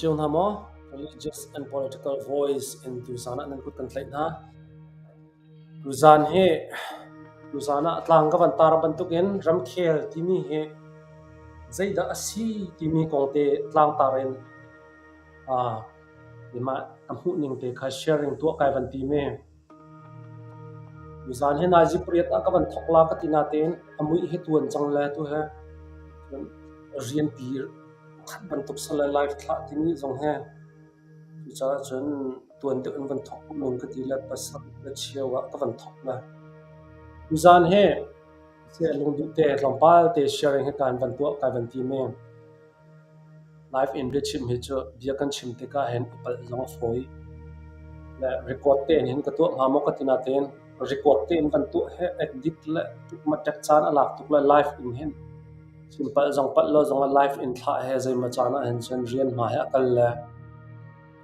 cio hna maw? Religious and political voice in tuzaan ah nan kut kan tlaih hna. Tuzaan hi tuzaan ah tlang ka van tar bantukin ramkhel timi hi zeidah a si timi kong te tlangtar in keimah ka hmuhning te kha sharing tuah kai van tim i tuzaan hi nazi pariat ah ka van thawk la ka ti natein a muih hi tuan cang le tu he rianpi pakhat bantuk sal le live thlah timi zong he. Cucaah cun tuan deuh in van thawk ning ka ti le pasarih le cheu ah ka van thawk le. Tuzaan hi lungduh te tlawmpal te sharing hi kaan van tuah kai van ti men. Live in biachim hi cu bia kan chim tikah hin i palh zong a fawi. Le record tein hin ka tuah hnga maw ka ti natein record tein van tuah he edit le tukmatek caan a lak tuk le live in hin chim palh zong palh lo zong ah live in thlah he zeimaw caan ah hin cun rian hma he a kal le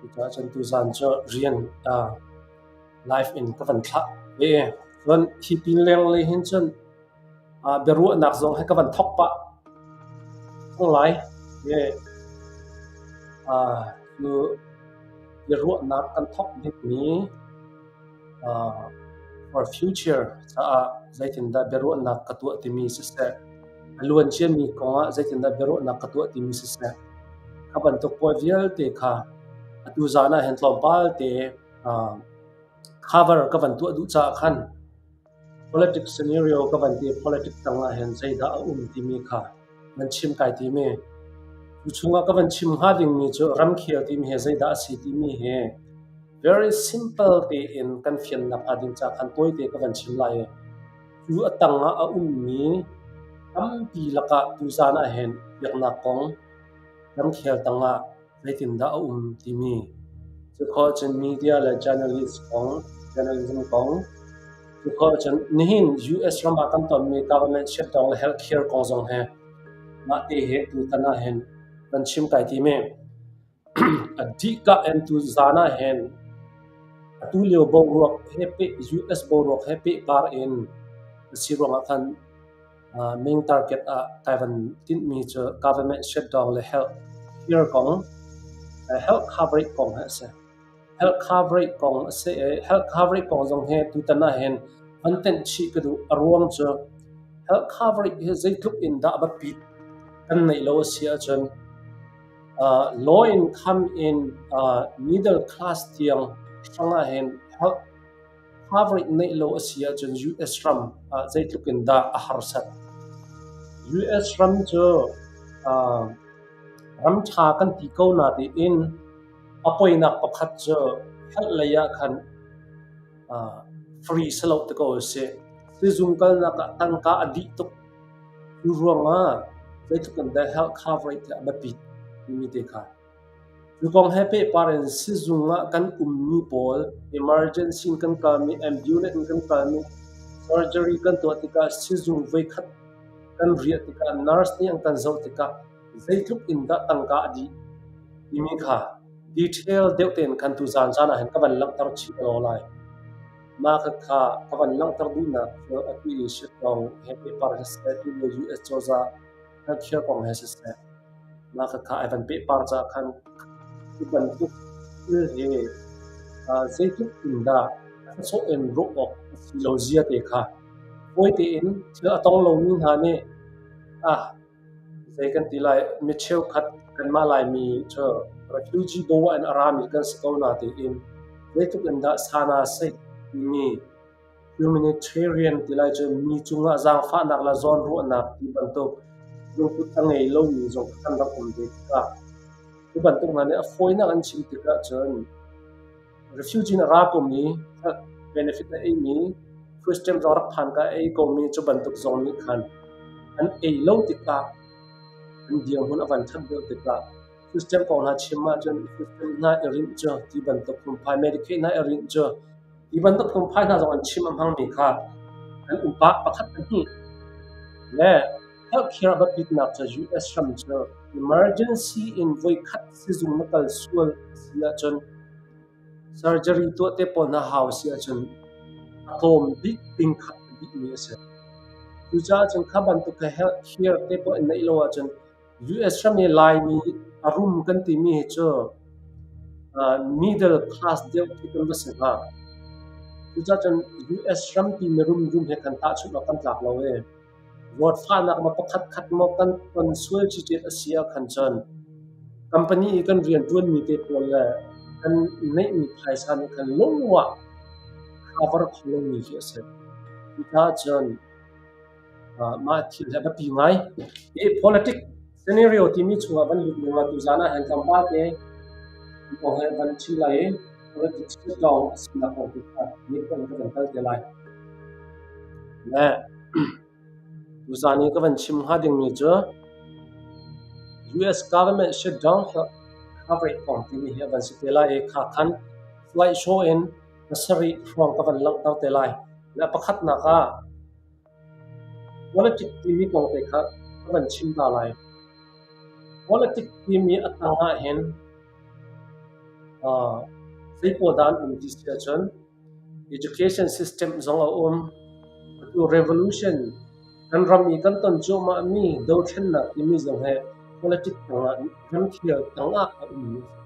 cucaah cun tuzaan cu rian live in ka van thlah ve. Cun hi pin lenglei hin cun biaruahnak zong he ka van thawk pah cang lai. Cu biaruahnak kan thawk dingmi for future caah zeitindah biaruahnak ka tuah timi siseh, a luan ciami kongah zeitindah biaruahnak ka tuah timi siseh, kha bantuk pawl vialte kha atu zaan ah hin tlawmpal te cover ka van tuah duh caah khan politics scenario ka van ti, politics tang ah hin zeidah a um timi kha van chim kai timi. Cu chungah ka van chim hnga dingmi cu ramkhel timi hi zeidah a si timi hi very simple tein kan fiannak hnga ding caah khan tawite ka van chim lai i cu a tangah a ummi tampi lakah tuzaan ah hin biaknak kong ramkhel tangah zeitindah a um timi cu khawh cun media le journalist kong, journalism kong, cu khawh cun nihin US ram ah kan tonmi government shutdown le healthcare kong zong he mah te he tutan ah hin kan chim kai timi. A dihka in tuzaan ah hin atu lio boruak he peh US boruak he pehpar in a si ruangah khan main target ah kai van tinhmi cu government shutdown le health care kong, health coverage kong hi a si. Health coverage kong a si i health coverage kong zong hi tutan ah hin van tenh chih ka duh. A ruang cu health coverage hi zeitluk in dah a biapit kan neih lo a si ahcun low income in middle class tiang hrang ah hin health coverage neih lo a si ahcun US ram ah zeitluk in dah a harsat. US ram cu ram ṭha kan ti ko natein a poinak pakhat cu health lei ah khan free si lo ti ko a si. Sizung kalnak ah tangka a dih tuk. Cu ruangah zeitluk in dah health coverage hi a biapit timi te kha. Cu kong he pehpar in sizung ah kan ummi pawl emergency in kan kalmi, ambulance in kan kalmi, surgery kan tuah tikah sizung voikhat kan riah tikah nurse nih an kan zoh tikah zeitluk in dah tangka a dih timi kha detail deuh tein khan tuzaan zaan ah hin ka van langhter chih law lai. Mah khakha ka van langhter duhnak cu atu i Shillong he pehpar siseh, tulio US cozah healthcare kong he siseh, mah khakha ai van pehpar caah khan hi bantuk thil hi zeitluk in dah a sawh in ruah awk a si lo zia te kha fawi tein thil a tong lomi hna nih ah zei kan ti lai, mi cheukhat kanmah Laimi cu refugee bo in a rami kan si ko na tiin zeitluk in dah sana seh timi humanitarian ti lai cu mi cungah zaangfahnak le zawnruahnak ti bantuk lungput a ngei lomi zong kan rak um ve tikah cu bantuk hna nih a fawinak an chim tikah cun refugee in a ra komi benefit a eimi Christian zong rak phan ka ei komi cu bantuk zong nih khan an ei lo tikah an dirhmun a van ṭhat deuh tikah Christian kong hna chim ahcun Christian hna i rinh cu ti bantuk phungphai Medicaid hna i rinh cu ti bantuk phungphai hna zong an chim a hmangmi kha an upa pakhat pahnih le healthcare a biapitnak cu US ram cu emergency in voikhat sizung na kal sual a si ahcun surgery tuah te pawl hna hau a si ahcun a tlawm bik ting khat a dihmi a si. Cucaah cun kha bantuk healthcare te pawl in neih lo ahcun US ram i Laimi A rum kan timi hi cu middle class deuh khi kan va si hnga. Cucaah cun US rampi mirum rum he khan tahchunh awk kan tlak lo i zawtfahnak maw pakhat khat maw kan ton sual cicet a si ahkhan cun company i kan rianṭuanmi te pawl le kan neihmi phaisa nih khan lungwah cover kho lomi khi a si. Cucaah cun mah thil hi a biapi ngai. Hi politic scenario timi chungah van lut ning tuzaan ah hin tlangval te kong he van chim lai i politics lawng a sinak kong tu kha ni kan ka van kal te lai. Le tuzaan i ka van chim hnga dingmi cu US government shutdown coverage kong timi hi a van si te lai i kha khan slide show in pasarih hrawng ka van langhter te lai. Le pakhatnak ah Politic timi kong te kha ka van chim ta lai. Politic timi a tang ahhin zei pawl dah an um ti si ahcun education system zong a um. Atu revolution kan ram i kan ton cuahmahmi dothlennak timi zong hi politic tangah ramkhel tangah a ummi a si.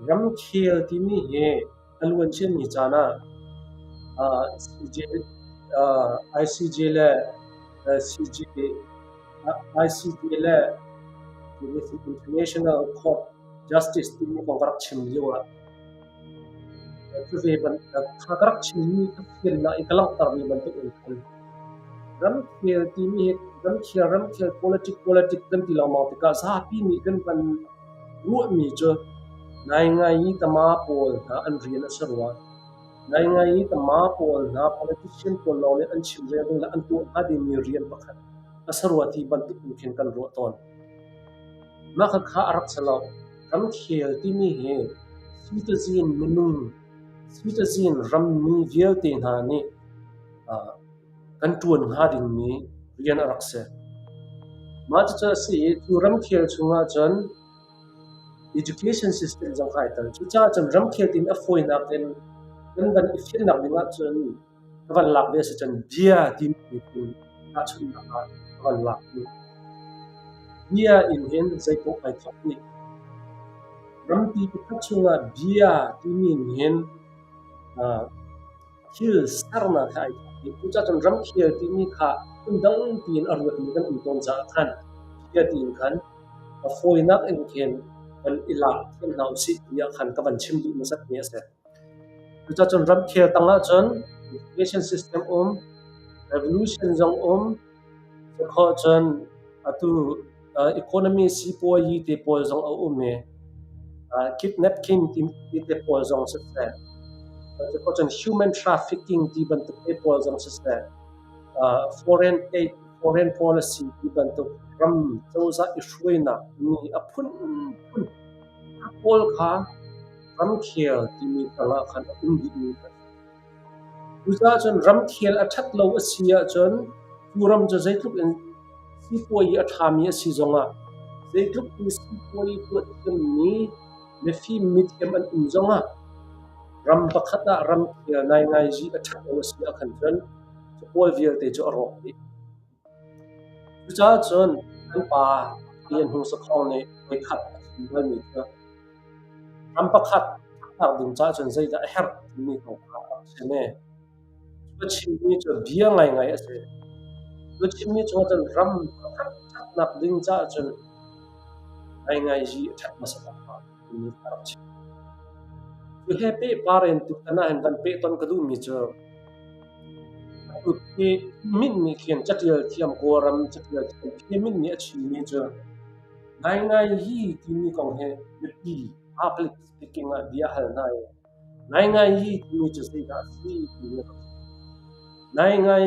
Ramkhel timi hi a luanciami caan ah ICJ le ICJ le International Court Justice timi kong ka rak chim lio ah kha ka rak chimmi ka fiannak i ka langhtermi bantuk in khan ramkhel timi hi ramkhel ramkhel politic politic kan ti lengmang tikah zapi nih kan van ruahmi cu ngaingai i tama pawl hna an rian a si rua. Ngaingai i tama pawl hna politician pawl lawng nih an chimrel ding le an tuah hnga dingmi rian pakhat a si rua ti bantuk in khin kan ruah tawn. Mah khakha a rak si lo. Ramkhel timi hi citizen minung, citizen rammi vialte hna nih kan ṭuan hnga dingmi rian a rak si. Mah cucu a si i cu ramkhel chungah cun education system zong kha ai tel. Cucaah cun ramkhel tiin a fawinak in kan van i fiannak ding ahcun ka van lak ve a si cun bia timi phun tahchunhnak ah ka van lak dih. Bia in hin zeipaoh ai thawk dih. Rampi pakhat chungah bia timi in hin thil sernak he ai thawk dih. Cucaah cun ramkhel timi kha phundang tiin a ruatmi kan um tawn caah khan bia tiin khan a fawinak in khin van i lak thiam hna usih tiah khan ka van chim duh hmasatmi a si. Cucaah cun ramkhel tangah cun education system um, revolution zong um, cukhawh cun atu economy sipuayi te pawl zong a um i kidnapping ti te pawl zong siseh, cukhawh cun human trafficking ti bantuk te pawl zong siseh, foreign aid, foreign policy ti bantuk ram cozah i hruainak mi a phunphun pawl kha ramkhel timi tangah khan a um dihmi a si. Cucaah cun ramkhel a ṭhat lo a si ahcun cu ram cu zeitluk in sipuazi a ṭhami a si zongah zeitluk in sipuazi tuah thiammi mifim mithiam an um zongah ram pakhat ah ramkhel naingaiji a ṭhat lo a si ahkhan cun cu pawl vialte cu a rawk dih. Cucaah cun kan pa Lian Hung Sakhong nih voikhat a chim balmi cu ram pakhat ṭhatnak ding caah cun zeidah a herh timi kong kha a rak chim i cu a chimmi cu bia ngaingai a si. Cu a chimmi cungah cun ram pakhat ṭhatnak ding caah cun ngaingaiji a ṭhat hmasa bak hnga timi kha a rak chim. Cu he pehpar in tutan ah hin van pehtonh ka duhmi cu atu hi Minh nih khin catial thiam Kawlram catial thiam Phi Minh nih a chimmi cu Ngaingai timi kong hi biapi public speaking ah bia hal hna i Ngaingai timi cu zeidah a si timi a rak si. Ngaingai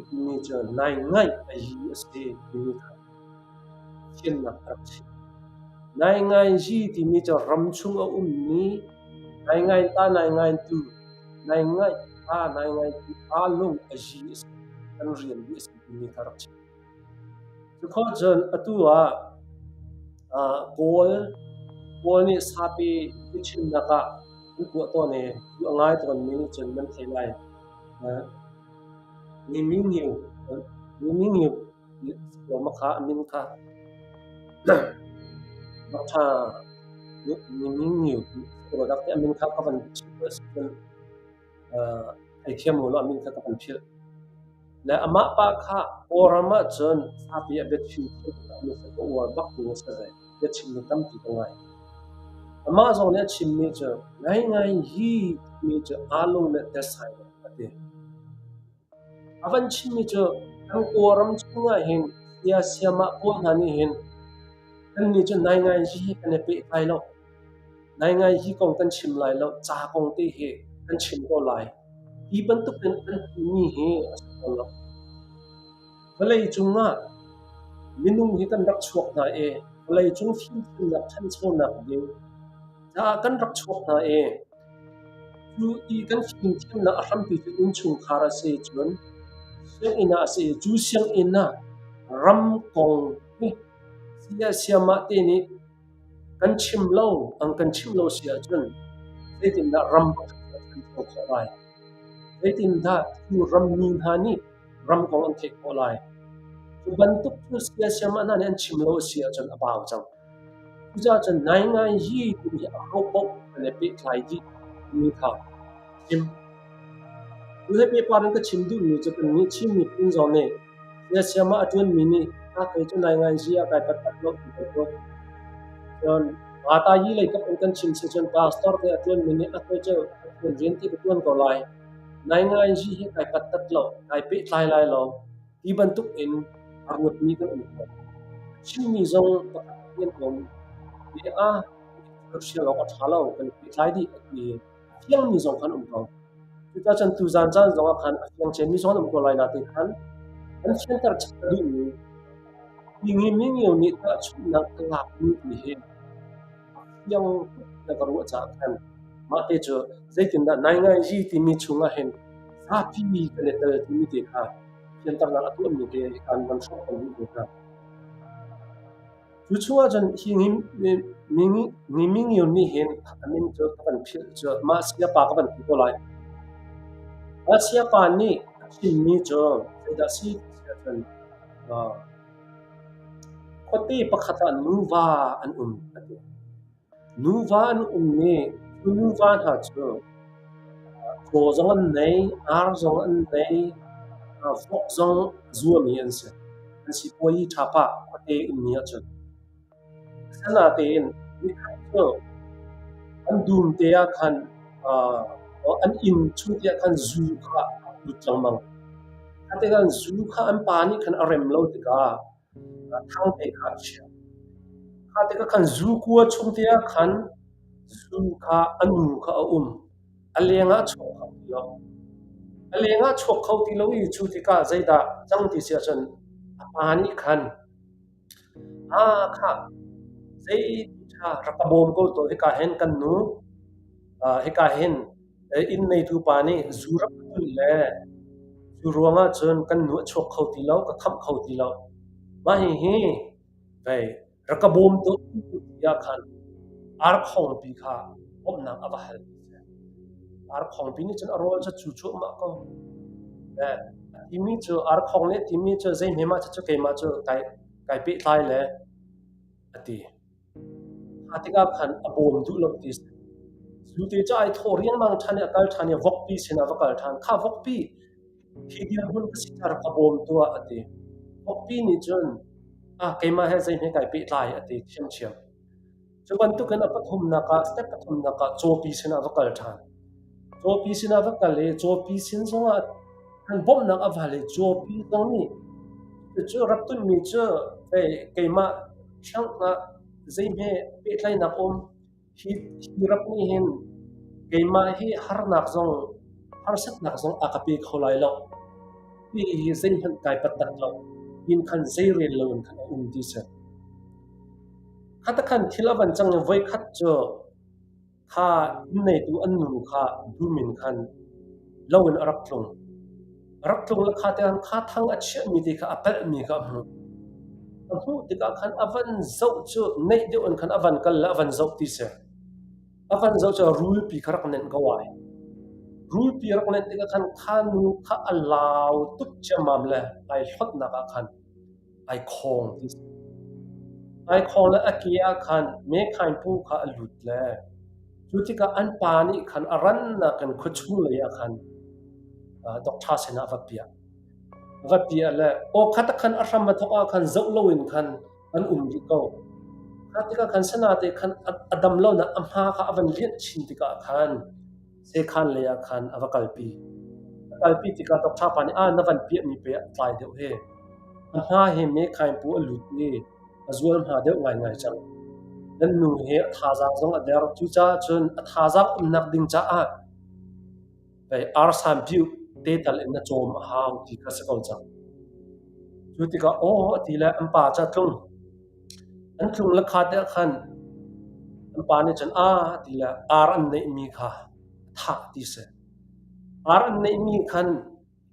timi cu nai ngaih a yi a si timi kha fiannak a rak chim. Ngaingai timi cu ram chung a ummi ngaingai ta ngaingai tu nai ngaih ta ngaingai tu aa lung a yi a si kan rian dih a si timi kha rak chim. Cukhawh cun atu ah Kawl nih sapi biachimnak ah an tuah tawn i cu a ngai tawnmi nih cun nan theih lai. Ni mi ngiu kha a min kha. Doctor Ningniu dak a min kha ka van chim cun theithiam u law a min kha ka van philh. Le amah pa kha Kawlram ahcun zapi a biachim thiam ka uar bak mi a si ve. Biachim mi tampi ka ngai. Amah zong nih a chimmi cu ngaingai hi timi cu aa lung le tesai a ti. A van chimmi cu kan Kawlram chungah hin sia siamah pawl hna nih hin kannih cu naingai hi kan i pehtlai lo. Naingai hi kong kan chim lai lo, ca kong te hi kan chim ko lai. Hi bantuk in an timi hi a si ko lo. Vawlei cungah minung hi kan rak chuak hna i vawlei cung fimthiamnak ṭhanchonak ding caah kan rak chuak hna i cu i kan fimthiamnak a hrampi cu innchungkhar a si cun sianginn ah a si i cu sianginn ah ram kong hi siasiamah te nih kan chim lo, an kan chimh lo si ahcun zeitindah ram pakhat a ṭhancho khawh lai? Zeitindah cu rammi hna nih ram kong an theih khawh lai? Cu bantuk cu siasiamah hna nih an chim lo a si ahcun a bau cang. Cucaah cun naingai hi timi hi aho paoh kan i pehtlai dih timi kha chim. Tu he pehpar in ka chim duhmi cu kannih Chin miphun zong nih siasiamah a ṭuanmi nih a kei cu naingai zi ah kai patpat lo ti bantuk. Cun Ratayi lei kap in kan chim si cun pastor te a ṭuanmi nih a kei cu Pathian rian ti ka ṭuan ko lai. Naingai zi hi kai pattat lo, kai pehtlai lai lo ti bantuk in a ruatmi kan um ko. Chimmi zong pakhat an um. Ti a hrial awk a ṭha lo, kan i pehtlai dih a ti. A fiangmi zong khan um ko. Cucaah cun tuzaan caan zongah khan a fiang ciami zong an um ko lai nain khan an fianter chap a duhmi mi mingio nih tahchunhnak a lakmi ti hi a fiang tuk na ka ruah caah khan mah te cu zeitindah naingaiji timi chungah hin zapi kan i tel timi te kha fianternak a tuahmi te kan van hrawk kan duh ve hna. Cu chungah cun hi Mimingyo nih hin a min cu ka van philh cu mah sayapa ka van ti ko lai. Mah sayapa nih a chimmi cu zeidah a si ti ahcun khuate pakhat ah nuva an um a ti. Nuva an um i cu nuva hna cu caw zong an nei, ar zong an nei, vok zong a zuami an si. An sipuazi ṭha pah khuate ummi ahcun. Asinain nikhat cu an dum te ah khan an inn chung te ah khan zu kha a lut lengmang. Kha tikah zu kha an pa nih khan a rem lo tikah thangte kha a chiah. Kha tikah khan zu kua chung te ah khan zu kha a nu kha a um. A leng ah a chuak kho ti lo. A leng ah a chuak kho ti lo i cu tikah zeidah cang ti si ahcun a pa nih khan ah khah zei ṭha rak ka bawm ko tuah hika hin kan nu hika hin Inn neitu pa nih zu rak ka tunh le cu ruangah cun kan nu a chuak kho ti lo, ka khamh kho ti lo. Mah hihi vei rak ka bawm tuah tiah khan arkhongpi kha bawmhnak a va hal. Arkhongpi nih cun a rawl cu cu cuahmah ko. Le a timi cu arkhong nih a timi cu zeihme mah cucu keimah cu kai kai pehtlai le a ti. Kha tikah khan a bawm duh lo ti a si. Zute cu ai thawh riangmang ṭhan i a kal ṭhan i vokpi sinah va kal ṭhan. Kha vokpi, hi dirhmun ka si car ka bawm tuah a ti. Vokpi nih cun, ah keimah he zeihme kai pehtlai a ti ṭhiamṭhiam. Cu bantukin a pathumnak ah, step pathumnak ah cawpi sinah va kal ṭhan. Cawpi sinah va kal i cawpi sin zongah kan bawmhnak a va le cawpi zong nih cucu rak tunhmi cu hei keimah hrangah zeihme pehtlaihnak um hi hi rap nih hin keimah hi harnak zong harsatnak zong a ka pe kho lai lo ti hi zeihmanh kai pattak lo in khan zeirel lo in khan a um ti si. Khatakhan thil a van cang i voikhat cu Kha inn neitu an nu kha dum in khan lo in a rak tlung. A rak tlung le kha te khan kha thang a chiahmi te kha a pelhmi kha a hmuh. A hmuh tikah khan a van zoh cu neih deuh in khan a van kal le a van zoh ti si. A van zoh cu rulpi kha rak nenh ko ai. Rulpi rak nenh tikah khan kha nu kha a lau tuk ciammam le ai hlonhnak ah khan ai khawng ti si. Ai khawng le a ke ah khan mekhain pu kha a lut le cu tikah an pa nih khan a rannak in khuachung lei ah khan doctor sinah a va piah. A va piah le aw khat ah khan a hram a thawk ah khan zoh loin khan an um rih ko. Kha tikah khan sanate khan a dam lonak a hma kha a van lianh chin tikah khan sekhan lei ah khan a va kalpi. A kalpi tikah doctor pa nih, "Ah, na van piahmi pei a tlai deuh hi. A hma hi mekhain pu a lut i a zual hma deuh ngaingai cang. Nan nu hi a thazaang zong a der. Cucaah cun a thazaang umnak ding caah pei arsan piuh te tal in na cawm a hau ti kha si ko cang." Cu tikah aw a ti le an pa cu a tlung. An tlung le kha te ah khan an pa nih cun aa a ti le ar an neihmi kha thah ti si. Ar an neihmi khan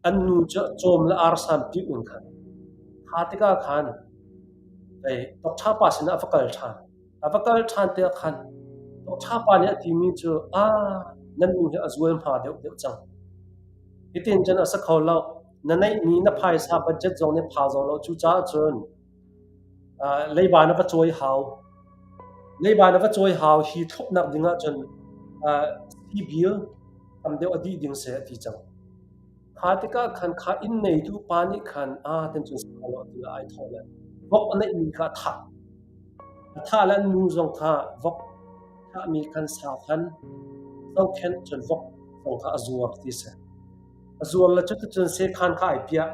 an nu cu cawm le arsan piuh in khan kha tikah khan pei doctor pa sinah a va kal ṭhan. A va kal ṭhan tikah khan doctor pa nih a timi cu aa nan nu hi a zual hma deuhdeuh cang. Hitin cun a si kho lo. Na neihmi na phaisa budget zong nih pha zong lo. Cucaah cun leiba na va cawi hau. Leiba na va cawi hau hi thlopnak ding ahcun sii bil tam deuh a dih ding seh a ti cang. Kha tikah khan kha inn neitu pa nih khan aa ten cun si kho lo tiah ai thawh le vok a neihmi kha a thah. A thah le an nu zong kha vok thahmi khan sa khan zohkhenh cun vok zong kha a zuar ti si. A zuar le cuticun sekhan kha ai piah.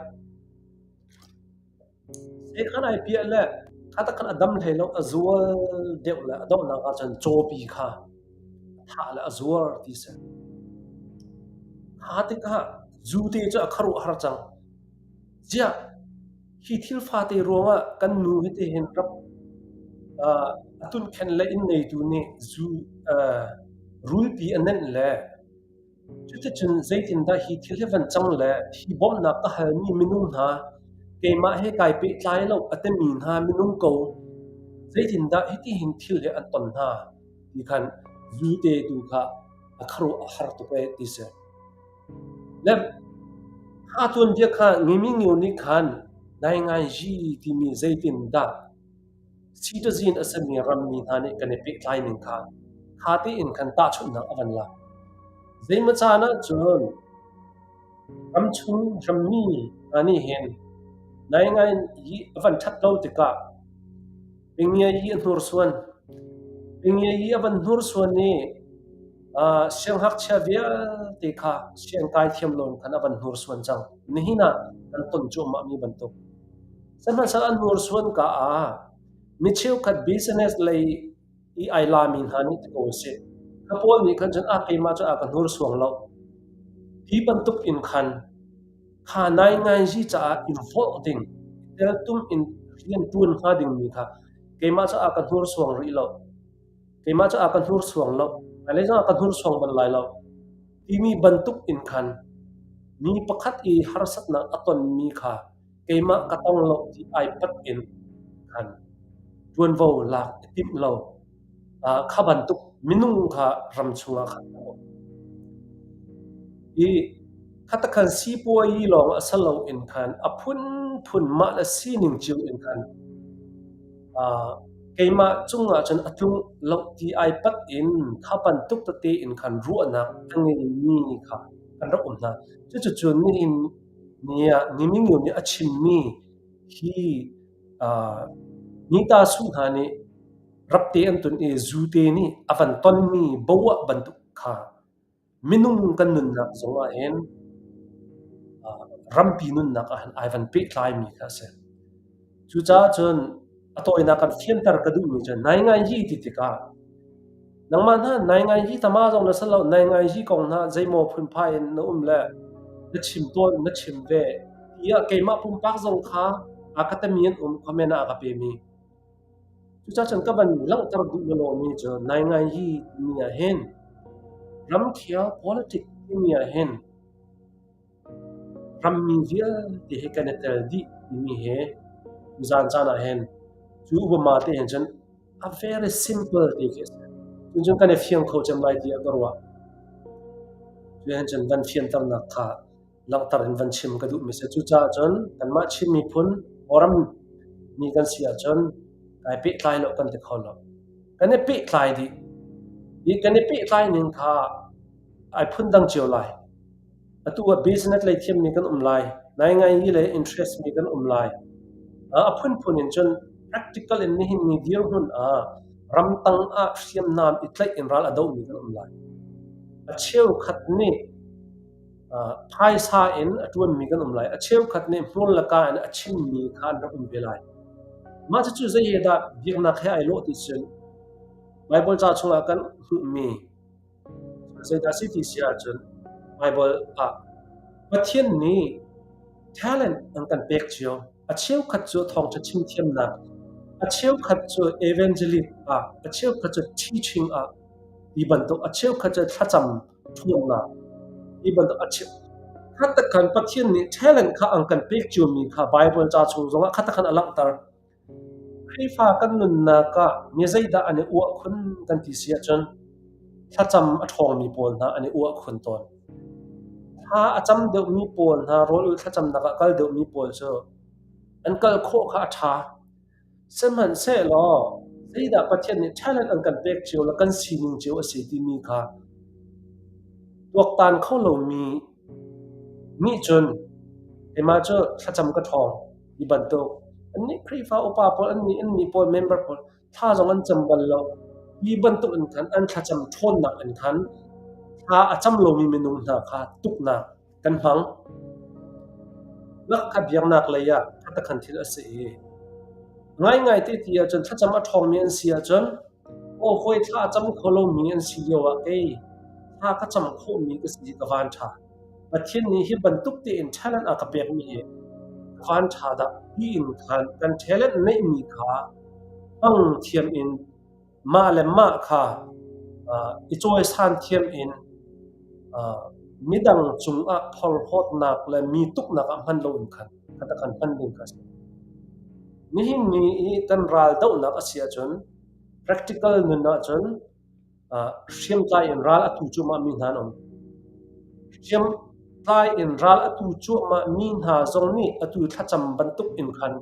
Sekhan ai piah le kha tak khan a dam hlei lo, a zual deuh le a donghnak ahcun cawpi kha a thah le a zuar ti si. Kha tikah zute cu a khuaruahhar cang. Ziah hi thil fate ruangah kan nu hitihin rak a tunkhen le inn neitu nih zu rulpi a nenh le Cuticun zeitindah hi thil hi van cang le hi bawmhnak ka halmi minung hna, keimah he kai pehtlai lo a timi hna minung ko, zeitindah hitihin thil hi an ton hna ti khan zute tu kha a khuaruah a har tuk ee ti si. Le kha tuanbia kha Ngimi Ngio nih khan Nainganzi timi zeitindah Citizen a simi rammi hna nih kan i pehtlai ning kha ṭha tein khan tahchunhnak a van lak. Zeimaw caan ahcun ramchung rammi hna nih hin naingai i a van ṭhat lo tikah pingia i a hnursuan. Pingia i a van hnursuan i sianghngakchia vialte kha siangkai thiam loin khan a van hnursuan cang. Nihin ah kan ton cuahmahmi bantuk. Sihmanhsehlaw an hnursuan ka ah mi cheukhat business lei i ai lami hna nih ti ko usih. Kha pawl nih khan cun ah keimah cu a ka hnursuang lo. Hi bantuk in khan kha naingngai caah i volh ding, i teltum in rian ṭuan hnga dingmi kha keimah cu a ka hnursuang rih lo. Keimah cu a ka hnursuang lo. Hmailei zong ah ka hnursuang bal lai lo. Timi bantuk in khan mi pakhat i harsatnak a tonmi kha keimah ka tong lo ti ai pat in khan ṭuanvo lak i timh lo. Kha bantuk minung kha ram chungah khan a um. I khatakhan sipuayi lawng a si loin khan a phunphun mah le sining cio in khan keimah cungah cun a tlung lo ti ai pat in kha bantuk tete in khan ruahnak a ngeimi kha kan rak um hna. Cuticun nihin ni ah Nimingyo nih a chimmi hi Nita Su hna nih rapte an tun i zute nih a van tonmi boah bantuk kha minung kan nunnak zong ah hin rampi nunnak ah hin ai van pehtlaimi kha a si. Cucaah cun a tawinak kan fianter ka duhmi cu naingai hi ti tikah nangmah hna naingai hi tama zong na si lo naingai hi kong hna zeimaw phunphai in na um le na chim tawn na chim ve tiah keimah pumpak zong kha a ka tami an um comment ah a ka pemi. Cucaah cun ka van langhter duh lawlawmi cu naingai hi timi ah hin ramkhel politic timi ah hin rammi vialte hi kan i tel dih timi hi tuzaan caan ah hin cu Obama te hin cun a very simple te khi a si. Cun kan i fiang kho cem lai tiah ka ruah. Cu hin cun van fianternak kha langhter in van chim ka duhmi si. Cucaah cun kanmah Chin miphun Kawlram mi kan si ahcun Ai pehtlai lo kan ti kho lo. Kan i pehtlai dih. Hi kan i pehtlai ning kha ai phundang cio lai. Atu ah business lei thiammi kan um lai. Naingai lei interest mi kan um lai. A phunphun in cun practical in nihin ni dirhmun ah ramtang ah hriamnam i tlaih in ral a domi kan um lai. A cheukhat nih phaisa in a ṭuanmi kan um lai. A cheukhat nih hmur le ka in a chimmi kha an rak um ve lai. Mah cucu zei he dah biaknak he ai lawh ti cun Baibal ca chungah kan hmuhmi zeidah a si ti si ahcun Baibal ah Pathian nih talent an kan pek cio. A cheukhat cu thawngṭha chim thiamnak, a cheukhat cu evangelist ah, a cheukhat cu teaching ah ti bantuk, a cheukhat cu thlacam ṭhawnnak ti bantuk a chim. Khatakhan Pathian nih talent kha an kan pek ciomi kha Baibal ca chung zongah khatakhan a langhter. Khrihfa kan nunnak ah mi zeidah an i uah khun kan ti si ahcun thlacam a ṭhawngmi pawl hna an i uah khun tawn. Thla a cam deuhmi pawl hna rawl ulh thlacamnak ah kal deuhmi pawl cu an kal khawh kha a ṭha. Sihmanhsehlaw zeidah Pathian nih talent an kan pek cio le kan sining cio a si timi kha tuaktan kho lomi nih cun keimah cu thlacam ka ṭhawng ti bantuk annih Khrihfa upa pawl annih annih pawl member pawl thla zong an cam bal lo. Hi bantuk in khan an thlacam ṭhawnnak in khan thla a cam lomi minung hna kha tuknak kan hmang. Lak kha biaknak lei ah khatakhan thil a si i ngaingai te ti ahcun thlacam a ṭhawngmi an si ahcun aw hawi thla a cam kho lomi an si lio ah kei thla ka cam khawhmi ka si ka van ṭha. Pathian nih hi bantuk tein talent a ka pekmi hi ka van ṭha dah tiin khan kan talent neihmi kha hmang thiam in mah le mah kha i cawisan thiam in midang cungah phorhlawtnak le mi tuknak ah hman loin khan kha hman ding kha a si. Nihin ni i kan ral dohnak a si ahcun practical nun ahcun hriamtlai in ral a tu cuahmah mi hna an um. Hriamtlai in ral a tu cuahmah mi hna zong nih atu thlacam bantuk in khan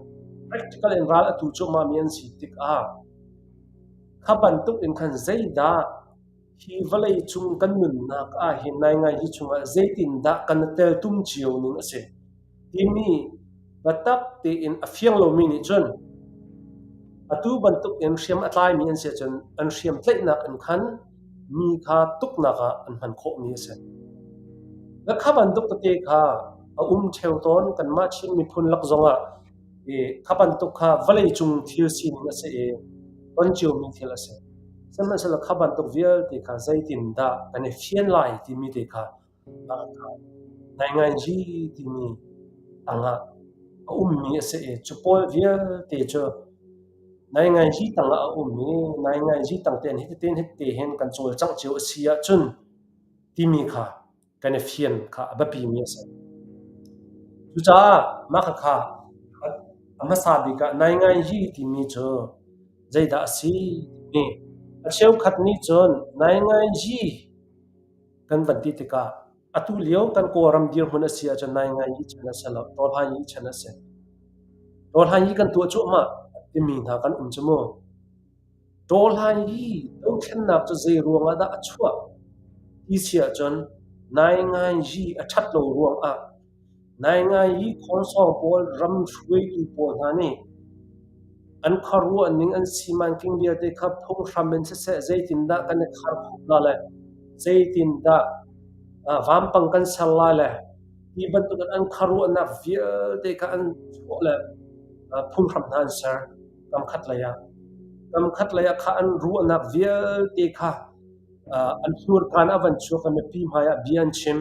practical in ral a tu cuahmah mi an si tikah kha bantuk in khan zeidah hi vawlei cung kan nunnak ah hin naingai hi chungah zeitindah kan i teltum cio ning a si timi biatak tein a fiang lomi nih cun atu bantuk in hriam a tlaimi an si ahcun an hriam tlaihnak in khan mi kha tuknak ah an hman khawhmi a si. Na kha bantuk tete kha a um ṭheo tawn kanmah Chin miphun lak zongah i kha bantuk kha vawleicung thil sining a si i ton ciomi thil a si. Sihmanhsehlaw kha bantuk vialte kha zeitindah kan i fian lai timi te kha Nainganzi timi tangah a ummi a si i cu pawl vialte cu nainganzi tangah a um i nainganzi tang tein hititin hiti hin kan cawlcangh cio a si ahcun timi kha kan i fian kha a biapimi a si. Cucaah mah khakha a hmasa bik ah nainganzi timi cu zeidah a si timi a cheukhat nih cun nainganzi kan van ti tikah atu lio kan Kawlram dirhmun a si ahcun naingai hi chan a si lo, tawlhai hi chan a si. Tawlhai hi kan tuah cuahmah timi hna kan um cu mu. Tawlhai hi dothlennak cu zei ruangah dah a chuah ti si ahcun naingai hi a ṭhat lo ruangah Naingai i khawnsawng pawl ram hruaitu pawl hna nih an khuaruah ning an simanking vialte kha phunghram in siseh zeitindah kan i kharkhumh la le zeitindah vampang kan ser lai le ti bantukin an khuaruahnak vialte kha an chuah le phunghram hna an ser kamkhat lei ah. Kamkhat lei ah kha an ruahnak vialte kha an hlurkan a van chuak i mipi hmai ah bia an chim.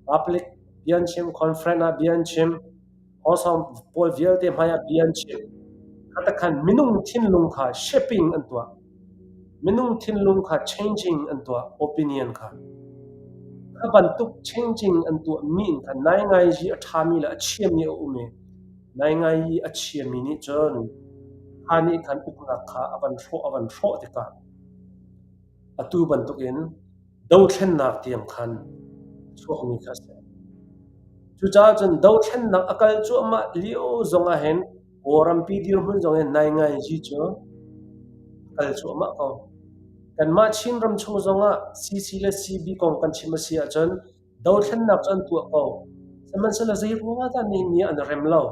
Public bia an chim, conference ah bia an chim, hawsawng pawl vialte hmai ah bia an chim. Khatakhan minung thinlung kha shaping an tuah. Minung thinlung kha changing an tuah, opinion kha. Kha bantuk changing an tuah mi in khan naingai i a ṭhami le a chiami a um i naingai i a chiami nih cun kha nih khan uknak kha a van hrawh a van hrawh tikah atu bantukin dothlennak tiang khan chuakmi kha a si. Cucaah cun dothlennak a kal cuahmah lio zong ah hin Kawlrampi dirhmun zong hin nainganzi cu kal cuahmah ko. Kanmah Chinram chung zongah CC le CB kong kan chim a si ahcun dothlennak cu an tuah ko. Sihmanhsehlaw zei ruangah dah nihin ni ah an rem lo?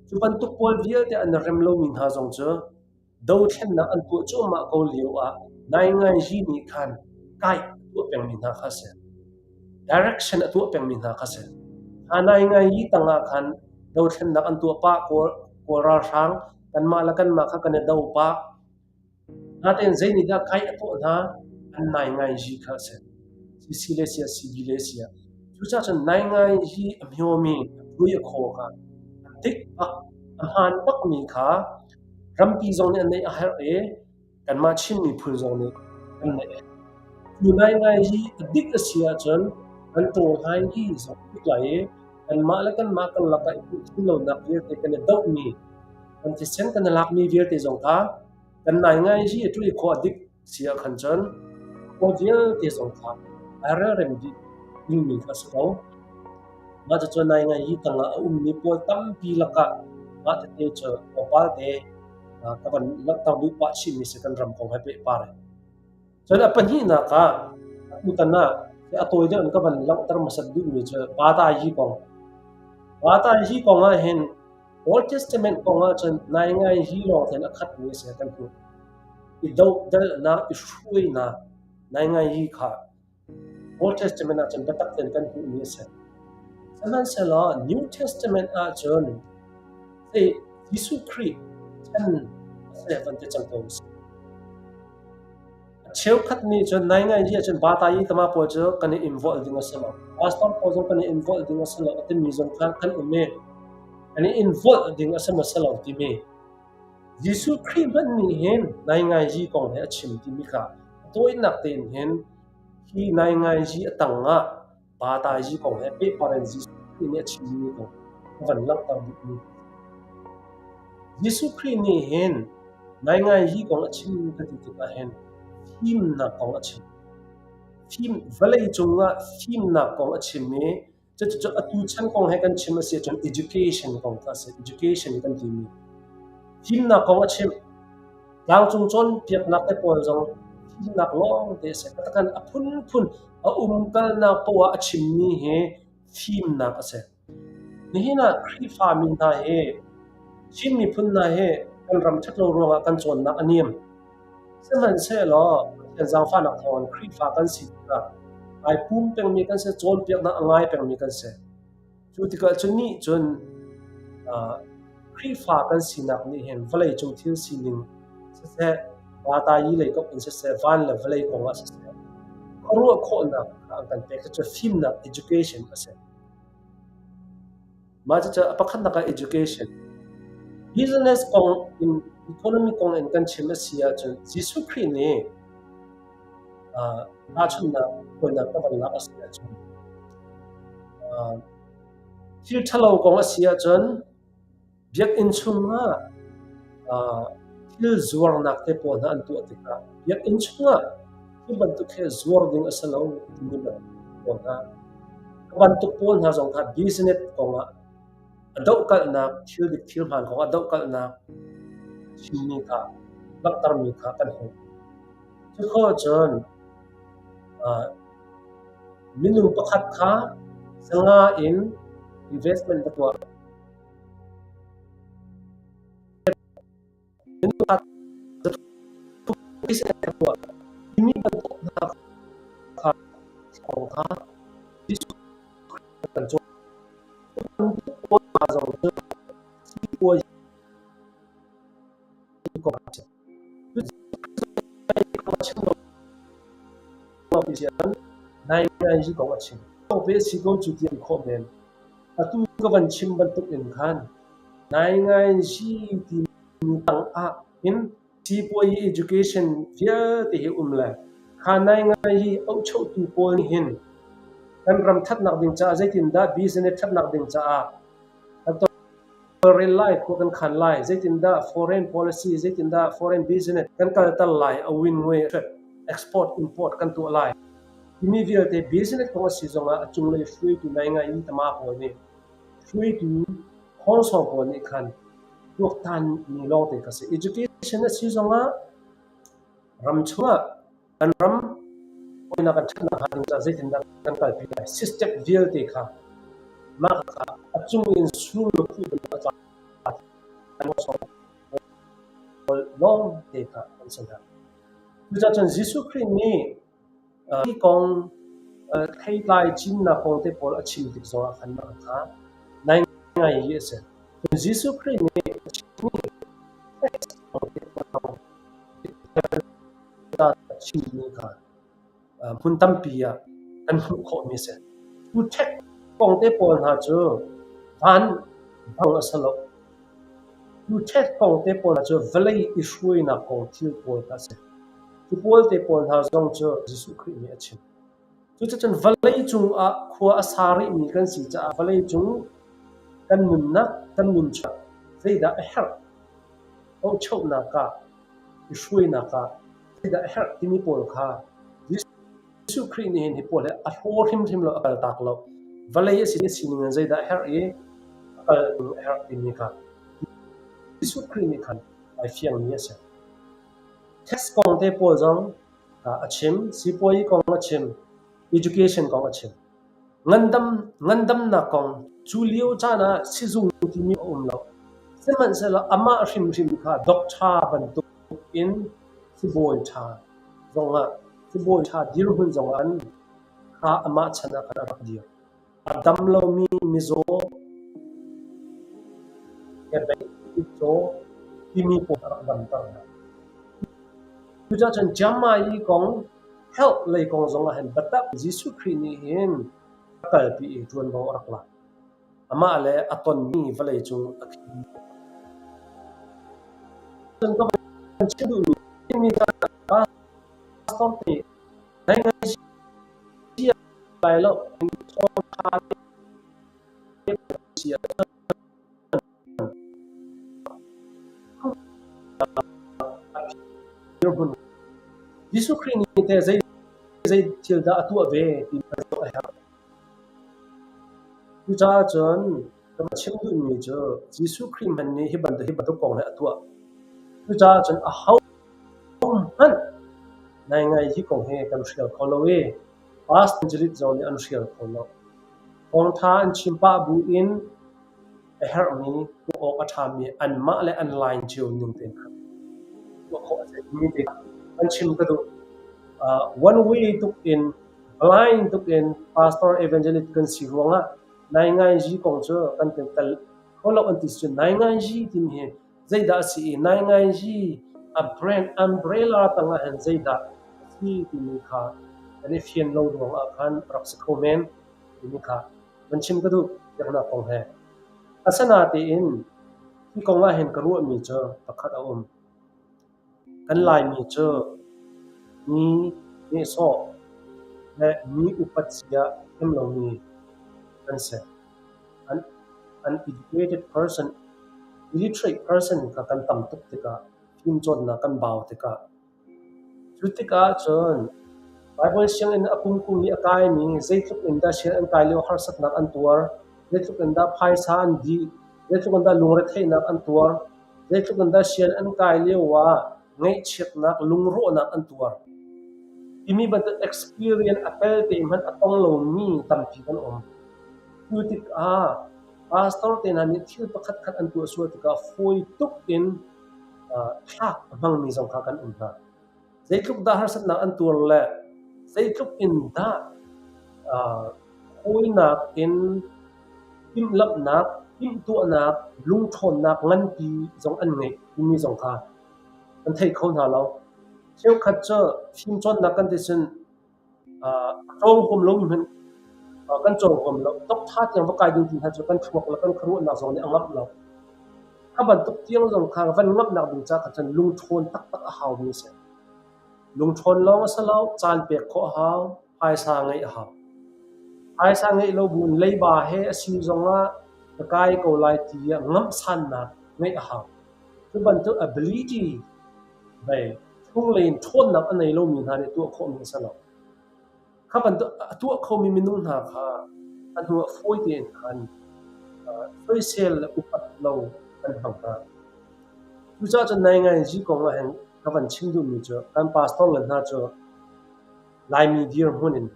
Cu bantuk pawl vialte an rem lomi hna zong cu dothlennak an tuah cuahmah ko lio ah nainganzi nih khan kai a tuah pengmi hna kha a si. Direction a tuah pengmi hna kha a si. Kha nainganzi tangah khan dothlennak an tuah pah kawl, kawl ralhrang kanmah le kanmah kha kan i do pah. Natein zei nih dah kai a tuah hna? An nainganzi kha a si. CC le sia, CB le sia. Cucaah cun nainganzi a hmiomi, a pui a khaw kha a dik bak, a hmaan bakmi kha Rampi zong nih an neih a herh i kanmah Chin miphun zong nih kan neih a herh. Cu ngaingai hi a dik a si ahcun kan ṭawlhlai hi zong a dik lai i kanmah le kanmah kan lakah i hmuhthin lonak vialte kan i dohmi, kan thisen kan i lakmi vialte zong kha kan naingai hi a ṭuai khawh a dik si ah khan cun khua vialte zong kha ai relrem dih dingmi kha a si ko. Mah cucu naingai hi tangah a ummi pawl tampi lakah mah tete cu tlawmpal te ka van langhter duh pah chihmi si kan ram kong he pehpar in. Cun a pahnihnak ah atutan ah a tawi deuh in ka van langhter hmasat duhmi cu Bata Yi kong. Bata Yi kong ah hin Old Testament kong ah cun naingai hi lawng ten a khatmi a si kan hmuh. I dohdalhnak, i hruainak naingai hi kha Old Testament ah cun biatak tein kan hmuhmi a si. Sihmanhsehlaw New Testament ah cun hei Jesuh Khrih chan a si van ti cang ko usih. A cheukhat nih cun naingai hi ahcun bata i tama pawl cu kan i involve ding a si lo. Pastor pawl zong kan i involve ding a si lo a timi zong kha kan um i kan i involve ding a si maw si lo timi Jesuh Khrih hmanh nih hin naingai kong he a chim timi kha a tawinak tein hin hi naingai a tang ah bata kong he pehpar in Jesuh Khrih nih a chimmi kong a van langhter duhmi. Jesuh Khrih nih hin naingai kong a chim ka ti tikah hin fimnak kong a chim. Fim vawlei cungah fimnak kong a chim i Cucu atu chan kong he kan chim a si ahcun education kong kha a si. Education kan timi. Fimnak kong a chimh. Tlangcung cawnpiaknak te pawl zong fimnak lawng te a si. Katakan a phunphun a umkalnak poah a chimmi hi fimnak a si. Nihin ah Khrihfami hna hi Chin miphun hna hi kan ram ṭhat lo ruangah kan cawnnak a niam. Sihmanhsehlaw Pathian zaangfahnak thawngin Khrihfa kan si tikah ai pum pengmi kan si, cawnpiaknak a ngai pengmi kan si. Cu tikah cun nih cun Khrihfa kan sinak nih hin vawleicung thil sining siseh, vatayi lei kap in siseh, van le vawlei kongah siseh, khuaruah khawhnak kha an kan pek. Cucu fimnak education a si. Mah cucu a pakhatnak ah education. Business kong in economy kong in kan chim a si ahcun Jesuh Khrih nih tahchunhnak hawinak ka van lak a si ahcun thil ṭhalo kong a si ahcun Biakinn chungah thil zuarnak te pawl hna an tuah tikah biakinn chungah hi bantuk hi zuar ding a si lo timi bantuk pawl hna a bantuk pawl hna zong kha business kongah a dohkalhnak thil dik thil hmaan kongah dohkalhnak chimmi kha langhtermi kha kan hmuh. Cukhawh cun minung pakhat kha 500 in investment va tuah. Atu ka van chim bantuk in khan nainganzi timi tangah hin sipuazi education vialte hi um le kha nainganzi ohchohtu pawl nih hin kan ram ṭhatnak ding caah zeitindah business ṭhatnak ding caah kan tawlrel lai, khua kan khan lai, zeitindah foreign policy, zeitindah foreign business kan kalter lai, a win-win export import kan tuah lai. Timi vialte business kong a si zongah a cunglei hruaitu ngaingai in tama pawl nih hruaitu khawngsawng pawl nih khan tuaktan mi lawngte kha si. Education a si zongah Ram chungah kan ram hawinak kan ṭhatnak hnga ding caah zeitindah kan kalpi lai? System vialte kha mah kha a cung in sur khuh bantuk a tla lawng te kha an si hna. Cucaah cun Jesuh Khrih nih hi kong theitlai cinnak kong te pawl a chim tik zongah khan mah kha nai ngai hi a si. Cun Jesuh Khrih nih a chimmi text kong te pawl a chimmi kha hmun tampi ah kan hmuh khawhmi a si. Cu ṭhek kong te pawl hna cu van hmang a si lo. Cu ṭhek kong te pawl hna cu vawlei i hruainak kong thil pawl kha a si. Cu pawl te pawl hna zong cu Jesuh Khrih nih a chim. Cuticun vawlei cungah khua a sa rihmi kan si caah vawlei cung kan nunnak, kan nunchuah zeidah a herh, ohchohnak ah, i hruainak ah zeidah a herh timi pawl kha Jesuh Khrih nih hin hi pawl hi a hlaw hrimhrim lo, a kaltak lo. Vawlei a si sining in zeidah a herh i a kal a herh timi kha Jesuh Khrih nih khan ai fiangmi a si. Tax kong te pawl zong a chim, sipuazi kong a chim, education kong a chim. Ngandamnak kong cu lio caan ah sizung timi a um lo. Sihmanhsehlaw amah hrimhrim kha doctor bantuk in sibawi ṭha zongah sibawi ṭha dirhmun zongah an kha amah chan ah khan a rak dir. A dam lomi mizaw, kebei, mitcaw timi pawl a rak damter hna. Cucaah cun Jeremiah kong health lei kong zongah hin biatak Jesuh Khrih nih hin a kalpi i ṭuanvo a rak lak. Amah le a tonmi vawlei cung a thi. Cun ka van chim duhmi mi pastor nih nai ngai lai lo thawngṭha si Jesuh Khrih nih teh zei zei thil dah a tuah ve ti kan zoh a herh. Cucaah cun ka va chim duhmi cu Jesuh Khrih hmanh nih hi bantuk hi bantuk kong hi a tuah. Cucaah cun aho hmanh ngaingai hi kong hi kan hrial kho lo i Pastor Jalit zong nih an hrial kho lo. Thawngṭha an chim pah buin a herhmi tuah awk a ṭhami anmah le an line cio ning tein khan tuah khawh a si timi te an chim ka duh. One way tuk in blind tuk in pastor evangelist kan si ruangah naingainzi kong cu kan tel kho lo an ti cun naingainzi timi hi zeidah a si i naingainzi a brand umbrella tangah hin zeidah a si timi kha kan i fian lo ruangah khan rak si kho men timi kha Van chim ka duh biaknak kong he. Asinain hi kong ah hin ka ruahmi cu pakhat a um. Kan Laimi cu mi nehsawh le mi upat zia thiam lomi kan si. An uneducated person, illiterate person kha kan tam tuk tikah fimcawnnak kan bau tikah Cu tikah cun Baibal sianginn a kumkum i a kaimi zeitluk in dah sianginn an kai lio harsatnak an tuar, zeitluk in dah phaisa an dih, zeitluk in dah lungretheihnak an tuar, zeitluk in dah sianginn an kai lio ah ngaihchiatnak, lungrawhnak an tuar. Timi bantuk experience a pelte hmanh a tong lomi tampi kan um. Cu tikah pastor te hna nih thil pakhatkhat an tuah sual tikah fawi tuk in thlak a hmangmi zong kha kan um hna. Zeitluk dah harsatnak an tuar le zeitluk in dah hawinak in timhlamhnak, timhtuahnak, lungṭhawnnak nganpi zong an ngeih timi zong kha kan thei kho hna lo. Cheukhat cu fimcawnnak kan ti cun A cawng huam lomi hmanh kan cawng huam lo. Tokṭha tiang va kai ding ti hna cu kan thluak le kan khuaruahnak zong nih a ngamh lo. Kha bantuk tiang zong kha van ngamhnak ding ca kha cun lungṭhawn taktak a haumi a si. Lungṭhawn lawng a si lo, caan pek khawh a hau, phaisa ngeih a hau. Phaisa ngeih lo buin leiba he a si zongah ka kai ko lai ti ah ngamhsannak ngeih a hau. Cu bantuk ability Vei, chunglei in ṭhawnnak a nei lomi hna nih tuah khawhmi a si lo. Kha bantuk a tuah khomi minung hna kha a hnuah fawi tein khan soisel le upat lo kan hmang hna. Cucaah cun nainganzi kong ah hin Ka van chim duhmi cu kan pastor le hna cu Laimi dirhmun in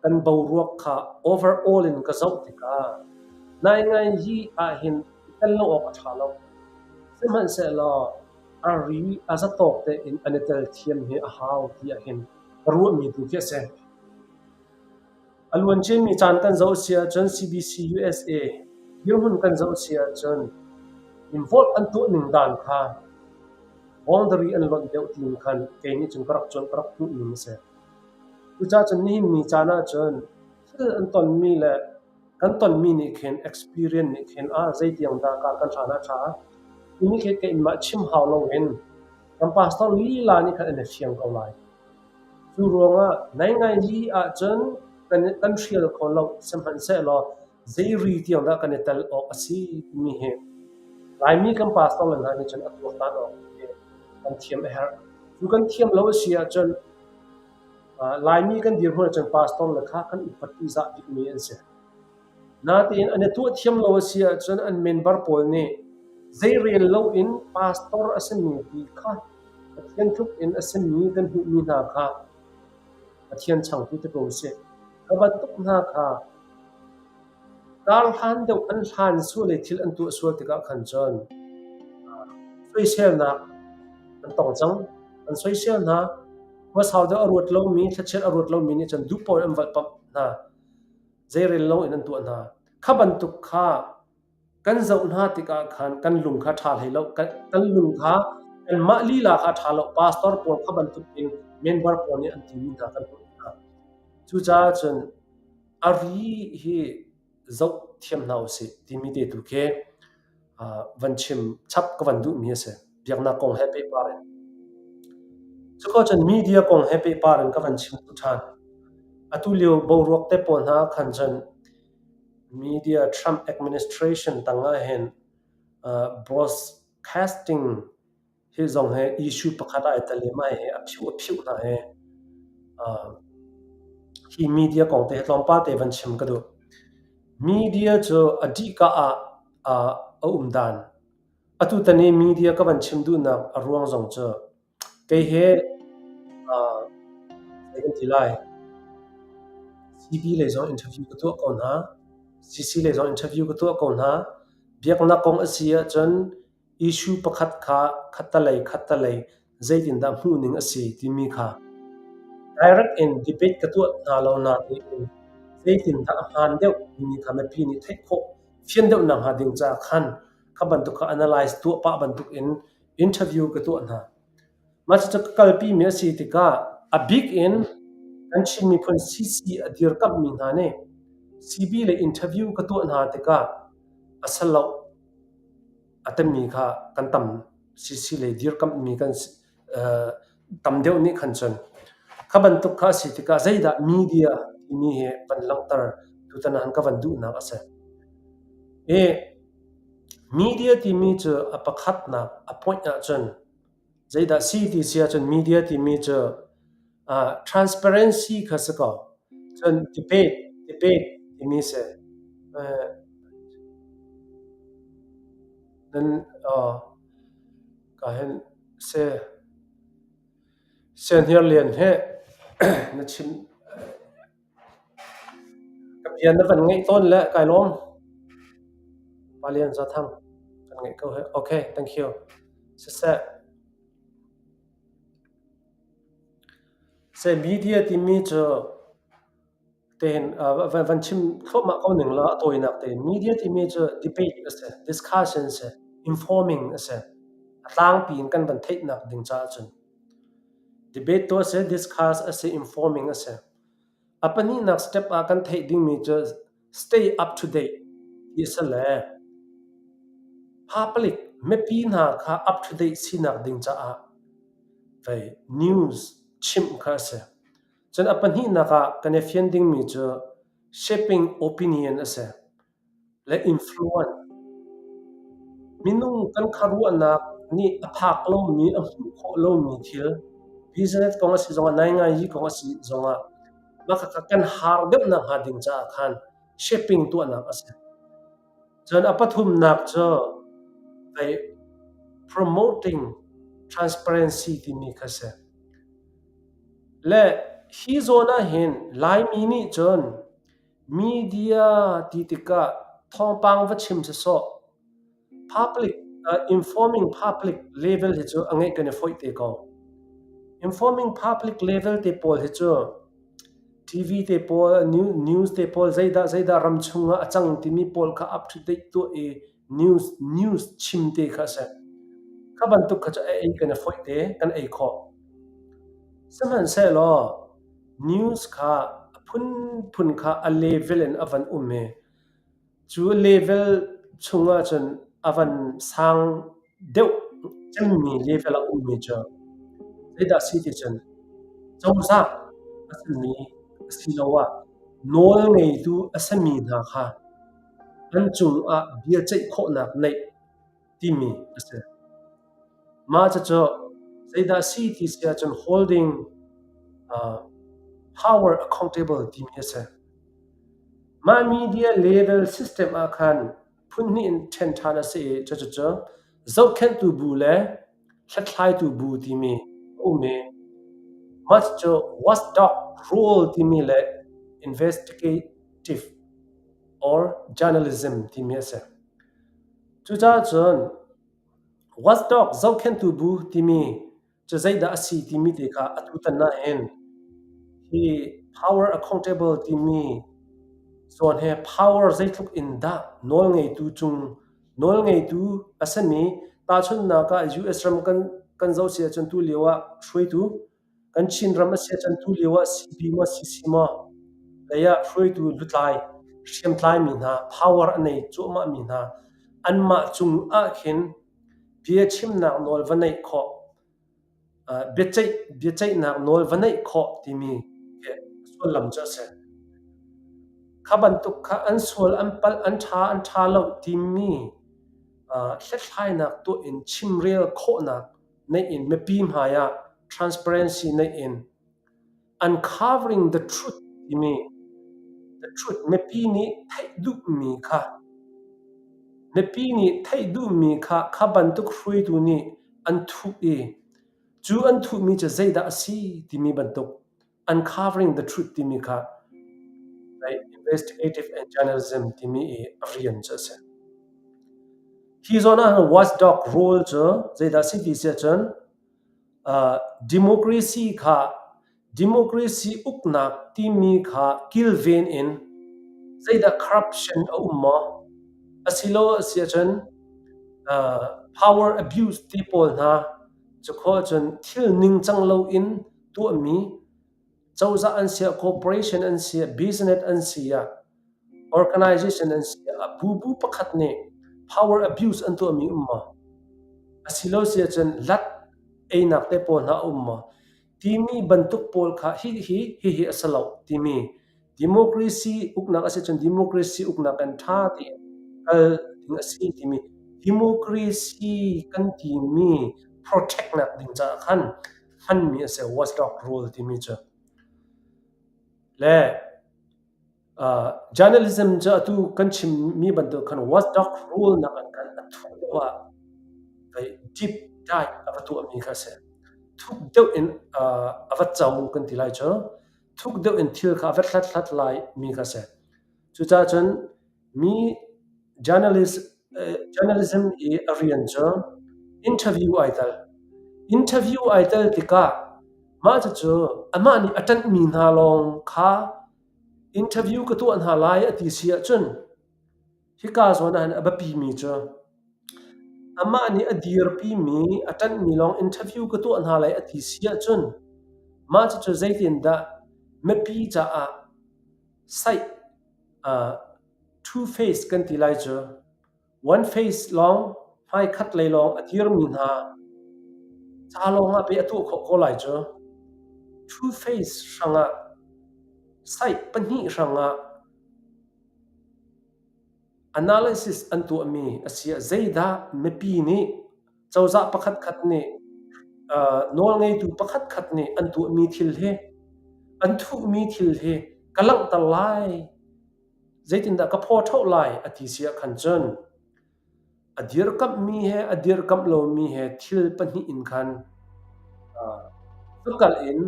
kan boruak kha overall in ka zoh tikah naingai ahhin i tel lo awk a ṭha lo. Sihmanhsehlaw a ri a zatawk tein an i tel thiam hi a hau ti ahhin ka ruahmi tu khi a si. A luanciami caan kan zoh si ahcun CBC USA dirhmun kan zoh si ahcun involve an tuah ning dan kha boundary an lonh deuh tiin khan kei nih cun ka rak cuanh ka rak hmuh ning a si. Cucaah cun nihin ni caan ahcun thil an tonmi le kan tonmi nih khin experience nih khin ah zeitiang dah kar kan hlan ah a ṭha. Timi khi keimah chim hau loin kan pastor lila nih khan an i fiang ko lai. Cu ruangah naingaili ahcun kan hrial kho lo. Sihmanhsehlaw zei ri tiang dah kan i tel awk a si timi hi Laimi kan pastor le hna nih cun a tuaktan awk hi kan thiam a herh. Cu kan thiam lo a si ahcun Laimi kan dirhmun ahcun pastor le kha kan upat ṭihzah bikmi an si. Natein an i tuah thiam lo a si ahcun an member pawl nih zeirel loin pastor a simi ti kha Pathian tluk in a simi kan hmuhmi hna kha Pathian changtu ti ko usih. Ka bantuk hna kha kar hlan deuh an hlan sual i thil an tuah sual tikah khan cun soiselnak an tong cang. An soisel hna. Khuasau deuh a ruat lomi, thlachiat a ruat lomi nih cun duh paoh in an volhpamh hna. Zeirel loin an tuah hna. Kha bantuk kha kan zoh hna tikah khan kan lung kha ṭha hlei lo. Kan lung kha kanmah lila kha ṭha lo. Pastor pawl kha bantuk in member pawl nih an timi hna kan hmuh hna. Cucaah cun a ri hi zoh thiam hna usih timi te tu khi van chim chap ka van duhmi a si. Biaknak kong he pehpar in. Cuka cun media kong he pehpar in ka van chim duh ṭhan. Atu lio boruak te pawl hna khan cun media Trump administration tangah hin broadcasting hi zong hi issue pakhat ah ai tel i mah hi a phiuh a phiuh hna hi. Hi media kong te hi tlawmpal te van chim ka duh. Media cu a dihka ah a um dan. Atutan i media ka van chim duhnak a ruang zong cu kei he zei kan ti lai CB lei zong interview ka tuah ko hna. CC lei zong interview ka tuah ko hna. Biaknak kong a si ahcun issue pakhat kha khattalei khattalei zeitindah hmuhning a si timi kha direct in debate ka tuah hna lo nain zeitindah a hmaan deuh timi kha mipi nih theih khawh fian deuhnak hnga ding caah khan kha bantuk kha analyze tuah pah bantuk in interview ka tuah hna. Mah cucu ka kalpimi a si tikah a bik in kan Chin miphun CC a dirkamhmi hna nih CB le interview ka tuah hna tikah a salo a timi kha kan tam CC lei dirkamhmi kan tam deuh nih khan cun kha bantuk kha a si tikah zeidah media timi hi van langhter tutan ah ka van duhnak a si. I media timi cu a pakhatnak a point ahcun zeidah si ti si ahcun media timi cu transparency kha si ko. Cun debate debate timi si. Nan ka hin si Sianghniar Lian he na chim ka bia na van ngaih tawn le kai lawm. Pa Lian Za Thang kan ngaih ko he. Okay, thank you. Siseh. Se media timi cu tein van chim thluahmah ko ning law a tawinak tein media timi cu debate a si, discussion a si, informing a si. A tlangpi in kan van theihnak ding caah cun debate tuah a si, discuss a si, informing a si. A pahnihnak step ah kan theih dingmi cu stay up to date ti a si le public mipi hna kha up to date sinak ding caah vei news chimh kha a si. Cun a pahnihnak ah kan i fian dingmi cu shaping opinion a si le influence. Minung kan khuaruahnak nih a phak lomi, a hmuh khawh lomi thil, business kong a si zongah, nainganyi kong a si zongah, mah khakha kan har deuhnak hnga ding caah khan shaping tuahnak a si. Cun a pathumnak cu promoting Transparency timi kha si. Le hi zawn ahhin Laimi nih cun media ti tikah thawngpang va chim sawsawh public informing public level hi cu a ngeih kan i fawih te ko. Informing public level te pawl hi cu TV te pawl, news te pawl zeidah zeidah ram chungah a cang timi pawl kha up to date tuah i news news chim te kha a si. Kha bantuk kha cu a ei kan i fawih te, kan ei khawh. Sihmanhsehlaw news kha a phunphun kha a level in a van um i cu level chungah cun a van sang deuh cemmi level a ummi cu zeidah a si ti cun cozah a simi asiloah nawlngeitu a simi hna kha an cungah biaceih khawhnak neih timi a si. Mah cucu zeidah a si ti si ahcun holding power accountable timi a si. Mah media level system ah khan phunhnih in ṭhen ṭhan a si i cucucu zohkhenhtu bu le hlathlaitu bu timi a um i mah cucu watchdog role timi le investigative or journalism timi a si. Cucaah cun watchdog zohkhenhtu bu timi cu zeidah a si timi te kha atutan ahhin hi power accountable timi zawn he power zeitluk in dah nawlngeitu cung nawlngeitu a simi tahchunhnak ah US ram kan zoh si ahcun tu lio ah hruaitu Kan Chinram a si ahcun tulio ah CB maw CC maw lei ah hruaitu lutlai hriamtlaimi hna power a nei cuahmahmi hna anmah cung ah khin biachimnak nawl va neih khawh, biaceih biaceihnak nawl va neih khawh timi sullam cu a si. Kha bantuk kha an sual an palh an ṭha an ṭha lo timi hlathlainak tuah in chimrel khawhnak neih in mipi hmai ah transparency neih in uncovering the truth timi the truth mipi nih theih duhmi kha mipi nih theih duhmi kha kha bantuk hruaitu nih an thuh i cu an thuhmi cu zeidah a si timi bantuk uncovering the truth timi kha investigative and journalism timi i a rian cu a si. Hi zawn ah watchdog role cu zeidah si ti si ahcun democracy kha democracy uknak timi kha kilven in zeidah corruption a um maw asilo a si ahcun power abuse ti pawl hna cu khawh ahcun thil ningcang loin tuahmi cozah an si ah, corporation an si ah, business an si ah, organization an si ah, bubu pakhat nih power abuse an tuahmi um maw? Asilo si ahcun lat einak te pawl hna a um maw? Timi bantuk pawl kha hi hi hihi a si lo timi democracy uknak a si cun democracy uknak in ṭha tein kal ding a si timi democracy kan timi protect nak ding caah khan hmanmi a si watchdog role timi cu. Le journalism cu atu kan chimmi bantuk khan watchdog role nak an kan a thuk deuh ah deep dive a va tuahmi kha a si. Thuk deuh in a va co kan ti lai cu. Thuk deuh in thil kha a va hlat lai mi kha a si. Cucaah cun mi journalist journalism i a rian cu interview ai tel. Interview ai tel tikah mah cucu amah nih a ṭanhmi hna lawng kha interview ka tuah hna lai a ti si ahcun hika zawn ah hin a biapimi cu amah nih a dirpimi a ṭanhmi lawng interview ka tuah hna lai a ti si ahcun mah cucu zeitindah mipi caah saih two face kan ti lai cu one face lawng hmaikhat lei lawng a dirmi hna ca lawng ah pei a tuah khawh ko lai cu. Two face hrangah saih pahnih hrangah analysis an tuahmi a si ah zeidah mipi nih cozah pakhatkhat nih nawlngeitu pakhatkhat nih an tuahmi thil hi an thuhmi thil hi ka langhter lai zeitindah ka phaw ṭhoh lai a ti si ah khan cun. A dirkamhmi he a dirkamh lomi he thil pahnih in khan va kal in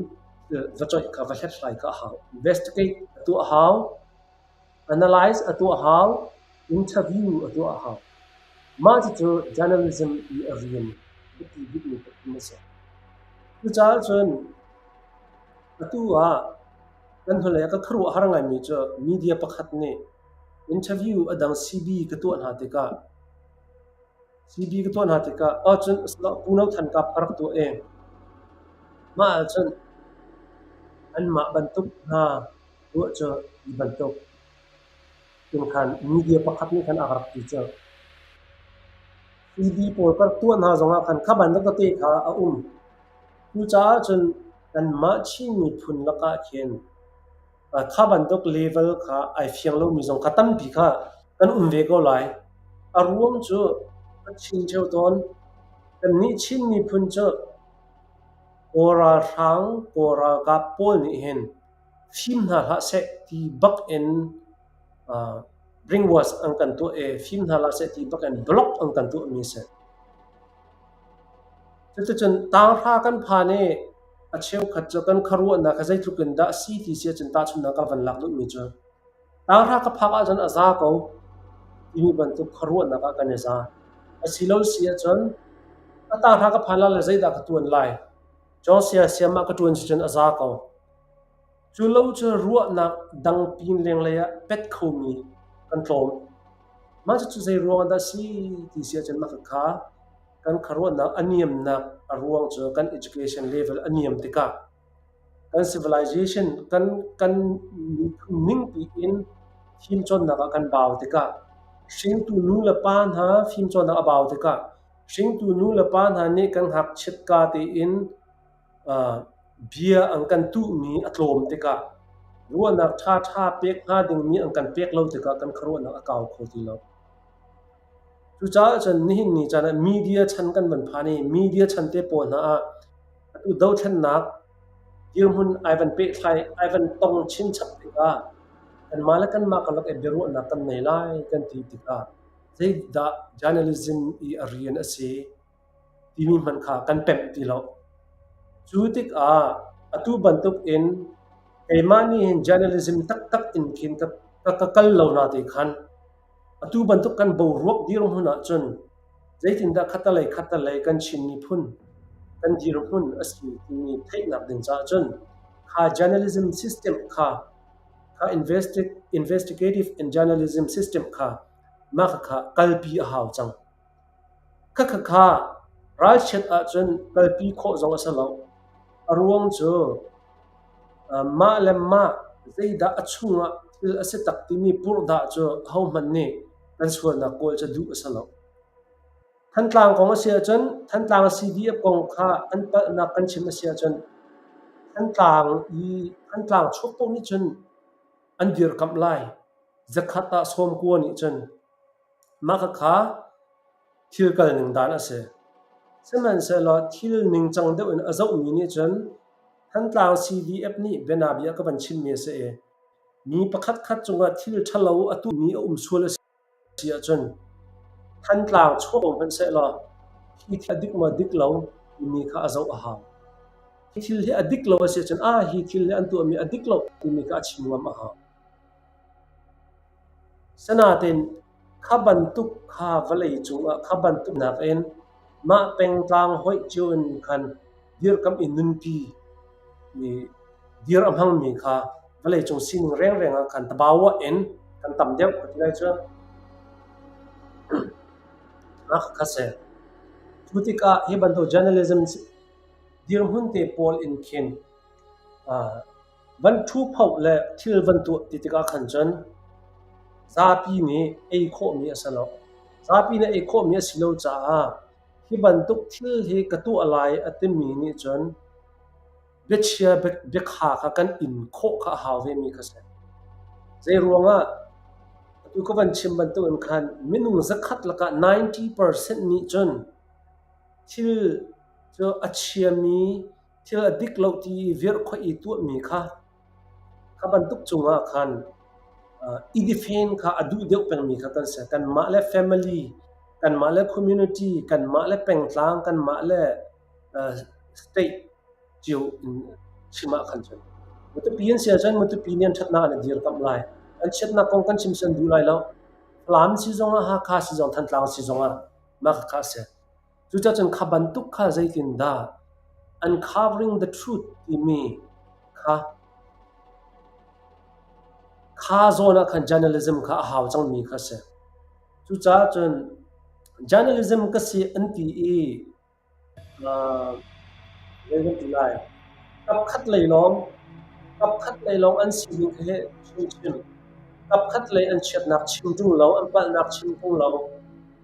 va coih kha va hlathlai kha a hau. Investigate a tuah a hau. Analyze a tuah a hau. Interview a tuah a hau. Mah cucu journalism i a rian biapi bikmi pathum a si. Cucaah cun atu ah kan hnulei ah ka khuaruahhar ngaimi cu media pakhat nih interview a dang CB ka tuah hna tikah CB ka tuah hna tikah ahcun Pu No Than Kap ka rak tuah i mah ahcun anmah bantuk hna tuah cu hi bantuk in khan media pakhat nih khan a rak ti cu. CB pawl ka rak tuah hna zongah khan kha bantuk tete kha a um. Cucaah cun kanmah Chin miphun lakah khin kha bantuk level kha ai fiang lomi zong kha tampi kha kan um ve ko lai. A ruang cu ka chim ṭheo tawn. Kannih Chin miphun cu Kawl ralhrang, Kawl ralkap pawl nih hin fim hna hlah seh ti bak in brainwash an kan tuah i fim hna hlah seh ti bak in block an kan tuahmi a si. Cuticun tanghra kan phan i a cheukhat cu kan khuaruahnak kha zeitluk in dah a si ti si ahcun tahchunhnak ka van lak duhmi cu tanghra ka phak ahcun a za ko timi bantuk khuaruahnak ah kan i za. Asilo si ahcun a tanghra ka phan lai le zeidah ka tuan lai? Cawngsia siam ah ka ṭuan si cun a za ko. Cu lo cu ruahnak dang pin lenglei ah pet khomi kan tlawm. Mah cucu zei ruang ah dah si ti si ahcun mah khakha kan khuaruahnak a niamnak a ruang cu kan education level a niam tikah kan civilization kan kan miphun ningpi in fimcawnnak ah kan bau tikah hringtu nu le pa hna fimcawnnak a bau tikah hringtu nu le pa hna nih kan ngakchiat ka tein bia an kan tuhmi a tlawm tikah ruahnak ṭhaṭha pek hnga dingmi an kan pek lo tikah kan khuaruahnak a kau kho ti lo. Cucaah cun nihin ni caan ah media chan kan van phan i media chan te pawl hna ah atu dothlennak dirhmun ai van pehthlai ai van tong chinchap tikah kanmah le kanmah karlak i biaruahnak kan nei lai kan ti tikah zeidah journalism i a rian a si timi hmanh kha kan pemh ti lo. Cu tikah atu bantuk in keimah nih hin journalism taktak in khin ka, ka kal lo na te khan atu bantuk kan boruak dirhmun ahcun zeitindah khatalei khatalei kan Chin miphun kan dirhmun a si timi theihnak ding caah cun kha journalism system kha kha investigative and journalism system kha mah kha kalpi a hau cang. Khakha ralchiat ahcun kalpi khawh zong a si lo. A ruang cu mah le mah zeidah a chungah thil a si tak timi purhdah cu ahohmanh nih kan sualnak kawl cu duh a si lo. Thantlang kong a si ahcun Thantlang CDF kong kha an palhnak kan chim a si ahcun Thantlang i Thantlang chuak paoh nih cun an dirkamh lai. Zakhat ah sawmkua nih cun Mah khakha thil kalning dan a si. Sihmanhsehlaw thil ningcang deuh in a zohmi nih cun Thantlang CDF nih bianabia ka van chimmi a si i mi pakhatkhat cungah thil ṭhalo a tuahmi a um sual a si ahcun Thantlang chuak ko hmanh sehlaw hi thil a dik maw dik lo timi kha a zoh a hau. Hi thil hi a dik lo a si ahcun ah hi thil hi an tuahmi a dik lo timi kha a chim ngam a hau. Sinain kha bantuk kha vawlei cungah kha bantuk nakin mah pengtlang hoih cio in khan dirkamh i nunpi i dir a hmangmi kha vawleicung sining rengreng ah khan tabawa in kan tam deuh ka ti lai cu. Mah kha si. Cu tikah hi bantuk journalism dirhmun te pawl in khin Van ṭhuphoh le thil van tuah ti tikah khan cun zapi nih ei khawhmi a si lo. Zapi nih ei khawhmi a si lo caah hi bantuk thil hi ka tuah lai a timi nih cun biachia biakha kha kan in khawh kha a hau vemi kha si. Zeiruangah atu ka van chim bantukin khan minung zakhat lakah 90% nih cun thil cu a chiami thil a dik lo ti i virhkhoih i tuahmi kha kha bantuk cungah khan i defend kha a duh deuh pengmi kha kan si. Kanmah le family. Kanmah le community, kanmah le pengtlang, kanmah le state cio in chim ah khan cun Matupi an si ahcun Matupi nih an ṭhatnak an i dirkamh lai. An chiatnak kong kan chim san duh lai lo. Falam si zongah, Hakha si zong, Thantlang si zongah mah khakha a si. Cucaah cun kha bantuk kha zeitindah uncovering the truth timi kha kha zawn ah khan journalism kha a hau cangmi kha a si. Cucaah cun journalism ka si an ti i zei kan ti lai, kapkhat lei lawng an sining he chimchim, kapkhat lei an chiatnak chim ṭung lo, an palhnak chim ṭung lo,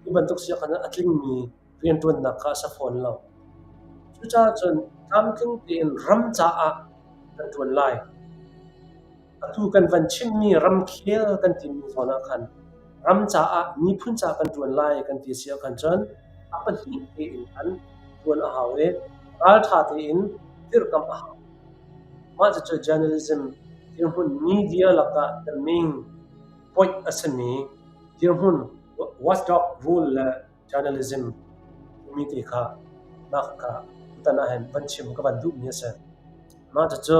ti bantuk si ahkhan a tlingmi rianṭuannak kha a si fawn lo. Cucaah cun tlamtling tein ram caah kan ṭuan lai. Atu kan van chimmi ramkhel kan timi zawn ah khan ram caah miphun caah kan ṭuan lai kan ti si ahkhan cun a pahnih tein khan ṭuan a hau i ralṭha tein dirhkamh a hau. Mah cucu journalism dirhmun media lakah the main point a simi dirhmun watchdog role le journalism timi te kha mah kha tutan ah hin van chim ka van duhmi a si. Mah cucu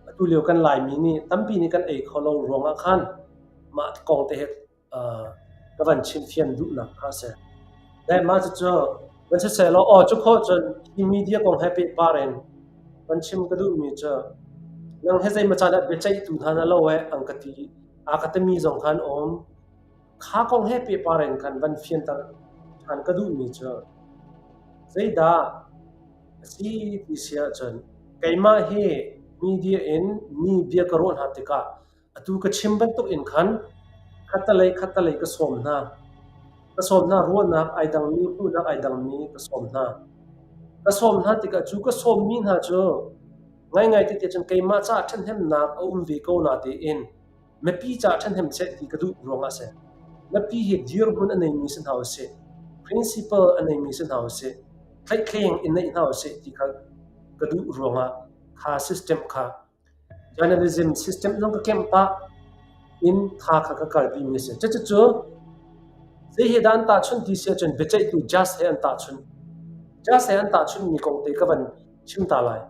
atu lio kan Laimi nih tampi nih kan ei kho lo ruangah khan mah kong te hi ka van chimfian duhnak kha a si. Le mah cucu van siseh law aw cu khawh cun hi media kong he pehpar in van chim ka duhmi cu nang he zeimaw caan ah biaceihtu hna na lo eh an ka ti a ka timi zong kha an um. Kha kong he pehpar in khan van fianter ṭhan ka duhmi cu zeidah a si ti si ahcun keimah hi media in mi bia ka ruah hna tikah atu ka chim bantuk in khan khattelei khattelei ka sawm hna. Ka sawm hna ruahnak ai dangmi, hmuhnak ai dangmi ka sawm hna. Ka sawm hna tikah cu ka sawmmi hna cu ngaingai ti cun keimah caah ṭhahnemnak a um ve ko na tiin Mipi caah ṭhahnem seh ti ka duh ruangah a si. Mipi hi dirhmun a neimi si hna usih, principle a neimi si hna usih, tlaihtleng in neih hna usih ti kha ka duh ruangah kha system kha journalism system zong ka kemh pah in kha kha ka kalpi mi a si. Cucu zei he dah an tahchunh ti si ahcun biaceihtu judge he an tahchunh. Judge he an tahchunhmi kong te ka van chim ta lai.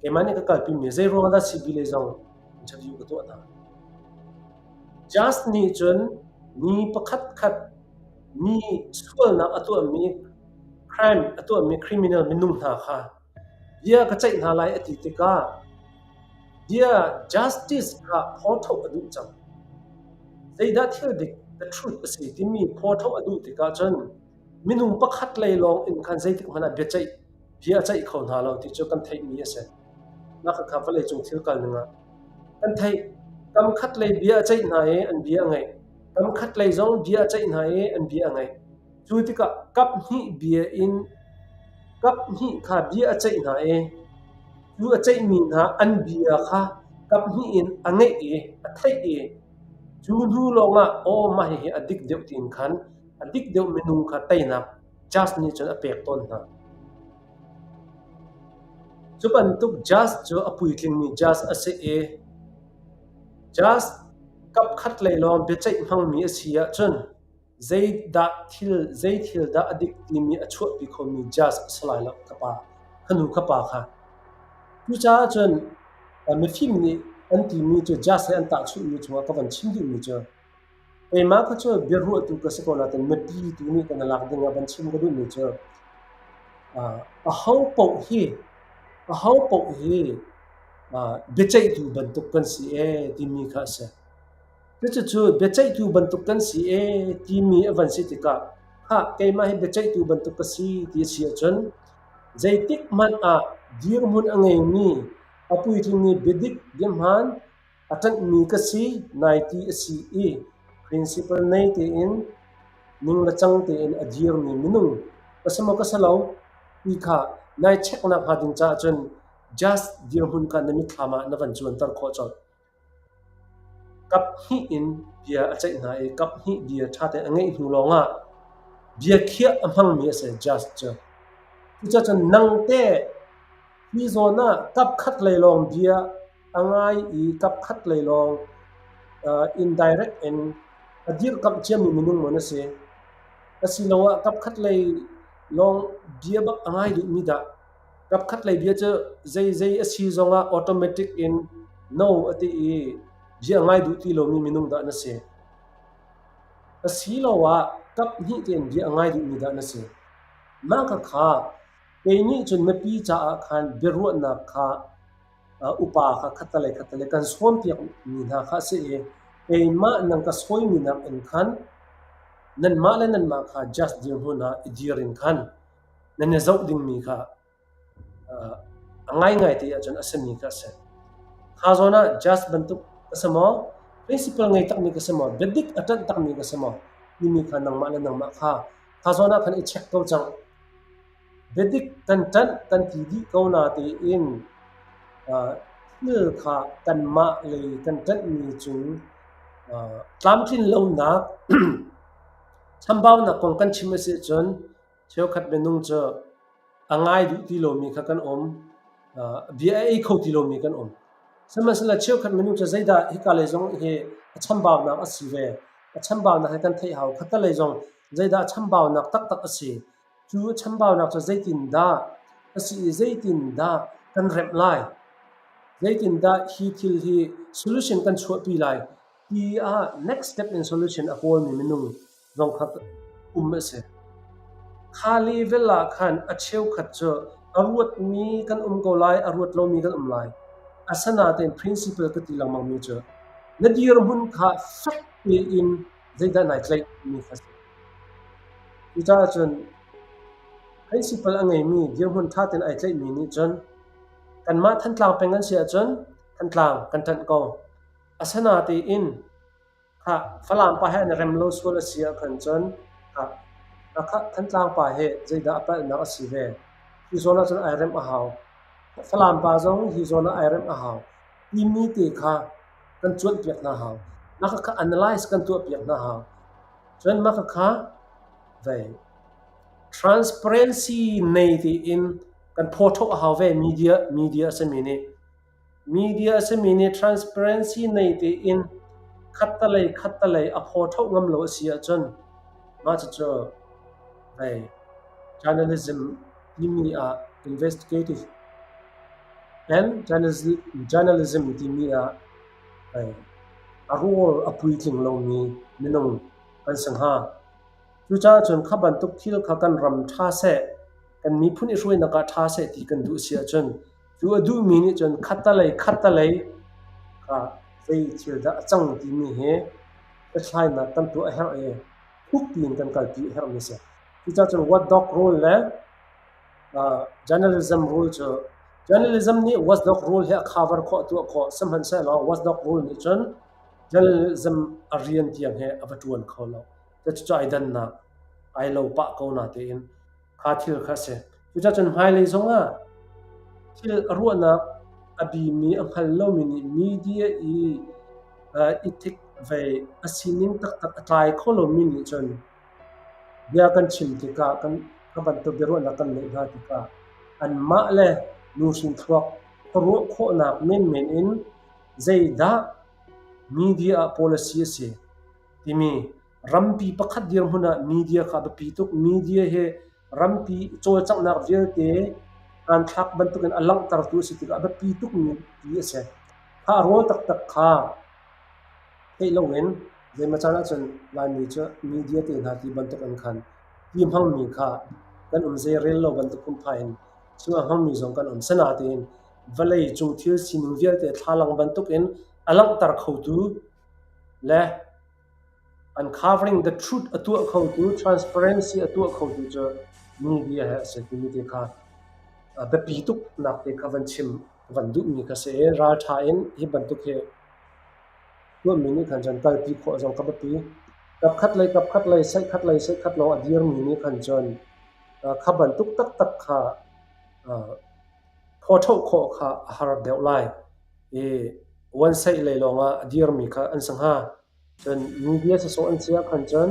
Keimah nih ka kalpimi zeiruang dah CB lei zong interview ka tuah hna. Judge nih cun mi pakhatkhat mi sualnak a tuahmi crime a tuahmi criminal minung hna kha bia ka ceih hna lai a ti tikah bia justice kha phawthoh a duh cang. Zeidah thil dik the truth a si timi phawthoh a duh tikah cun minung pakhat lei lawng in khan zeitik hmanh ah biaceih bia a ceih kho hna lo ti cu kan theihmi a si. Mah khakha vawleicung thil kal ning ah kan theih. Kam khat lei bia a ceih hna i an bia a ngaih. Kam khat lei zong bia a ceih hna i an bia a ngaih. Cu tikah kap hnih bia in kap hnih kha bia a ceih hna i cu a ceihmi hna an bia kha kap hnih in a ngaih i a theih i cu hnu lawngah aw mah hihi a dik deuh tiin khan a dik deuh minung kha teinak judge nih cun a pek tawn hna. Cu bantuk judge cu a puitlingmi judge a si i judge kapkhat lei lawng biaceih hmangmi a si ahcun zeidah thil zei thil dah a dik timi a chuahpi khomi judge a si lai lo ka pa ka nu ka pa kha. Cucaah cun mifim nih an timi cu judge he an tahchunhmi cungah ka van chim duhmi cu Keimah kha cu biaruahtu ka si ko nain mipi tu nih kan i lak ding ah van chim ka duhmi cu aho paoh hi biaceihtu bantuk kan si ee timi kha a si. Cucu biaceihtu bantuk kan si ee timi a van si tikah khah keimah hi biaceihtu bantuk ka si ti a si ahcun zeitik hmanh ah dirhmun a ngeimi a puitlingmi biadik biahmaan A ṭanhmi ka si nai ti a si i principle nei tein ning le cang tein a dirmi minung ka si maw ka si lo ti kha nai checknak hnga ding caah cun judge dirhmun kha na mitthlam ah na van cuanter khawh colh. Kap hnih in bia a ceih hna i kap hnih bia ṭha tein a ngeih hnu lawngah bia khiah a hmangmi a si judge cu. Cucaah cun nang teh hi zawn ah kap khat lei lawng bia a ngai i kapkhat lei lawng indirect in a dirkamh ciami minung maw na si? Asiloah kapkhat lei lawng bia bak a ngai duhmi dah? Kapkhat lei bia cu zeizei a si zongah automatic in no a ti i bia a ngai duh ti lomi minung dah na si? Asiloah kaphnih tein bia a ngai duhmi dah na si? Mah khakha kei nih cun mipi caah khan biaruahnak kha upa kha khattelei khattelei kan sawmpiak mi hna kha a si i keimah nan ka sawimi nakin khan nanmah le nanmah kha judge dirhmun ah i dir in khan nan i zoh dingmi kha a ngaingai ti ahcun a simi kha a si. Kha zawn ah judge bantuk ka si maw, principle ngei takmi ka si maw, biadik a ṭanh takmi ka si maw timi kha nangmah le nangmah kha kha zawn ah khan i check ko cang. Biadik kan ṭanh kan ti dih ko natein thil kha kanmah lei kan ṭanhmi cung tlamtlin lonak chambaunak kong kan chim a si ahcun cheukhat minung cu a ngai duh ti lomi kha kan um. Bia a ei kho ti lomi kan um. Sihmanhsehlaw cheukhat minung cu zeidah hika lei zong hi a chambaunak a si ve. A chambaunak hi kan theih hau. Khattelei zong zeidah a chambaunak taktak a si. Cu chambaunak cu zeitindah a si i zeitindah kan remh lai? Zeitindah hi thil hi solution kan chuahpi lai ti ah next step in solution a kawlmi minung zong kha um a si. Kha level ah khan a cheukhat cu a ruatmi kan um ko lai, a ruat lomi kan um lai. Asinain principle ka ti lengmangmi cu na dirhmun kha fek tein zeidah nai tlaih timi kha a si. Cucaah cun principle a ngeimi dirhmun ṭha tein ai tlaihmi nih cun kanmah Thantlang peng kan si ahcun Thantlang kan ṭanh ko. Asinain khah Falam pa he an i rem lo sual a si ahkhan cun khah khah Thantlang pa hi zeidah a palhnak a si ve? Hi zawn ahcun ai remh a hau. Falam pa zong hi zawn ah ai remh a hau. Timi te kha kan cuanhpiak hna hau. Mah khakha analyze kan tuahpiak hna hau. Cun mah khakha vei transparency nei tiin kan phawṭhawh a hau ve media media a simi nih. Media a simi nih transparency nei tiin khattalei khattalei a phawṭhawh ngam lo a si ahcun mah cucu vei journalism timi ah investigative and journalism timi ah vei a rawl a puitling lomi minung kan si hnga. Cucaah cun kha bantuk thil kha kan ram ṭha seh, kan miphun i hruainak ah ṭha seh ti kan duh si ahcun cu a duhmi nih cun khattalei khattalei kha zei thil dah a cang timi hi hlathlainak kan tuah a herh i thuk piin kan kalpi a herhmi a si. Cucaah cun watchdog role le journalism role cu journalism nih watchdog role hi a cover khawh a tuah khawh sihmanhsehlaw watchdog role nih cun journalism a rian tiang hi a va ṭuan kho lo. Cucu ai dannak ai lo pah ko natein kha thil kha a si. Cucaah cun hmailei zongah thil a ruahnak a bimi a hngal lomi nih media i ethic vei a sining taktak a tlai kho lomi nih cun bia kan chim tikah kan kha bantuk biaruahnak kan neih hna tikah anmah le nuhrin thluak khuaruah khawhnak menmen in zeidah media ah policy a si timi rampi pakhat dirhmun ah media kha a biapi tuk. Media hi rampi cawlcanghnak vialte hmanthlak bantukin a langhtertu a si tikah a biapi tukmi ti a si. Kha a rawl taktak kha theih loin zeimaw caan ahcun Laimi cu media te hna ti bantuk in khan ti hmangmi kha kan um zeirel lo bantuk phunphai in cu a hmangmi zong kan um. Sinain vawlei cung thil sining vialte thlalang bantukin a langhter khotu le uncovering the truth a tuah khotu, transparency a tuah khotu cu media he a si timi te kha biapi tuk nak te kha van chim van duhmi kha si i ralṭha in hi bantuk hi tuahmi nih khan cun kalpi khawh zong ka biapi. Kapkhat lei kapkhat lei saihkhat lei saihkhat lawng a dirmi nih khan cun kha bantuk taktak kha phawṭhoh khawh kha a har deuh lai. I one side lei lawngah a dirmi kha an si hnga. Cun media sawsawh an si ahkhan cun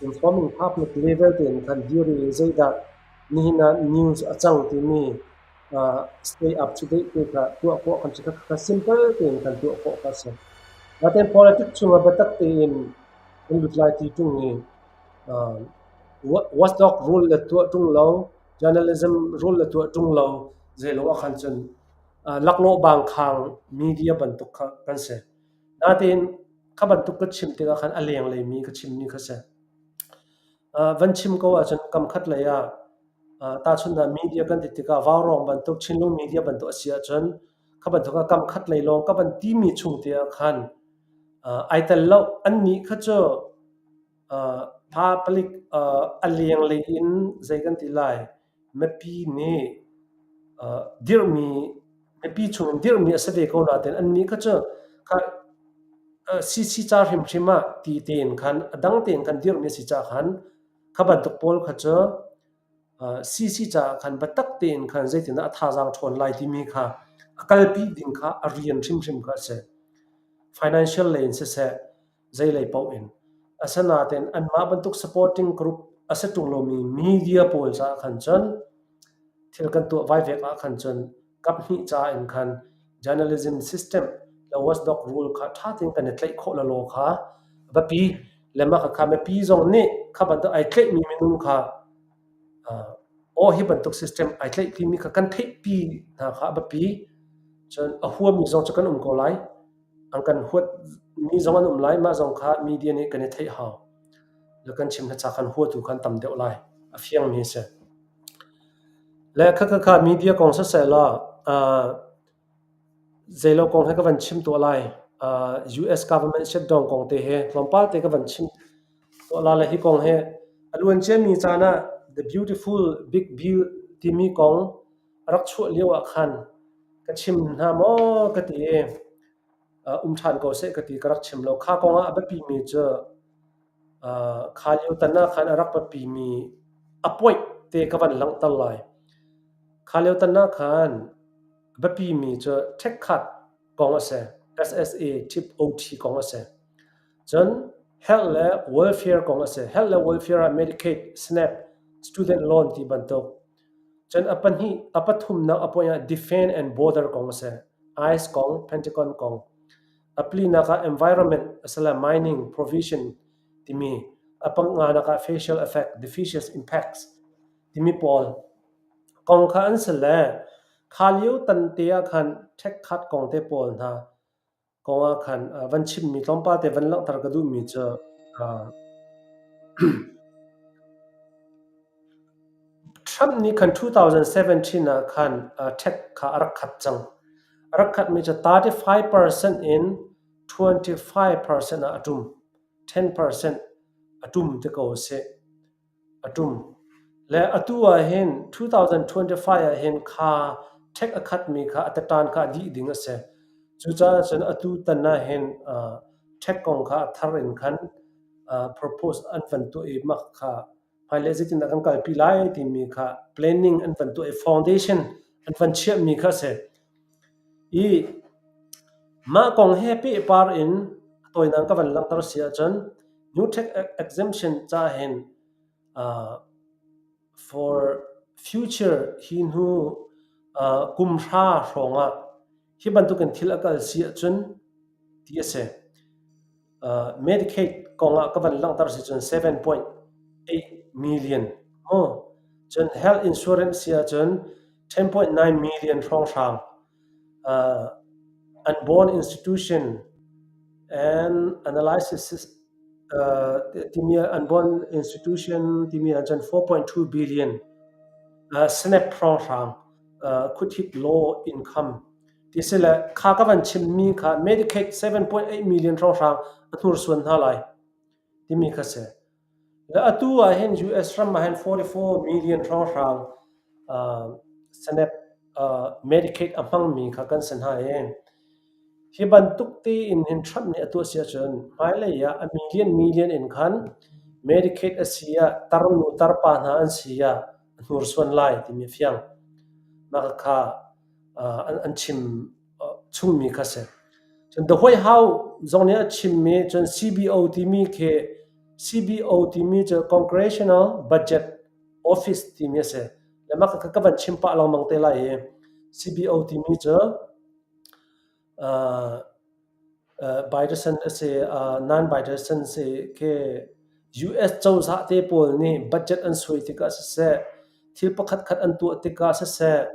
informing public level tein khan dir i zeidah nihin ah news a cang timi stay up to date te kha tuah khawh kan si. Kha simple tein kan tuah khawh kha a si. Natein politics chungah biatak tein kan lut lai ti ṭung i. Watchdog rule le tuah ṭung lo, journalism rule le tuah ṭung lo, zeilo ah khan cun laklawh bangkhang media bantuk kha kan si. Natein kha bantuk ka chim tikah khan a lenglei mi ka chimmi kha si. Van chim ko ahcun kamkhat lei ah tahchunhnak media kan ti tikah Vaurawng bantuk, Chinlung media bantuk a si ahcun kha bantuk ah kamkhat lei lawng ka van timi chung te ah khan ai tel lo. Annih kha cu pa palik a lenglei in zei kan ti lai mipi nih dirhmi mipi chung in dirhmi a si ve ko nain annih kha cu kha CC ca hrimhrim ah ti tein khan a dang tein khan dirhmi a si caah khan kha bantuk pawl kha cu CC caah khan biatak tein khan zeitindah a thazaang ṭhawn lai timi kha a kalpi ding kha a rian hrimhrim kha a si. Financial lei in siseh, zeilei paoh in. Asinain anmah bantuk supporting group a si ṭung lomi media pawl caah khan cun thil kan tuah vaivek ah khan cun kaphnih ca in khan journalism system le watchdog rule kha ṭha tein kan i tlaih khawh lelaw kha a biapi. Le mah khakha mipi zong nih kha bantuk ai tlaihmi minung kha aw hi bantuk system ai tlaih timi kha kan theihpi hna kha a biapi. Cun a huami zong cu kan um ko lai. An kan huat mi zong an um lai. Mah zong kha media nih kan i theih hau. Le kan chim hna khan huatu khan tam deuh lai. A fiangmi a si. Le khakha media kong siseh law zeilo kong he ka van chim tuah lai. US government shutdown kong te he tlawmpal te ka van chim tuah la le hi kong he a luan ciami caan ah The Beautiful Big Bill timi kong a rak chuah lio ah khan ka chim hna maw ka ti i um ṭhan ko seh ka ti ka rak chim lo. Kha kong ah a biapimi cu kha lio tan ah khan a rak biapimi a point te ka van langhter lai. Kha lio tan ah khan a biapimi cu ṭhekkhat kong a si. SSA tip OT kong a si. Cun health le welfare kong a si. Health le welfare ah Medicaid, SNAP, student loan ti bantuk. Cun a pahnih, a pathumnak a point ah defend and border kong a si. ICE kong, Pentagon kong. A plinak ah environment asila mining provision timi, a panganak ah facial effect, diffusion impacts timi pawl kong kha an si le kha lio tan te ah khan ṭhekkhat kong te pawl hna kong ah khan van chimmi tlawmpal te van langhter ka duhmi cu Trump nih khan 2017 ah khan tax kha a rak khat cang. A rak khatmi cu 35% in 25% ah a ṭum. 10% a ṭum ti ko sih. A ṭum. Le atu ah hin 2025 ah hin kha tax a khatmi kha a tatan kha a dih ding a si. Cucaah cun atu tan ah hin tax kong kha a thar in khan propose an van tuah i mah kha hmailei zeitindah kan kalpi lai timi kha planning an van tuah i foundation an van chiahmi kha a si. I mah kong he pehpar in a tawinak ka van langhter si ahcun New Tax Exemption ca hin for future hi hnu kum hra hrawng ah hi bantukin thil a kal si ahcun ti a si. Medicaid kong ah ka van langhter si cun 7.8 million mu. Cun health insurance si ahcun 10.9 million hrawnghrang. Unborn institution and analysis timi unborn institution timi ahcun 4.2 billion SNAP hrawnghrang could hit low income ti si le kha ka van chimmi kha Medicaid 7.8 million hrawnghrang a hnursuan hna lai timi kha si. Le atu ah hin US ram ah hin 44 million hrawnghrang SNAP Medicaid a hmangmi kha kan si hna i hi bantuk tein hin Trump nih a tuah si ahcun hmailei ah a million million in khan Medicaid a si ah tarnu tarpa hna an si ah a hnursuan lai timi a fiang. Mah kha an chim chungmi kha si. Cun The White House zong nih a chimmi cun CBO timi khi CBO timi cu Congressional Budget Office timi a si. Le mah kha ka van chim pah lengmang te lai i CBO timi cu bipartisan a si, non-bipartisan si khi. US cozah te pawl nih budget an suai tikah siseh, thil pakhatkhat an tuah tikah siseh,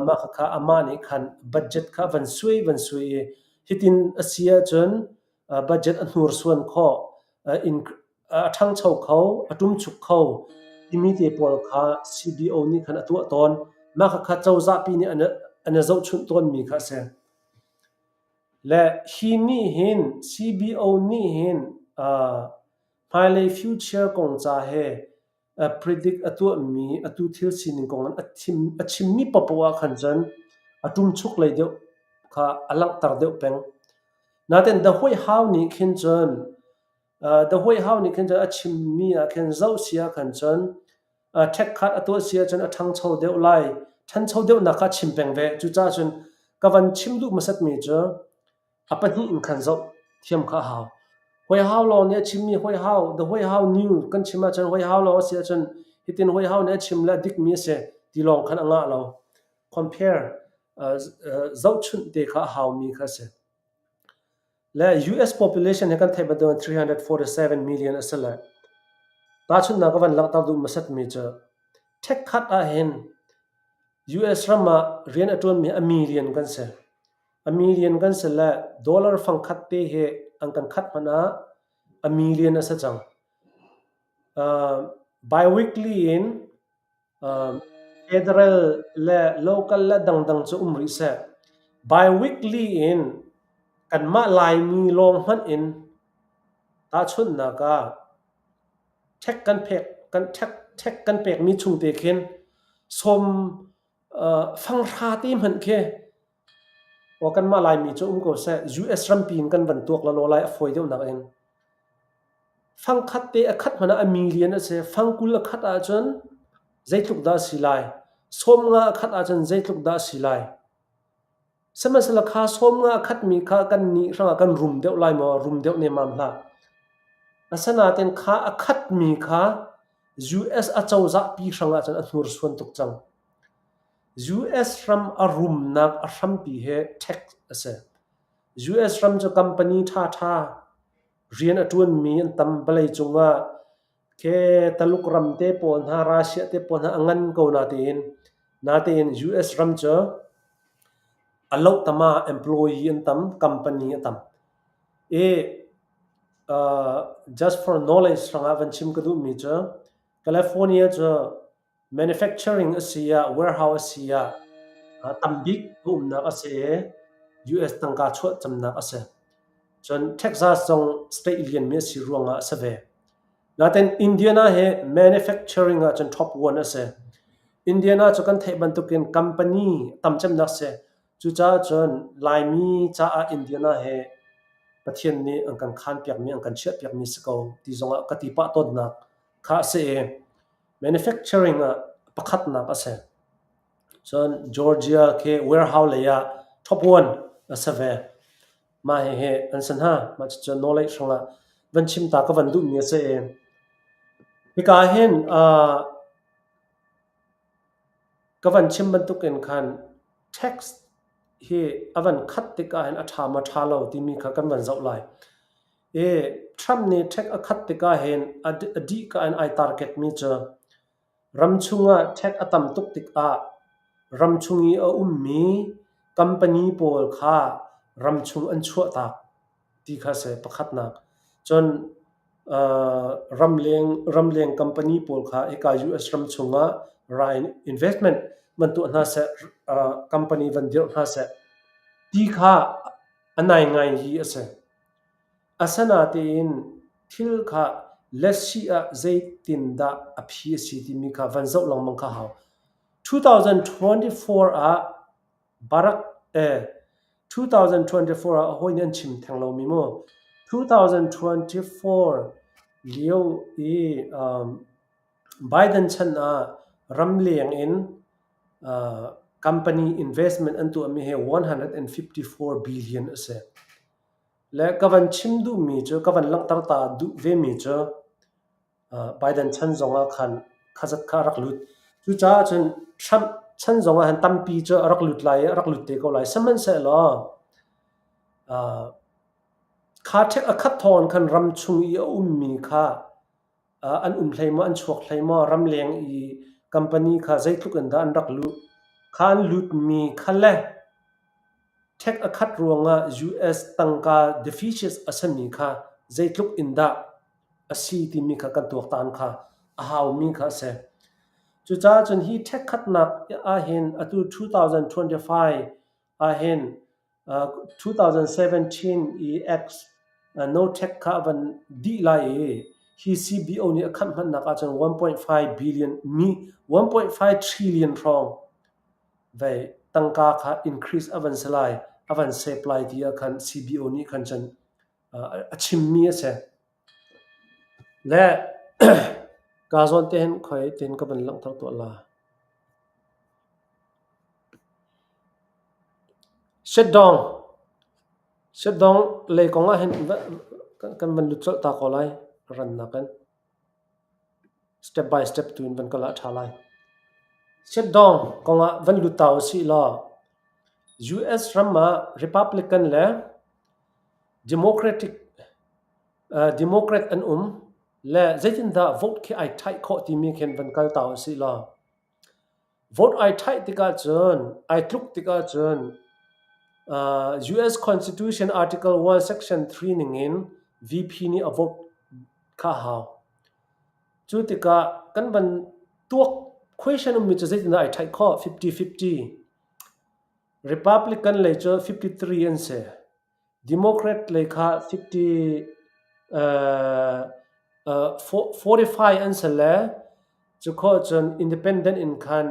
mah khakha amah nih khan budget kha van suai van suai i hitin a si ahcun budget a hnursuan khawh, a ṭhangcho kho, a ṭumchuk kho timi te pawl kha CBO nih khan a tuah tawn. Mah khakha cozahpi nih an i zohchunh tawnmi kha a si. Le hi nih hin CBO nih hin hmailei future kong ca he predict a tuahmi atu thil sining kong in a chimmi paohpaoh ah khan cun a ṭumchuk lei deuh kha a langhter deuh peng. Nain The White House nih khin cun The White House nih khin cun a chimmi ah khin zoh si ah khan cun ṭhekkhat a tuah si ahcun a ṭhangcho deuh lai. Ṭhancho deuhnak kha a chim peng ve. Cucaah cun ka van chim duh hmasatmi cu a pahnih in khan zoh thiam kha a hau. White House lawng nih a chimmi White House, the White House news kan chim ahcun White House lawng a si ahcun hitin White House nih a chim le a dikmi a si ti lawng khan a ngah lo. Compare zohchunh te kha a haumi kha a si. Le US population hi kan theih bantukin 347 million a si le tahchunhnak ka van langhter duh hmasatmi cu ṭhekkhat ahhin US ram ah rian a ṭuanmi a million kan si. A million kan si le dollar fangkhat te hi an kan khat hmanh ah a million a si cang. Biweekly in Federal le local le dangdang cu um rih seh. Biweekly in kanmah Laimi lawng hmanh in tahchunhnak ah ṭhek kan pek kan ṭhek ṭhek kan pekmi chung te khin sawm fanghra te hmanh khi aw kanmah Laimi cu um ko seh US rampi in kan van tuak lalaw lai a fawi deuhnak in. Fangkhat te a khat hmanh ah a million a si. Fangkul a khat ahcun zeitluk dah a si lai? 50 a khat ahcun zeitluk dah a si lai? Sihmanhsehlaw kha 50 a khatmi kha kannih hrangah kan rum deuh lai maw? Rum deuh nemmam hlah. Asinain kha a khatmi kha US acozah pi hrangah cun a hnursuan tuk cang. US ram a rumnak a hrampi hi tax a si. US ram cu company ṭhaṭha rian a ṭuanmi an tam. Vawleicung ah khi Taluk ram te pawl hna, Russia te pawl hna a ngan ko natein, natein US ram cu a loh tam ah employee an tam, company a tam. I just for knowledge hrangah van chim ka duhmi cu California cu Manufacturing a si ah, warehouse a si ah tambik a umnak a si i US tangka chuah cemnak a si. Cun Texas zong state lianmi a si ruangah a si ve. Nain Indiana hi manufacturing ahcun top one a si. Indiana cu kan theih bantukin company tam cemnak a si. Cucaah cun Laimi caah Indiana hi Pathian nih an kan khanpiakmi, an kan chiahpiakmi si ko ti zongah ka ti pah tawnnak kha a si i manufacturing ah pakhatnak a si. Cun Georgia khi warehouse lei ah top one a si ve. Mah hihi an si hna. Mah cucu knowledge hrangah van chim ta ka van duhmi a si i hika hin ka van chim bantukin khan tax hi a van khat tikah hin a ṭha maw ṭha lo timi kha kan van zoh lai. I Trump nih tax a khat tikah hin a dihka in ai target mi cu ramchung ah tax a tam tuk tikah ramchung i a ummi company pawl kha ramchung an chuahtak ti kha a si pakhatnak. Cun ramleng ramleng company pawl kha hika US ramchung ah ra in investment van tuah hna seh, company van dirh hna seh ti kha a naingai hi a si. Asinain thil kha lesi ah zeitindah a phi a si timi kha van zoh lengmang kha a hau. 2024 ah Barack 2024 ah hawi nih an chim theng lomi mu. 2024 lio i Biden chan ah ramleng in company investment an tuahmi hi 154 billion a si. Le ka van chim duhmi cu, ka van langhter ta duh vemi cu Biden chan zongah khan khazat kha a rak lut. Cucaah cun Trump chan zongah hin tampi cu a rak lut lai i a rak lut te ko lai. Sihmanhsehlaw kha ṭhek a khat thawng khan ram chung i a ummi kha. An um hlei maw, an chuak hlei maw, ramleng i company kha zeitluk in dah an rak luh. Kha an lutmi kha le ṭhek a khat ruangah US tangka deficit a simi kha zeitluk in dah a si timi kha kan tuaktan kha a haumi kha a si. Cucaah cun hi ṭhek khatnak ahhin atu 2025 ahhin 2017 i X no tax kha a van dih lai i hi CBO nih a khamh hmanhnak ahcun 1.5 billion mi 1.5 trillion hrawng vei tangka kha increase a van si lai a van save lai ti ah khan CBO nih khan cun a chimmi a si. Le ka zawn te hin khoi tin ka van langhter tuah la. Shutdown Shutdown lei kong ah hin kan van lut colh ta ko lai rannak in. Step by step tu in van kal ah a ṭha lai. Shutdown kong ah van lut ta usih law US ram ah Republican le Democratic Democrat an um le zeitindah vote khi ai ṭhaih khawh timi khin van kal ta usih law Vote ai ṭhaih tikah cun, ai tluk tikah cun US Constitution Article 1 Section 3 ningin VP nih a vote kha a hau. Cu tikah kan van tuak question ummi cu zeitindah ai ṭhaih khawh 50-50. Republican lei cu 53 an si. Democrat lei kha 50 45 an si le cu khawh cun independent in khan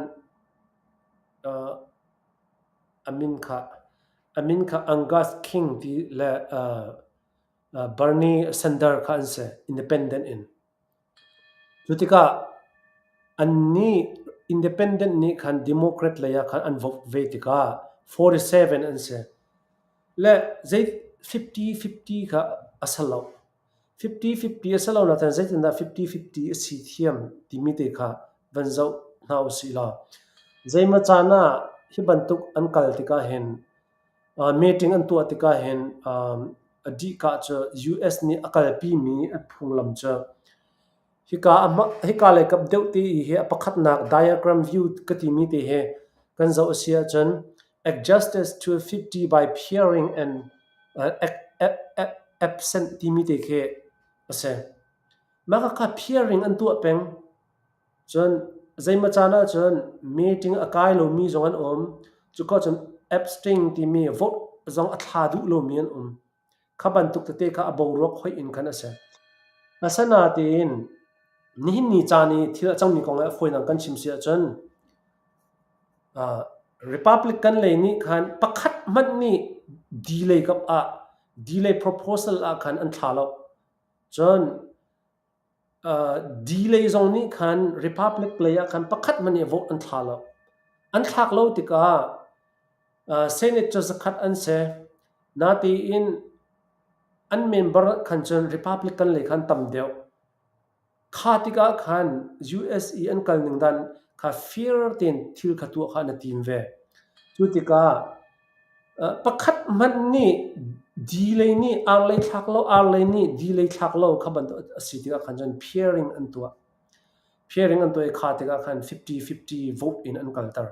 a min kha a min kha Angus King ti le Bernie Sanders kha an si independent in. Cu tikah annih independent nih khan Democrat lei ah khan an vote ve tikah 47 an si. Le zei 50-50 kha a si lo. 50-50 a si lo nain zeitindah 50-50 a si thiam timi te kha van zoh hna usih law zeimaw caan ah hi bantuk an kal tikah hin meeting an tuah tikah hin a dihka cu US nih a kalpimi a phunglam cu hika hika lei kap deuh te i hi a pakhatnak diagram view ka timi te hi kan zoh a si ahcun adjusted to 50 by pairing and absent timi te khi a si. Mah kha pairing an tuah peng. Cun zeimaw caan ahcun meeting a kai lomi zong an um. Cuka cun abstain timi vote zong a thla duh lomi an um. Kha bantuk tete kha a boruak hoih in khan a si. Asinain nihin ni caan i thil a cangmi kong he a fawinak kan chim si ahcun Republican lei nih khan pakhat hmanh nih D lei kap ah D lei proposal ah khan an thla lo. Cun D lei zong nih khan Republic lei ah khan pakhat hmanh nih vote an thla lo. An thlak lo tikah Senate cu zakhat an si. Natein an member khan cun Republican lei khan tam deuh. Kha tikah khan US i an kal ning dan kha fair tein thil kha tuah kha an i tim ve. Cu tikah pakhat hmanh nih D lei nih R lei thlak lo, R lei nih D lei thlak lo kha bantuk a si tikah khan cun pairing an tuah. Pairing an tuah i kha tikah khan 50-50 vote in an kalter.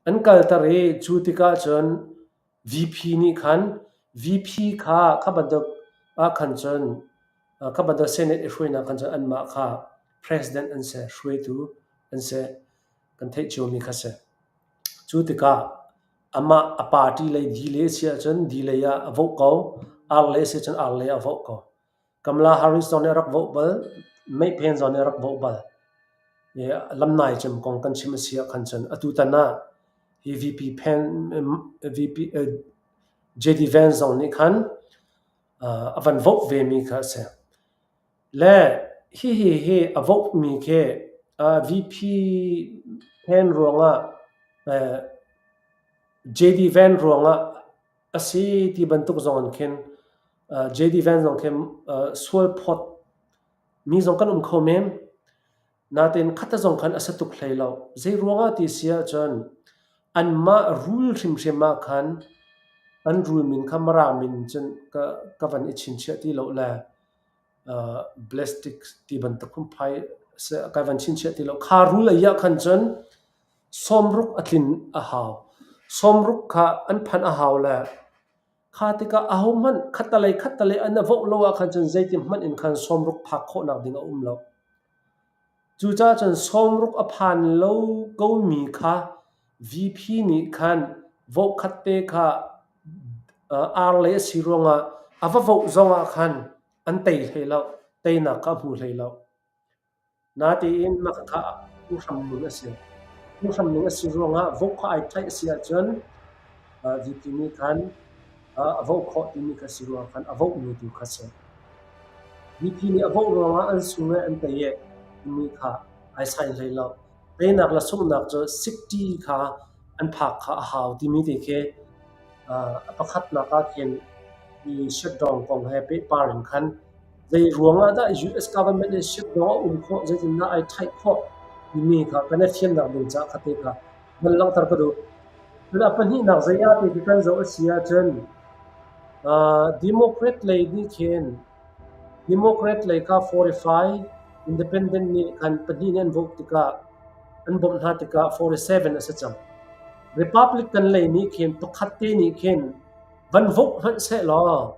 An kalter i cu tikah cun VP nih khan VP kha kha bantuk ah khan cun kha bantuk Senate i hruainak khan cun anmah kha president an si, hruaitu an si. Kan theih ciomi kha si. Cu tikah amah a party lei D lei a si ahcun D lei ah a vote ko, R lei a si ahcun R lei ah a vote ko. Kamala Harris zong nih a rak vote bal, Mike Pence zong nih a rak vote bal. Lamnai cem kong kan chim a si ah khan cun atutan ah hi VP Pen, VP JD Vance zong nih khan a van vote ve mi kha a si. Le hihi hi a vote mi khi VP Pen ruangah JD Vance ruangah a si ti bantuk zong in khin JD Vance zong khi sual phawt mi zong kan um kho men. Natein khat zong khan a si tuk hlei lo. Zei ruangah ti si ahcun anmah rul hrimhrim ah khan an rul min kha Mirang min cun ka, ka van i chinchiah ti lo le. Ballistic ti bantuk phunphai kai van chinchiah ti lo. Kha rul a iah khan cun sawmruk a tlin a hau. Sawmruk kha an phanh a hau le kha tikah ahohmanh khattalei khattalei an i voh lo ahkhan cun zeitihmanh in khan sawmruk phak khawhnak ding a um lo. Cucaah cun sawmruk a phan lo komi kha VP nih khan vohkhat te kha ar lei a si ruangah a va voh zongah khan an tei hlei lo, teinak kha a hmu hlei lo. Natein mah kha phunghram ning a si. Phunghram ning a si ruangah voh kha ai tlaih a si ahcun VP nih khan a voh khawh timi kha si ruangah khan a vohmi tu kha si. VP nih a voh ruangah an sung i an tei i timi kha ai sain hlei lo. Teinak le sunghnak cu 60 kha an phak kha a hau timi te khi a pakhatnak ah khin hi shutdown kong he pehpar in khan zei ruangah dah US government in shutdown a um khawh, zeitindah ai ṭhaih khawh timi kha kan i fiannak ding caah kha te kha van langhter ka duh. Cun a pahnihnak zei ah ti khi kan zoh a si ahcun Democrat lei nih khin Democrat lei kha 45, Independent nih khan pahnih nih an vote tikah an bawmh hna tikah 47 a si cang. Republican lei nih khin pakhat te nih khin van vote hmanh sehlaw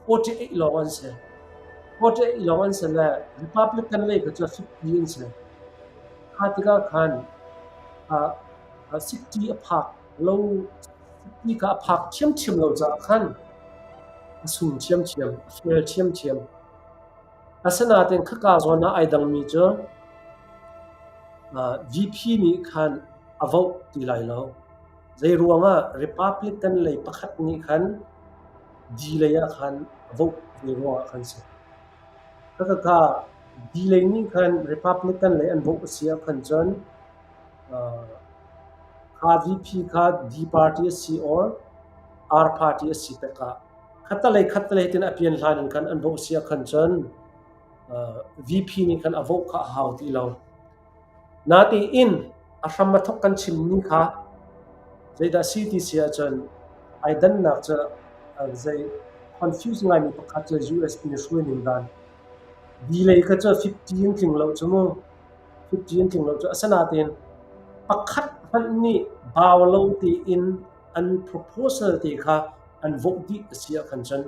48 lawng an si. 48 lawng an si le Republican lei kha cu 50 an si. Kha tikah khan 60 a phak lo 60 kha a phak ṭhiamṭhiam lo caah khan a sung ṭhiamṭhiam, a fail ṭhiamṭhiam. Asinain khaka zawn ah ai dangmi cu VP nih khan a vote ti lai lo. Zeiruangah Republican lei pakhat nih khan D lei ah khan a vote ve ruangah khan si. Khakha D lei nih khan Republican lei an vote a si ahkhan cun kha VP kha D party a si or R party a si tikah khattalei khattalei tin a pian hlan in khan an vote si ahkhan cun VP nih khan a vote kha a hau ti lo. Natein a hram a thawk kan chimmi kha zeidah si ti si ahcun ai dannak cu zei confuse ngaimi pakhat cu US nih hruaining dan. Delay kha cu 50 in tling lo cu mu. 50 in tling lo cu asinain pakhat hmanh nih bau lo tein an proposal te kha an vote dih a si ahkhan cun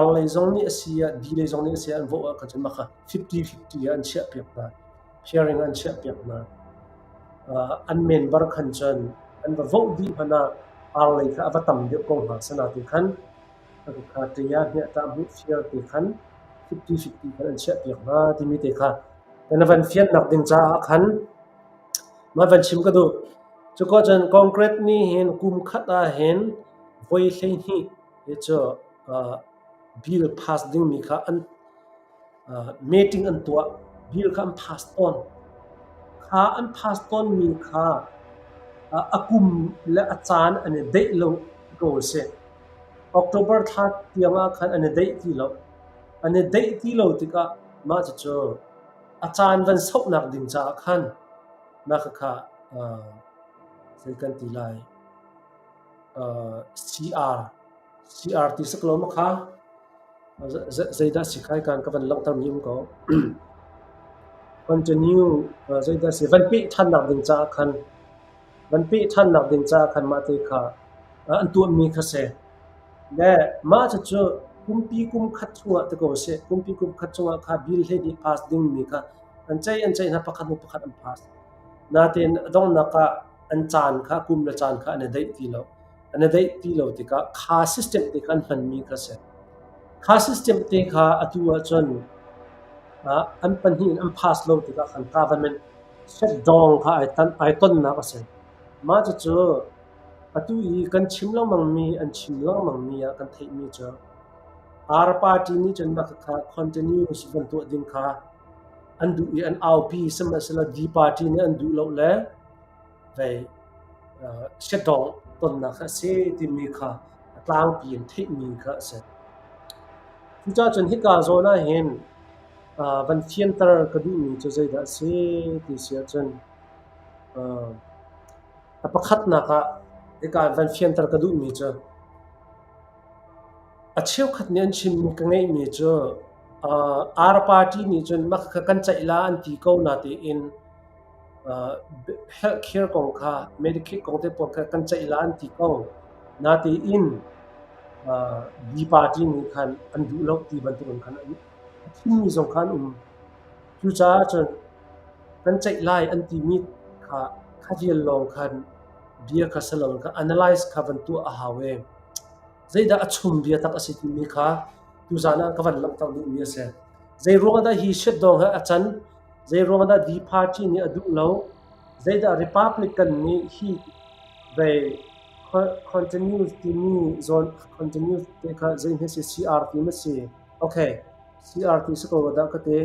R lei zong nih a si ah D lei zong nih a si ah an vote ahkhan cun mah kha 50-50 ah an chiahpiak hna. Hearing an chiahpiak hna. An member khan cun an va vote dih hmanh ah R lei kha a va tam deuh ko hna sanatin khan kha ṭia hniah hmuh fiar te khan 50-50 khan an chiahpiak hna timi te kha kan van fiannak ding caah khan mah van chim ka duh. Cuka cun Congress nih hin kum khat ah hin voi 12 hi cu bill pass dingmi kha an meeting an tuah. Bill kha an pass tawn. Kha an pass tawnmi kha a kum le a caan an i deih lo ko a si. October thla tiang ah khan an i deih ti lo. An i deih ti lo tikah mah cucu a caan van sauhnak ding caah khan mah khakha zei kan ti lai CR CR ti sak lo maw kha zeidah si khai kan ka van langhter mi um ko. Continue zeidah si van peh ṭhannak ding caah khan van peh ṭhannak ding caah khan mah te kha an tuahmi kha si. Le mah cucu kumpi kum khat chungah ti ko seh, kumpi kum khat chungah kha bill 12 pass dingmi kha an ceih an ceih hna pakhat hnu pakhat an pass. Natein a donghnak ah an caan kha kum le caan kha an i deih ti lo. An i deih ti lo tikah kha system te kha an hmanmi kha si. Kha system te kha atu ahcun an pahnih in an pass lo tikah khan government shutdown kha ai tonnak a si. Mah cucu atu i kan chim lengmangmi an chim lengmangmi ah kan theihmi cu R party nih cun mah kha continuous van tuah ding kha an duh i an aupi sihmanhsehlaw D party nih an duh lo le vei shutdown tonnak kha a si timi kha a tlangpi in theihmi kha a si. Cucaah cun hika zawn ah hin van fianter ka duhmi cu zeidah a si ti si ahcun a pakhatnak ah hika van fianter ka duhmi cu. A cheukhat nih an chimmi ka ngeihmi cu R party nih cun mah kha kan ceih la an ti ko natein healthcare kong kha Medicaid kong te pawl kha kan ceih la an ti ko. Natein B party nih khan an duh lo ti bantukin khan a chimmi zong kha an um. Cucaah cun kan ceih lai an timi kha kha vial lawng khan bia kha si loin kha analyze kha van tuah a hau i zeidah a chung bia tak a si timi kha tuzaan ah ka van langhter duhmi a si. Zei ruangah dah hi shutdown hi a can? Zei ruangah dah D party nih a duh lo? Zeidah Republican nih hi vei continues timi zawn continues te kha zei hme si CR ti ma si? Okay, CR ti si ko dah ka ti.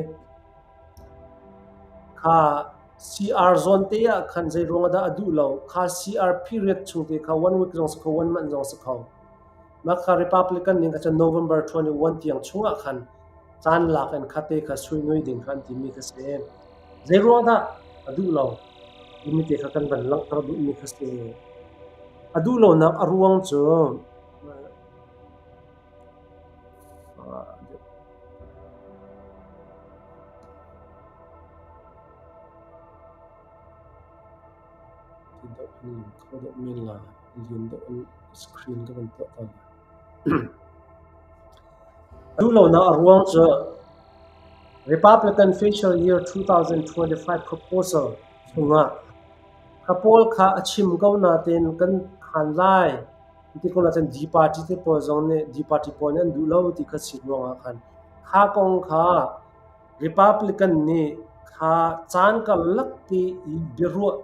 Kha CR zawn te ah khan zei ruangah dah a duh lo? Kha CR period chung te kha one week zong si kho, one month zong si kho. Mah kha Republican ning kha cun November 21 tiang chungah khan caan lak in kha te kha suinui ding kha an timi kha si. Zei ruang dah a duh lo timi te kha kan van langhter duhmi kha si. A duh lonak a ruang cu Screen ka van tuah ta lai. A duh lonak a ruang cu Republican Fiscal Year 2025 proposal chungah kha pawl kha a chim ko nain kan khan lai ti ko ahcun D party te pawl zong nih D party pawl nih an duh lo ti kha si ruangah khan kha kong kha Republican nih kha caan karlak te i biaruah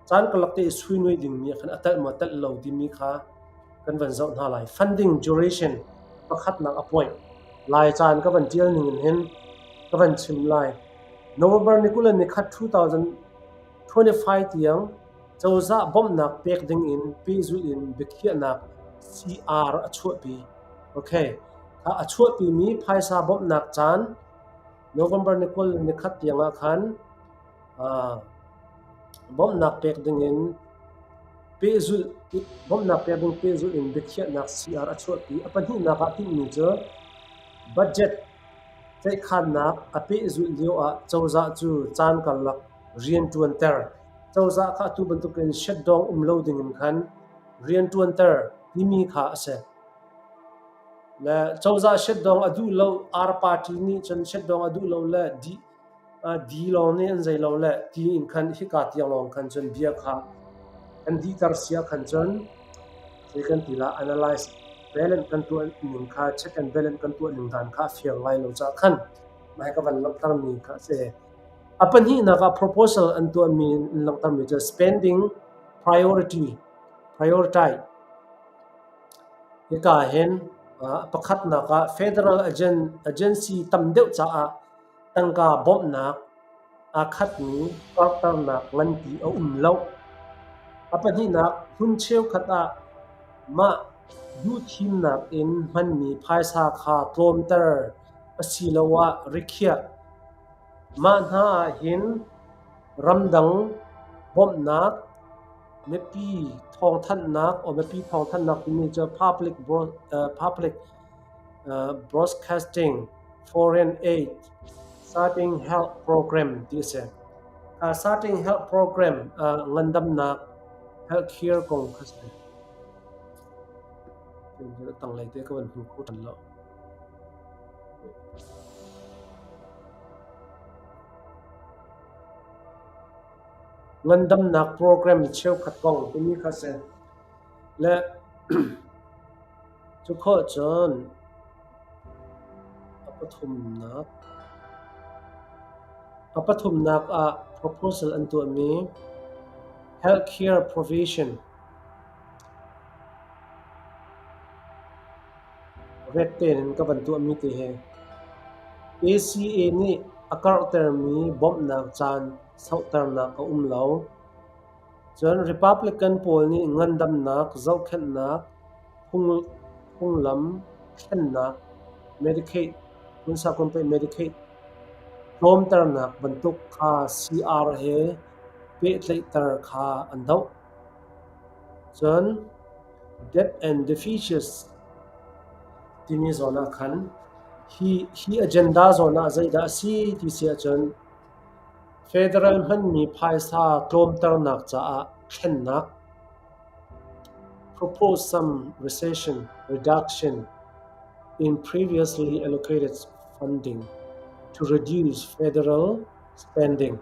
caan karlak te i suinui dingmi ah khan a telh maw telh lo timi kha kan van zoh hna lai. Funding duration pakhatnak a point. Lai caan ka van tial ning in hin ka van chim lai. November ni 21 2025 tiang cozah bawmhnak pek ding in pehzulh in biakhiahnak CR a chuahpi. Okay. Kha a chuahpimi phaisa bawmhnak caan November ni 21 tiang ah khan bawmhnak pek ding in pehzulh bawmhnak pek ding pehzulh in biakhiahnak CR a chuahpi. A pahnihnak ah tinhmi cu budget ceihkhannak a pehzulh lio ah cozah cu caan karlak rianṭuanter. Cozah kha atu bantukin shutdown um lo ding in khan rianṭuanter timi kha a si. Le cozah shutdown a duh lo, R party nih cun shutdown a duh lo le D di lawng nih an zei lo le ti in khan hika tiang lawng khan cun bia kha kan dihter si ah khan cun zei kan ti la analyze balance kan tuah ning kha check and balance kan tuah ning dan kha a fiang lai lo caah khan mai ka van langhter mi kha a si. A pahnihnak ah proposal an tuahmi an langhtermi cu spending priority prioritize Hika hin pakhatnak ah federal agency tam deuh caah tangka bawmhnak aa khatmi karhternak nganpi a um lo. A pahnihnak, hmun cheukhat ah mah duhthimnak in hmanmi phaisa kha tlawmter asiloah rikhiah. Mah hna ahhin ramdang bawmhnak, mipi thawngthanhnak or mipi thawngthanhnak timi cu public broadcasting, foreign aid, starting health program ti a si. Starting health program ngandamnak healthcare kong kha si. Tanglei te ka van hmu kho ṭhan lo. Ngandamnak program cheukhat kong timi kha si. Le cu khawh cun a pathumnak ah proposal an tuahmi healthcare provision red tein ka van tuahmi te hi ACA nih a karhtermi bawmhnak caan sauhternak a um lo. Cun Republican pawl nih ngandamnak zohkhenhnak phunglam thlennak Medicaid Medicaid tlawmternak bantuk kha CR he pehtlaihter kha an doh. Cun debt and deficits. timi zawn ah khan hi agenda zawn ah zeidah a si ti si ahcun federal hmanmi phaisa tlawmternak caah thlennak, propose some recession reduction in previously allocated funding to reduce federal spending.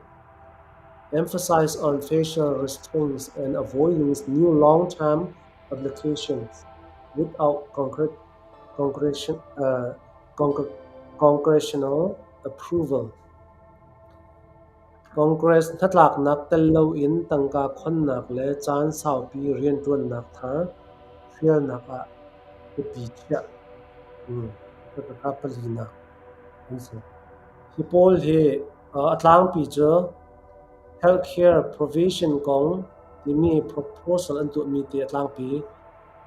Emphasize on fiscal restraints and avoiding new long-term obligations without congressional approval. Congress hnatlaknak tel loin tangka khonnak le caan saupi rianṭuannak thar hrialnak ah biapi chiah. Khakha palinak an si. Hi pawl hi a tlangpi cu healthcare provision kong timi proposal an tuahmi te a tlangpi.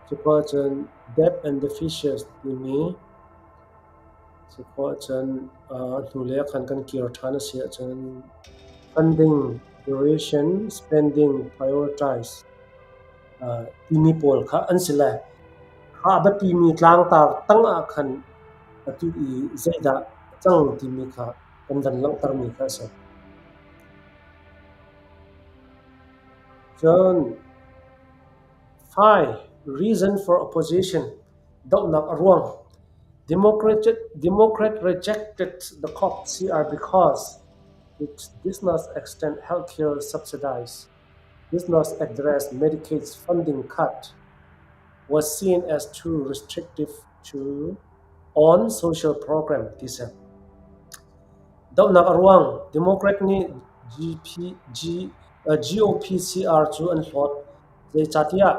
Cuka cun debt and deficit timi cuka cun hnulei ah khan kan kir ṭhan a si ahcun funding, duration, spending, prioritize timi pawl kha an si lai. Kha a biapimi tlangtar tang ah khan atu i zeidah a cang timi kha kan van langhtermi kha a si. Cun five reason for opposition dohnak a ruang. Democrat rejected the COP-CR because it does not extend healthcare subsidies, does not address Medicaid's funding cut, was seen as too restrictive to on social program ti si. Dohnak a ruang Democrat nih GP, G, GOPCR cu an hlawt. Zeicatiah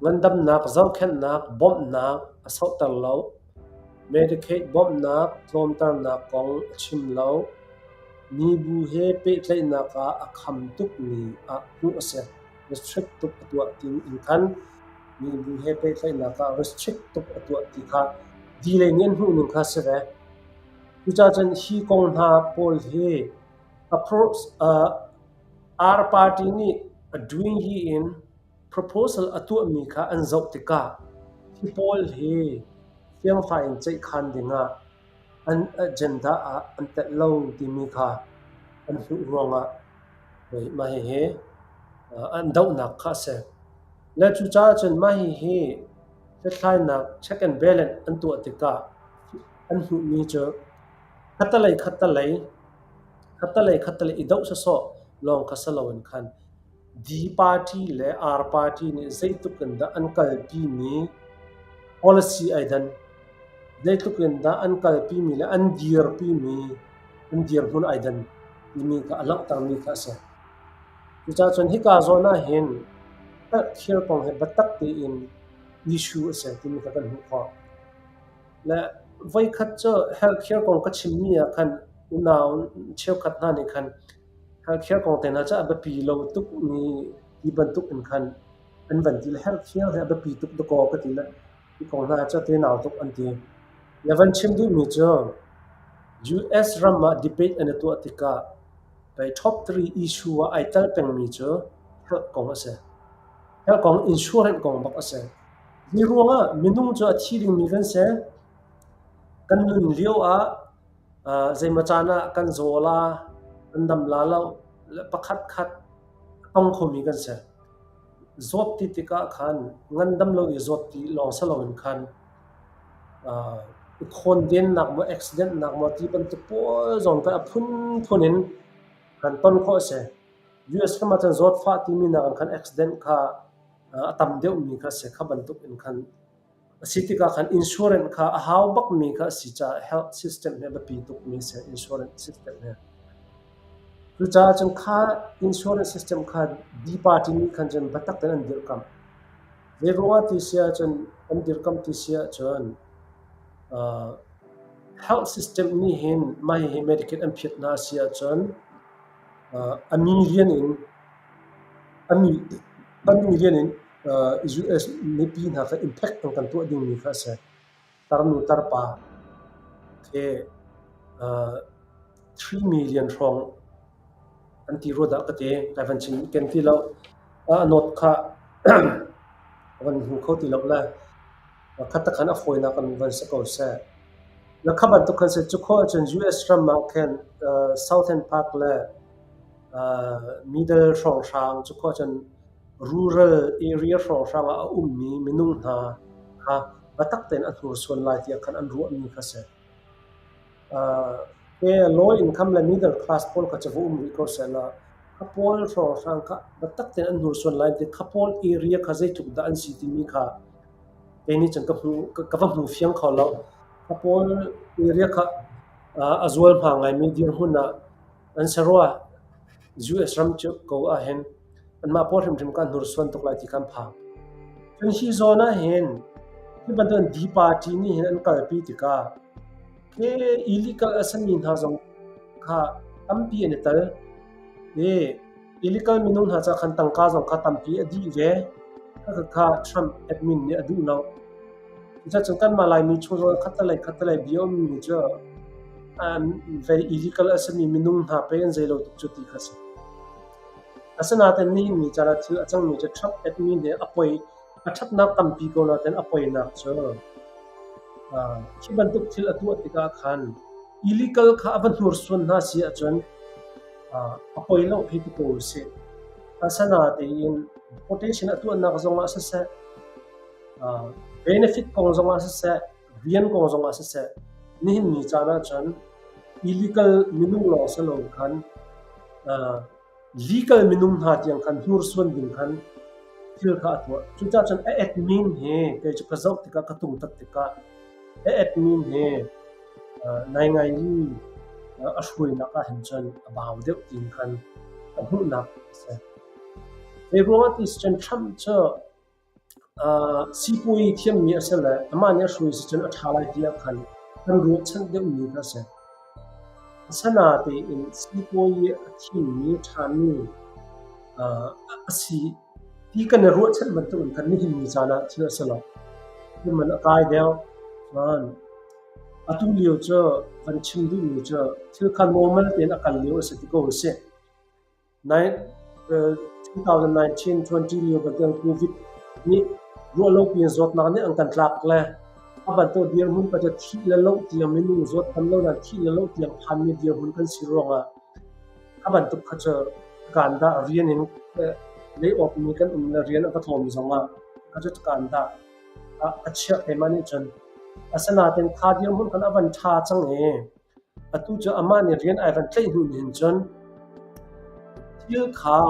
ngandamnak zohkhenhnak bawmhnak a sohter lo, Medicaid bawmhnak tlawmternak kong a chim lo, mibu he pehtlaihnak ah a kham tukmi ah hmuh a si. Restrict tuk a tuah ti in khan mibu he pehtlaihnak ah restrict tuk a tuah ti kha dilei nih an hmuh ning kha a si ve. Cucaah cun hi kong hna pawl hi R party nih a duingyi in proposal a tuahmi kha an zoh tikah hi pawl hi fiangfai in ceihkhan dingah an agenda ah an telh lo timi kha an hmuh ruangah mah hihi an dohnak kha a si. Le cucaah cun mah hihi hlathlainak check and balance an tuah tikah an hmuhmi cu khattelei khattelei khattelei khattelei i doh sawsawh lawng kha si loin khan D party le R party nih zeitluk in dah an kalpimi policy ai dan, zeitluk in dah an kalpimi le an dirpimi an dirhmun ai dan timi kha a langhtermi kha a si. Cucaah cun hika zawn ah hin thil kong hi biatak tein issue a si timi kha kan hmuh khawh. Le voikhat cu healthcare kong ka chimmi ah khan unau cheukhat hna nih khan healthcare kong te hna cu a biapi lo tukmi ti bantuk in khan an van ti le healthcare hi a biapi tuk dakaw ka ti le hi kong hna cu tenau tuk an ti. Le van chim duhmi cu US ram ah debate an i tuah tikah pei top 3 issue ah ai tel pengmi cu health kong a si. Health kong insurance kong bak a si. Hi ruangah minung cu a thi dingmi kan si. Kan nun lio ah zeimaw caan ah kan zaw la, kan dam la lo, pakhat khat a tong khomi kan si. Zawt ti tikah khan ngandam lo i zawt ti lawng si loin khan i khawndennak maw, accident nak maw ti bantuk pawl zong kha a phunphun in kan ton khawh a si. US ram ah cun zawtfah timi nakin khan accident kha a tam deuhmi kha a si. Kha bantuk in khan a si tikah khan insurance kha a hau bakmi kha a si caah health system hi a biapi tukmi a si, insurance system hi. Cucaah cun kha insurance system kha D party nih khan cun biatak tein an dirhkamh. Zei ruangah ti si ahcun an dirhkamh ti si ahcun health system nih hin mah hihi Medicaid an phiat hna a si ahcun a million in a million in US mipi hna kha impact an kan tuah dingmi kha a si. Tarnu tarpa he 3 million hrawng an ti rua dah ka ti. Kai van chim ken ti lo. A note kha van hmu kho ti lo le. Khat takhan a fawinak in van si ko seh. Na kha bantuk khan si cu khawh ahcun US ram ah khin Southern Park le middle hrawnghrang cu khawh ahcun rural area hrawnghrang ah a ummi minung hna kha biatak tein a hnursuan lai tiah khan an ruahmi kha si. Low income le middle class pawl kha cu va um rih ko sehlaw kha pawl hrawnghrang kha biatak tein an hnursuan lai ti kha pawl area kha zeitluk dah an si timi kha kei nih cun ka va hmu fiang kho lo. Kha pawl area kha a zualhma ngaimi dirhmun ah an si rua. US ram cu ko ahhin anmah pawl hrimhrim kha an hnursuan tuk lai ti kha an phang. Cun hi zawn ahhin hi bantukin D party nih hin an kalpi tikah khi illegal a simi hna zong kha tampi an i tel. I illegal minung hna ca khan tangka zong kha tampi a dih ve. Khakha Trump admin nih a duh lo. Cucaah kanmah Laimi chung zong khattelei khattelei bia ummi cu vei illegal a simi minung hna pei an zei lo tuk cu ti kha si. Asinain nihin ni caan ah thil a cangmi cu Trump admin hi a poi a ṭhatnak tampi ko nain a poinak cu khi bantuk thil a tuah tikah khan illegal kha a va hnursuan hna si ahcun a poi lo hei ti ko usih. Asinain deportation a tuahnak zongah siseh, benefit kong zongah siseh, rian kong zongah siseh, nihin ni caan ahcun illegal minung lawng si lo khan legal minung hna tiang khan hnursuan ding khan thil kha a tuah. Cucaah cun a admin hi kei cu ka zoh tikah ka tungtat tikah a admin hi nai ngai i a hruainak ah hin cun a bau deuh tiin khan ka hmuhnak a si. Zei ruangah ti si cun Trump cu Sipuai thiammi a si le amah nih a hruai si cun a ṭha lai tiah khan kan ruahchanh deuhmi kha a si. Asinain sipuai a thimmi ṭhami a si ti kan i ruahchanh bantukin khan nihin ni caan ah thil a si lo. Thil man a kai deuh. Cun atu lio cu van chim duhmi cu thil kha normal tein a kal lio a si ti ko a si. 2019-20 lio bantukin Covid nih ruahlopi in zawtnak nih an kan tlak le a bantuk dirhmun pa cu thih le loh tiang minung zawt tham lo nain thih le loh tiang phanmi dirhmun kan si ruangah a bantuk kha cu kaan dah rian in lei awk mi kan um le rian a va tlawm zongah kha cu kaan dah a chiah keimah nih cun asinain kha dirhmun khan a van ṭha cang i Atu cu amah nih rian ai van tlaih hnu hin cun thil kha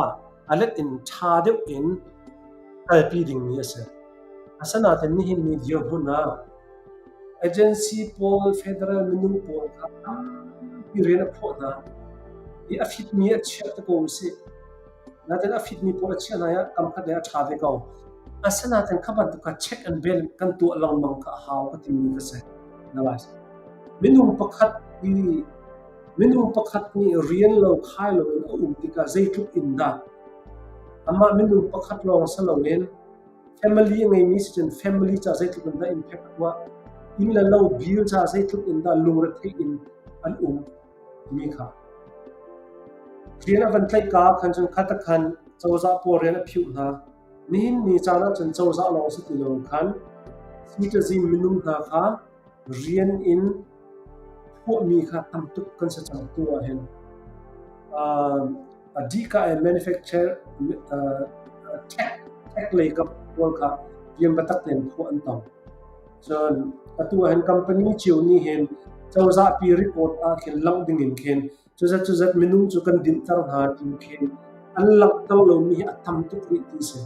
a let in ṭha deuh in kalpi dingmi a si. Asinain nihin ni dirhmun ah agency pawl, federal minung pawl kha tampi rian a phawh hna i a fitmi a chiah te ko usih. Nain a fitmi pawl a chiah hna i kamkhat lei a ṭha ve ko. Asinain kha bantuk kha check and balance kan tuah lengmang kha a hau ka timi ka si. Minung pakhat i minung pakhat nih rian lo khai loin a um tikah zeitluk in dah amah minung pakhat lawng si loin family a ngeimi si cun family ca zeitluk in dah impact a tuah, inn le lo bill ca zeitluk in dah lungretheih in an um timi kha. Rian a van tlaih ka khan cun kha khan cozah pawl rian a phiuh hna. Nihin ni caan ahcun cozah lawng si ti lo khan citizen minung hna kha rian in phuahmi kha tam tuk kan si cang tu ahhin. A dika in manufacture tech tech lei kap pawl kha rian biatak tein phuah an tong. Cun atu ahhin company cio nih hin cozah pi report ah khin langh ding in khin Cuzat cuzat minung cu kan dinhter hna ti khin an langhter lomi hi a tam tuk rih ti si.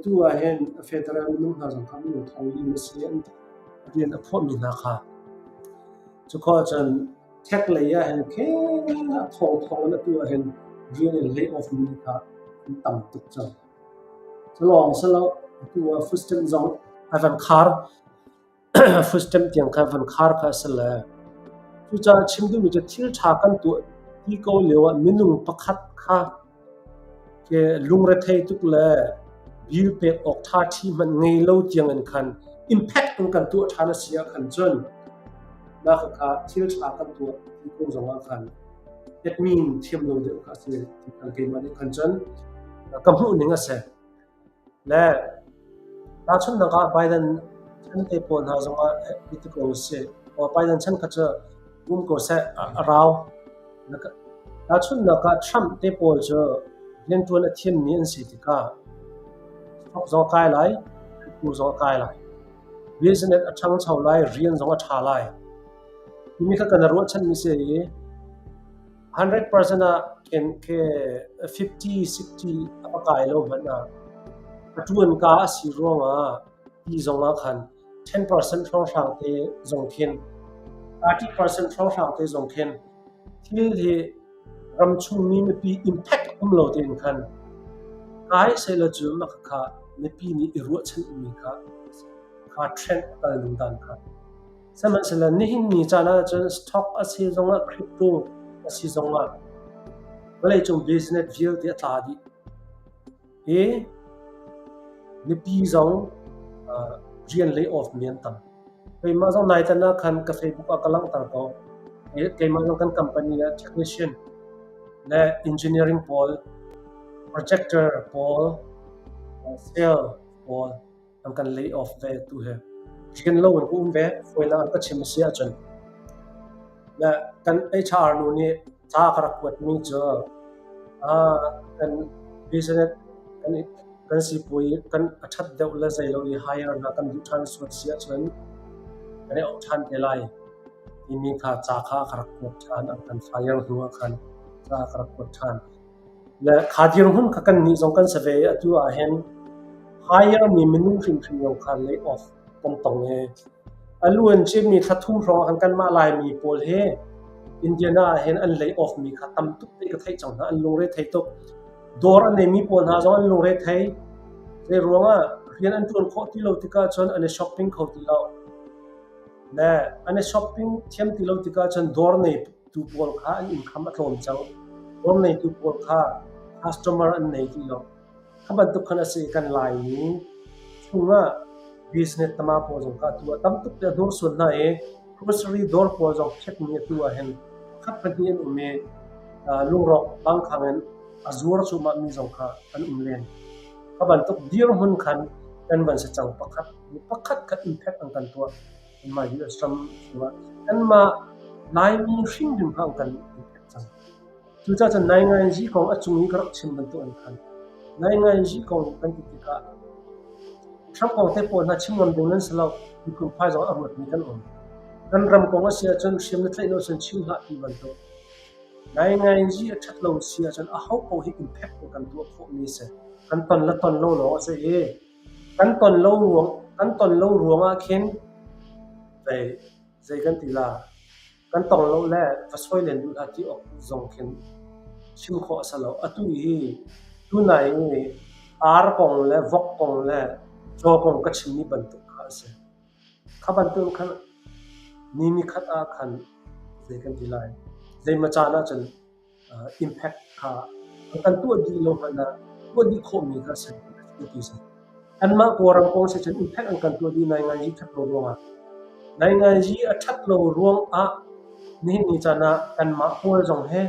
Tu ah hin federal minung hna zong kha minung thong li na si an rian a phuahmi hna kha. Cukhawh cun tech lei ah hin khin a thong thong in atu ah hin rian in lay off mi kha an tam tuk cang. Cu lawng si lo atu ah food stamp zong a van khar. Food stamp tiang kha van khar kha a si le cucaah chim duhmi cu thil ṭha kan tuah ti ko lio ah minung pakhat kha ke lungrethei tuk le bill pek awk ṭha ṭhi hmanh ngei lo tiang in khan impact in kan tuah ṭhan a si ah khan cun mah kha thil ṭha kan tuah ti ko zong ah khan admin thiam lo deuh kha a si ti khan keimah nih khan cun ka hmuh ning a si. Le tahchunhnak ah Biden Chan te pawl hna zongah ti ko sih. Biden chan kha cu um ko seh, a rau. Tahchunhnak ah Trump te pawl cu rianṭuan a thiammi an si tikah stock zong a kai lai, crypto zong a kai lai. Business a ṭhangcho lai, rian zong a ṭha lai. Timi kha kan ruahchanmi si i 100% ah khin khi 50, 60 a kai lo hmanh ah a ṭuan ka a si ruangah ti zong ah khan 10% hrawnghrang te zong khin 30% hrawnghrang te zong khin thil hi ramchung mi mipi impact um lo tein khan kai sehla cu mah kha mipi nih i ruahchan mi kha kha trend a kal ning dan kha. Sihmanhsehlaw nihin ni caan ahcun stock a si zongah crypto a si zongah vawleicung business vialte a tla dih. Hi mipi zong rian lay off mi an tam. Keimah zong naitan ah khan ka Facebook ah ka langhter ko. Keimah zong kan company ah technician le engineering pawl, projector pawl, sale pawl an kan lay off ve tu hi. Rian lo in ka um ve, fawinak an ka chim a si ahcun. Le kan HR nu nih ca ka rak kuatmi cu kan business kan sipuai kan a ṭhat deuh le zei lo i hire hna kan duh ṭhan sual si ahcun kan i auh ṭhan te lai timi kha ca kha ka rak kuat ṭhan. An kan fire hnu ah khan ca ka rak kuat ṭhan. Le kha dirhmun kha kannih zong kan si ve i atu ah hin hire mi minung hrimhrim zong kha lay off kan tong i a luan cimi thla thum hrawng ah khan kanmah Laimi pawl hi Indiana ah hin an lay off mi kha tam tuk te ka theih cang hna. An lungre thei tuk. Dawr a neimi pawl hna zong an lungre thei. Zei ruangah rian an ṭuan khawh ti lo tikah cun an i shopping kho ti lo. Le an i shopping thiam ti lo tikah cun dawr nei tu pawl kha an income a tlawm cang. Dawr neitu pawl kha customer an nei ti lo. Kha bantuk khan a si kan Laimi chungah business tama pawl zong kha atu ah tam tuk te a hnursuan hna i grocery dawr pawl zong phekmi atu ah hin pakhat pahnih an um i lungrawk bangkhang in a zuar cuahmah mi zong kha an um len. Kha bantuk dirhmun khan kan van si cang pakhat pakhat kha impact an kan tuah. Kanmah US ram chungah kanmah Laimi hrimhrim kha an kan impact cang. Cucaah cun nainganzi kong a cung i ka rak chim bantuk an khan. Nainganzi kong kan ti tikah Trump kong te pawl hna chim ngam ding nan si lo. Miphun phai zong a ruatmi kan um. Kan ram kong a si ahcun hriam na tlaih lo ahcun chim hlah ti bantuk. Nainganzi a ṭhat lo si ahcun aho paoh hi impact kan tuah khawhmi a si. Kan ton le ton lo lawng a si i kan ton lo ruang kan ton lo ruangah khin zei zei kan ti la kan tong lo le va sawi len duh hlah ti awk zong khin chim khawh a si lo. Atu hi tunai i ar kong le vok kong le caw kong ka chimmi bantuk kha a si. Kha bantuk khan ni nikhat ah khan zei kan ti lai, zeimaw caan ahcun impact kha kan tuah dih lo hmanh ah tuah dih khawhmi kha a si ti si. Anmah Kawlram kong si cun impact an kan tuah dih nainganzi ṭhat lo ruangah. Nainganzi a ṭhat lo ruangah nihin ni caan ah kanmah Kawl zong he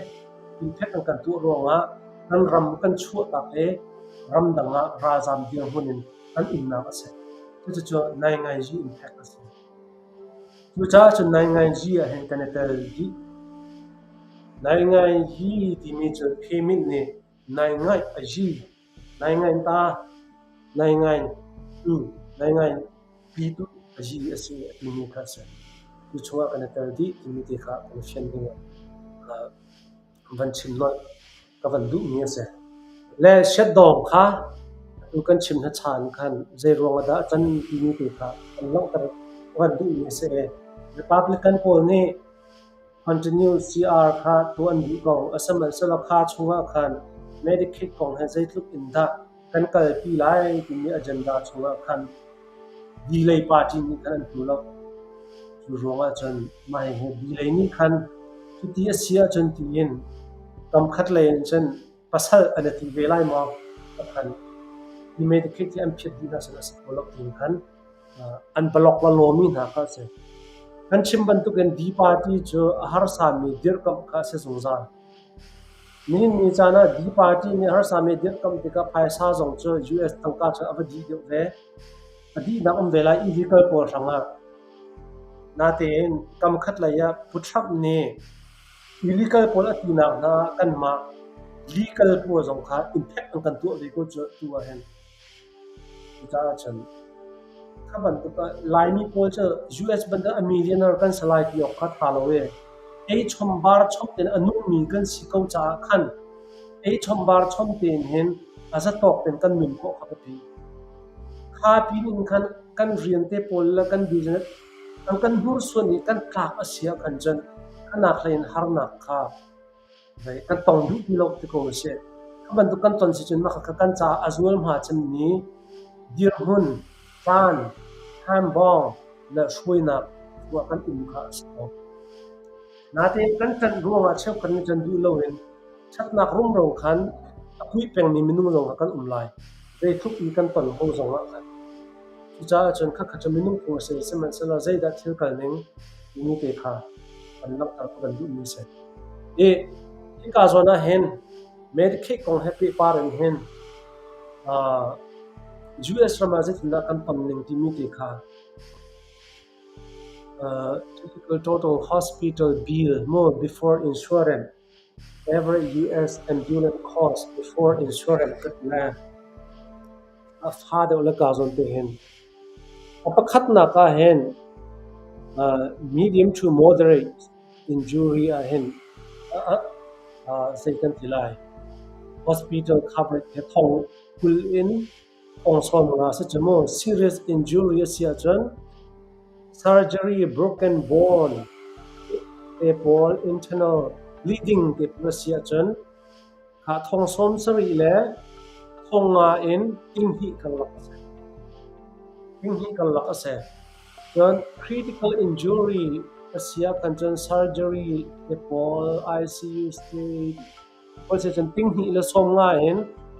impact an kan tuah ruangah kan ram kan chuahtak i ramdang ah ralzaam dirhmun in kan umnak a si. Cucu nainganzi impact a si. Cucaah cun nainganzi ah hin kan i tel dih. Nainganzi timi cu Phemin nih naingaih a zi, naingain ta, naingain tu, naingain pi tu a zi a si a timi kha a si. Cu chungah kan i tel dih timi te kha kan fian ding ah van chim nolh ka van duhmi a si. Le siatdawng kha atu kan chim hnachan khan zei ruang ah dah a can timi te kha kan langhter ka van duhmi a si i Republican pawl nih Continue CR kha tuah an duh ko. Asihmanhsehlaw kha chungah khan Medicaid kong he zeitluk in dah kan kalpi lai timi agenda chungah khan D-lei party nih khan an hmu lo. Cu ruangah cun mah hihi D-lei nih khan cuti a si ahcun tiin kamkhat lei in cun pasal an i ti ve lai maw? Khan hi Medicaid hi an phiat dih hna seh a si kho lo tiin khan an block lawlawmi hna kha a si. Kan chim bantukin D party cu a harsami dirhkamh kha a si zungzal. Nihin ni caan ah D party nih harsami dirhkamh tikah phaisa zong cu US tangka cu a va dih deuh ve. A dihnak um ve lai illegal pawl hrangah. Natein kam khat lei ah Pu Trump nih illegal pawl a tinak hna ah kanmah legal pawl zong kha impact an kan tuah ve ko cu tu ah hin. Cucaah cun kha bantuk ah Laimi pawl cu US bantuk a millionaire kan si lai ti awk kha tha lo ee. Ei chom bar chom tein a nungmi kan si ko caah khan ei chom bar chom tein hin a zatawk tein kan nun khawh kha biapi. Kha pin in khan kan rian te pawl le kan business an kan hnursuan i kan tlak a si ahkhan cun khanak hlei in harnak kha kan tong duh ti lo ti ko a si. Kha bantuk kan ton si cun mah kha kan caah a zualhma cemmi dirhmun, caan, hambawng le hruainak tuah kan um kha a si ko. Natein kan ṭanh ruangah cheukhat nih cun duh loin ṭhatnak rumro khan a kuih pengmi minung zong kha kan um lai. Zeitluk i kan ton ko zongah khan. Cucaah cun khakha cu minung phung a si, sihmanhsehlaw zeidah thil kal ning timi te kha kan langhter ka kan duhmi a si. I hika zawn ah hin Medicaid kong he pehpar in hin US ram ah zeitindah kan ton ning timi te kha typical total hospital bill mu before insurance Average US ambulance cost before insurance ka ti lai. A fa deuh le ka zawn te hin. A pakhatnak ah hin medium to moderate injury ah hin zei kan ti lai. Hospital coverage he thong 20 in thong 50 si cu mu. Serious injury a si ahcun Surgery, broken bone te pawl, internal bleeding te pawl a si ahcun kha thong 70 le thong nga in 20 karlak a si. 20 karlak a si. Cun critical injury a si ahkhan cun surgery te pawl, ICU stay pawl si cun 20 le 50 in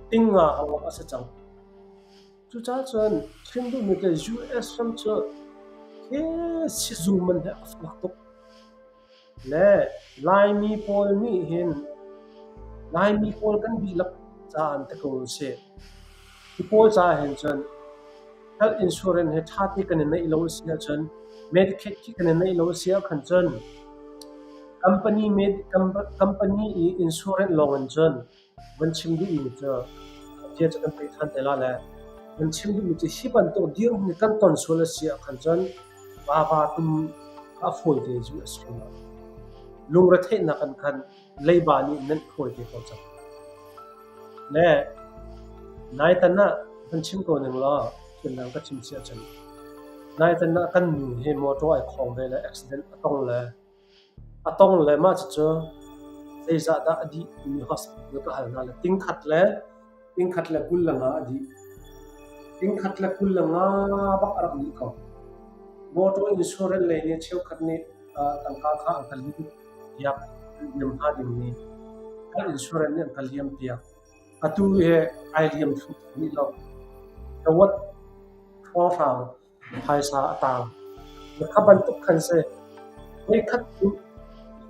50 karlak a si cang. Cucaah cun chim duhmi cu US ram cu hi sizung man hi a fak tuk. Le Laimi pawl nih hin Laimi pawl kan dihlak ca an ti ko usih. Hi pawl caah hin cun health insurance hi ṭha te kan i neih lo a si ahcun Medicaid khi kan i neih lo a si ahkhan cun company company i insurance lawng in cun Van chim duhmi cu bia cu kan peh ṭhan te la le van chim duhmi cu hi bantuk dirhmun hi kan ton sual a si ahkhan cun vava tum a fawi te zu a si lo. Lungretheihnak an khan leiba nih nan fawi te ko cang. Le naitan ah van chim ko ning law thil ka chim si ahcun naitan ah kan nu hi motor ai khawng ve le accident a tong le A tong le mah cucu zeizah dah a dih timi hospital ka hal hna le tingkhat le 25 a dih. Tingkhat le 25 bak a rak dih ko. Motor insurance lei nih cheukhat nih tangka kha an ka liam piak, an liam hnga dingmi health insurance nih an ka liam piak. Atu hi ai liam thlu rih lo. Ka wat hrawnghrang phaisa a tang. Kha bantuk khan si. Voikhat cu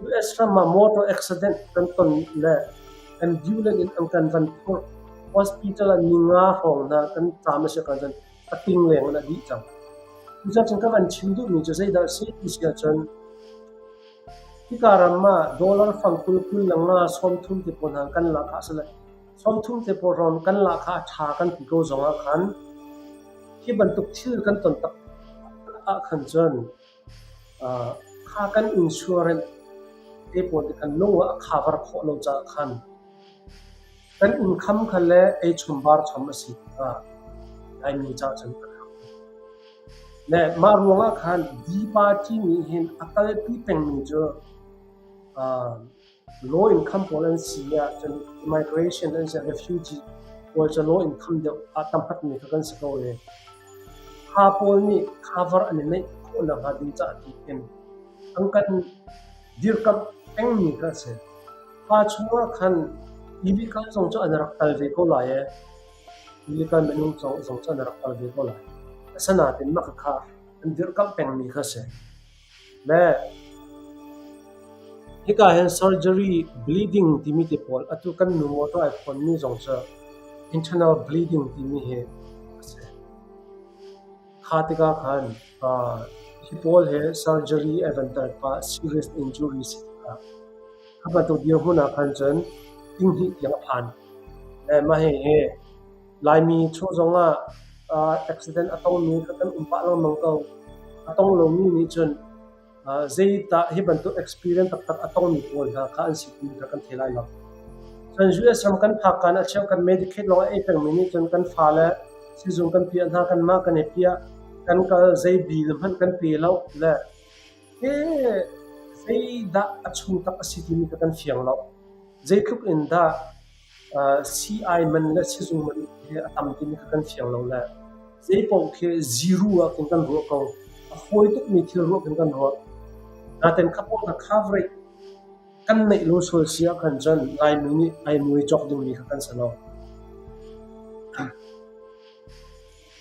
US ram ah motor accident kan ton le ambulance in an kan van phurh. Hospital ah ni nga hrawng hna kan caam a si ahcun a ting leng in a dih cang. Cucaah cun ka van chim duhmi cu zeidah a si ti si ahcun hika ram ah dollar fang 20 25 30 te pawl hna kan lak ah sile 30 te pawl hrawng kan lak kha a ṭha kan ti ko zong ah khan Hi bantuk thil kan ton taktak ahkhan cun kha kan insurance te pawl te khan lung ah a cover khawh lo caah khan kan income kha le ei chom bar chom a si tikah Laimi caah cun kan har tuk. Le mah ruangah khan D-party nih hin a kalpi pengmi cu Low income pawl an si ahcun immigration an si refugee pawl cu low income deuh ah tamhatmi kha kan si ko i kha pawl nih cover an i neih khawh nakhnga ding caah ti khin an kan dirkamh pengmi kha a si. Kha chungah khan illegal zong cu an rak tal ve ko lai i illegal minung zong cu an rak tal ve ko lai. Asinain mah kha an dirkamh pengmi kha a si. Le hika hin surgery bleeding timi te pawl atu kan nu motor ai phawnmi zong cu internal bleeding timi hi a si. Kha tikah khan hi pawl he surgery ai van tel pah, serious injury si tikah kha bantuk dirhmun ah khan cun tinghnih tiang a phan. Le mah hihi Laimi chung zongah accident a tongmi kha kan um pah lengmang ko. A tong lomi nih cun zeidah hi bantuk experience taktak a tongmi pawl hna kha an si timi kha kan thei lai lo. Cun US ram kan phak kaan a cheu kan Medicaid lawng a ei pengmi nih cun kan fale sizung kan piah hna, kanmah kan i piah, kan kal zei bill hmanh kan pe lo le zeidah a chung tak a si timi kha kan fiang lo. Zeitluk in dah Sii man le sizung man hi a tam timi kha kan fiang lo le zeipaoh khi zero ah khin kan ruah ko. A fawi tukmi thil ruah khin kan ruah. Nain kha pawl kha coverage kan neih lo sual si ahkhan cun Laimi nih ai mui cawk dingmi kha kan si lo.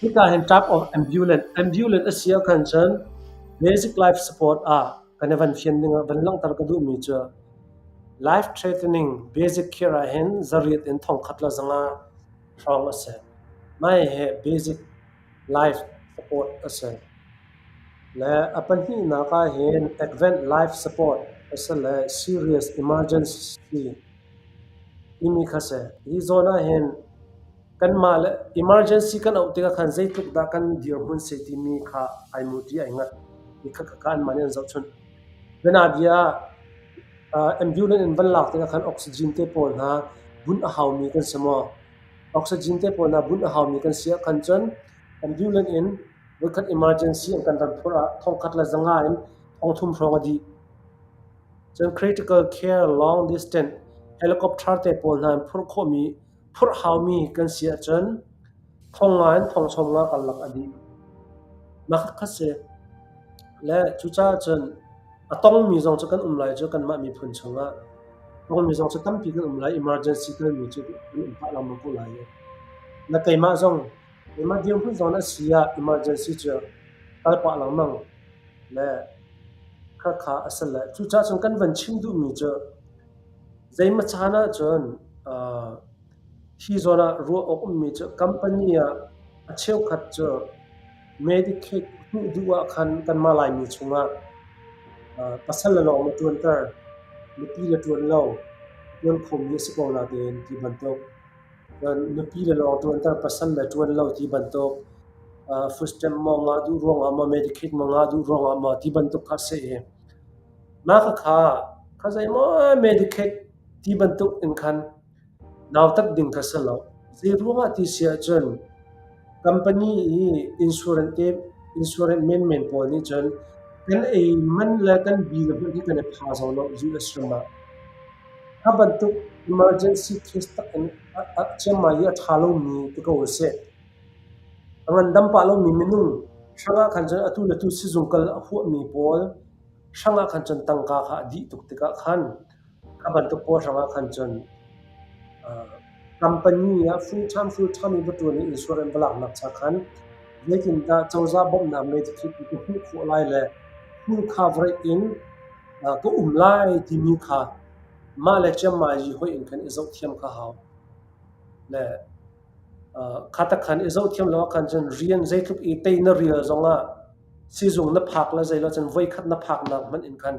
Hika hin type of ambulance. Ambulance a si ahkhan cun basic life support ah kan i van fian ding ah van langhter ka duhmi cu Life threatening basic care ahhin zariat in thongkhat le zanga hrawng a si. Mah hihi basic life support a si. Le a pahnihnak ahhin advanced life support a si le serious emergency timi kha si. Hi zawn ahhin kanmah le emergency kan auh tikah khan zeitluk dah kan dirhmun si timi kha ai muti ai ngat. Hi kha kha anmah nih an zohchunh. Bianabia ah ambulance in van lak tikah khan oxygen te pawl hna bunh a haumi kan si maw? Oxygen te pawl hna bunh a haumi kan si ahkhan cun ambulance in voikhat emergency an kan ran phurh ah thongkhat le zanga in thongthum hrawng a dih. Cun critical care long distance helicopter te pawl hna in phurh khawhmi phurh haumi kan si ahcun thong nga in thong sawm nga karlak a dih. Mah khakha si. Le cucaah cun a tongmi zong cu kan um lai cu kanmah miphun chungah tongmi zong cu tampi kan um lai. Emergency kalmi cu kan um pah lengmang ko lai. Na keimah zong keimah dirhmun zong na si ah emergency cu kal pah lengmang le khakha a si le cucaah cun kan van chim duhmi cu zeimaw caan ahcun hi zawn ah ruah awk ummi cu company ah a cheukhat cu Medicaid hmuh duh ah khan kanmah Laimi chungah pasal le lawng na ṭuanter, nupi le ṭuan lo, ṭuan khomi a si ko natein ti bantuk. Cun nupi le lawng ṭuanter, pasal le ṭuan lo ti bantuk. Food stamp maw ngah duh ruangah maw, Medicaid maw ngah duh ruangah maw ti bantuk kha a si i mah khakha kha zeimaw Medicaid ti bantuk in khan Nautat ding kha si lo. Zeiruangah ti si ahcun company i insurance te insurance menmen pawl nih cun kan ei man le kan bill hmanh hi kan i pha zau lo US ram ah. Kha bantuk emergency case tak in a ciammai i a ṭha lomi ti ko usih. A ngandam pah lomi minung hrangah khan cun atu le tu sizung kal a huahmi pawl hrangah khan cun tangka kha a dih tuk tikah khan Kha bantuk pawl hrangah khan cun company ah full time full time in va ṭuan i insurance va laknak cha khan zeitindah cozah bawmhnak Medicaid ka hmuh khawh lai le full coverage in ka um lai timi kha mah le ciammai hoih in khan i zohthiam kha hau. Le kha tak khan i zohthiam lo ahkhan cun rian zeitluk i tei na rial zongah Sizung na phak le zei lo cun voikhat na phaknak hmanh in khan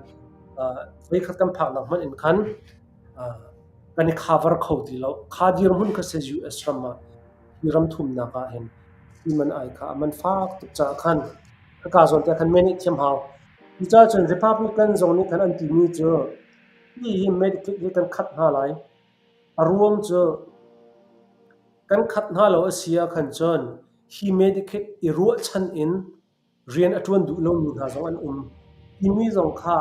voikhat kan phaknak hmanh in khan kan i cover kho ti lo. Kha dirhmun kha si US ram ah hi ram thumnak ah hin man ai kha a man fak tuk caah khan khaka zawn te khan manage thiam hau. Cucaah cun Republican zong nih khan an timi cu hi hi Medicaid hi kan khat hna lai. A ruang cu kan khat hna lo a si ahkhan cun hi Medicaid i ruahchan in rian a ṭuan duh lomi hna zong an um. Timi zong kha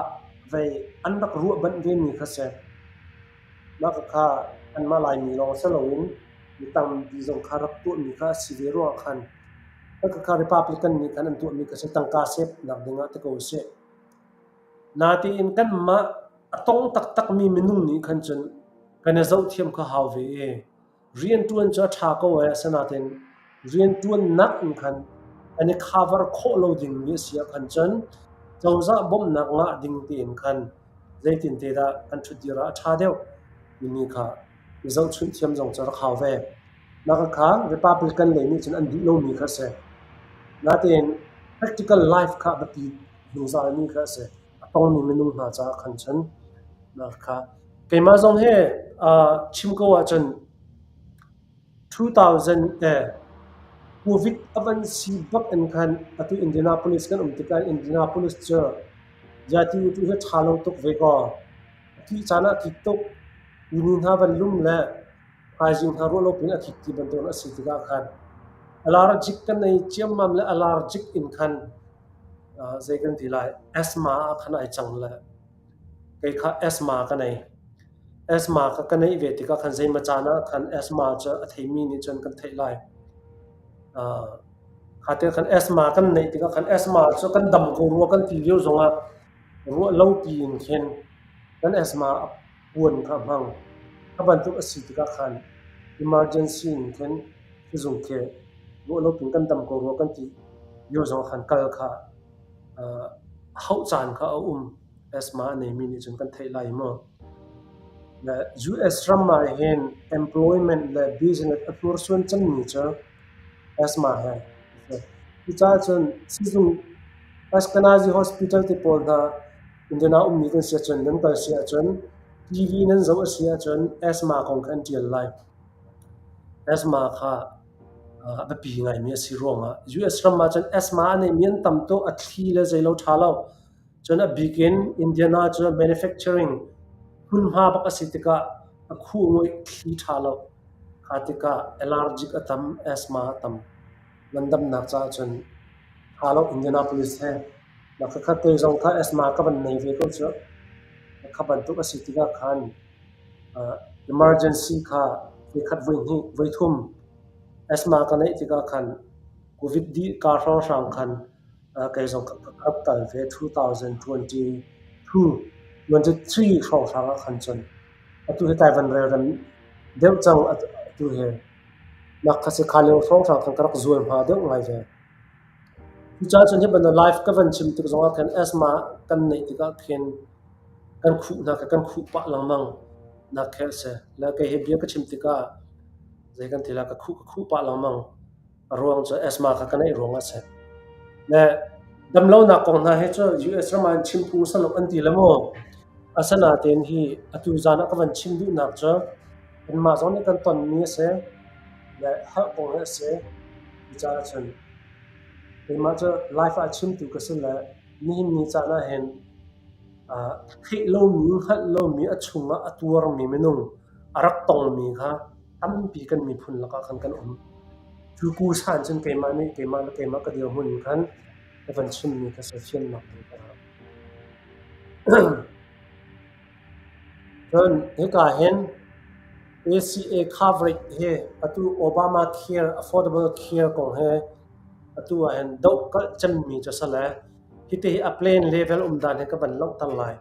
vei an rak ruah banh vemi kha si. Mah khakha anmah Laimi lawng si loin mi tampi zong kha rak tuahmi kha a si ve ruangah khan khakha Republican nih khan an tuahmi kha si tangka save nak ding ah ti ko usih. Natein kanmah a tong taktakmi minung nih khan cun kan i zohthiam kha hau ve i Rianṭuan cu a ṭha ko ai, asinain rianṭuannak in khan an i cover khawh lo dingmi a si ahkhan cun cozah bawmhnak ngah ding tein khan zeitin te dah kan ṭhutdir ah a ṭha deuh timi kha i zohchunh thiam zong cu a rak hau ve. Mah khakha Republican lei nih cun an duh lomi kha a si. Natein Practical life kha a biapi zungzalmi kha a si. A tongmi minung hna caah khan cun kha keimah zong hi chim ko ahcun 2000 COVID a van si bak in khan atu Indianapolis kan um tikah Indianapolis cu yati tu hi ṭha lo tuk ve kaw a kih caan ah a kik tuk. Tuni hna van lum le thaizing hna ruah lo pin a kik ti bantuk a si tikah khan allergic kan nei ciammam le allergic in khan zei kan ti lai asthma ah khan ai cang le kei kha asthma ka nei. Asthma kha ka neih ve tikah khan zeimaw caan ah khan asthma cu a theimi nih cun kan theih lai. Kha te khan asthma kan neih tikah khan asthma cu kan dam ko rua kan ti lio zongah ruah lo piin khin kan asthma a puan kha a hmang. Kha bantuk a si tikah khan emergency in khin sizung khi ruah lo piin kan dam ko rua kan ti lio zongah khan kal kha hauh caan kha a um. Asthma a neimi nih cun kan theih lai maw? Le US ram ah hin employment le business a hnursuan cangmi cu asthma he a si. Cucaah cun sizung Ashkenazi Hospital te pawl hna Indiana ummi kan si ahcun nan kal si ahcun TV nan zoh a si ahcun asthma kong kha an ṭial lai. Asthma kha a biapi ngaimi a si ruangah US ram ah cun asthma a neimi an tam tuk, a thli le zeilo ṭha lo. Cun a bik in Indiana cu manufacturing hmunhma bak a si tikah a khuh nguih thli ṭha lo. Kha tikah allergic a tam, asthma a tam. Ngandamnak caah cun ṭha lo Indianapolis he. Mah khakha te zong kha asthma ka van nei ve ko cu. Kha bantuk a si tikah khan emergency kha voikhat voihnih voithum asthma ka neih tikah khan COVID dih kaa hrawnghrang khan kei zong ka rak kal ve 2022 23 hrawnghrang ah khan cun atu hi kai van relrem deuh cang atu hi nak kha si kha lio hrawnghrang khan ka rak zual hma deuh ngai ve. Cucaah cun hi bantuk live ka van chim tik zongah khan asthma kan neih tikah khin kan khuh hna kha kan khuh pah lengmang nak khi a si. Le kei hi bia ka chim tikah zei kan ti la ka khuh ka khuh pah lengmang. A ruang cu asthma kha ka neih ruangah a si. Le damlonak kong hna hi cu US ram ah chim phung saluk an ti le maw? Asinain hi atu zan ah ka van chim duhnak cu kanmah zong nih kan tonmi a si. Le herh kong hi a si. Cucaah cun keimah cu life ah chimtu ka si le nihin ni caan ah hin theih lomi, hngalh lomi, a chungah a tuarmi minung a rak tongmi kha tampi kan miphun lakah khan kan um. Cu kusa in cun keimah nih keimah le keimah ka dirhmun in khan ka van chimmi kha si fiannak ding ka Cun hika hin ACA coverage hi atu Obamacare Affordable Care kong he atu ah hin dohkalh cemmi cu a si le hiti hi a plan level um dan hi ka van langhter lai.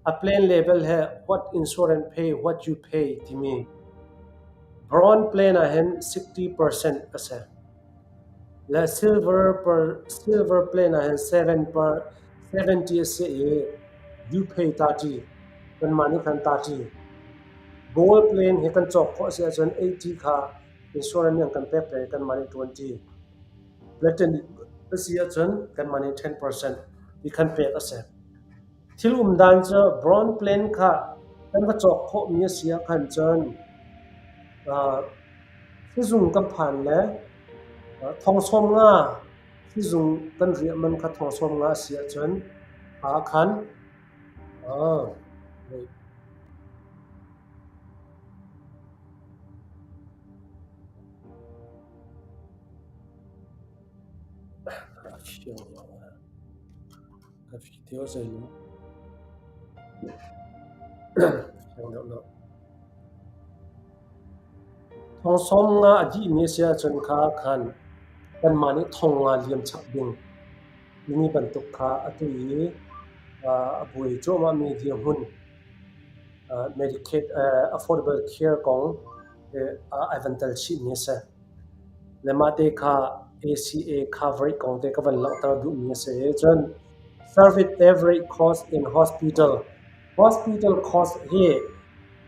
A plan level he what insurance pay, what you pay timi bronze plan ah hin 60% a si. Le silver per silver plan ah hin 7 per 70 a si i you pay 30 kanmah nih khan 30. Gold plan hi kan cawk khawh a si ahcun 80 kha insurance nih an kan pek peng i kanmah nih 20. Platinum a si ahcun kanmah nih 10% ti khan pek a si. Thil um dan cu bronze plan kha kan va cawk khawhmi a si ahkhan cun sizung kan phan le thong 50 sizung kan riah man kha thong 50 a si ahcun ah khan wait. Ka video zei Thong 50 a dihmi a si ahcun kha khan kanmah nih thong nga liam chap ding timi bantuk kha atu i a buai cuahmahmi dirhmun Medicaid Affordable Care kong ai van tel chihmi a si. Le mah te kha ACA coverage kong te ka van langhter duhmi a si. Cun service average cost in hospital. Hospital cost hi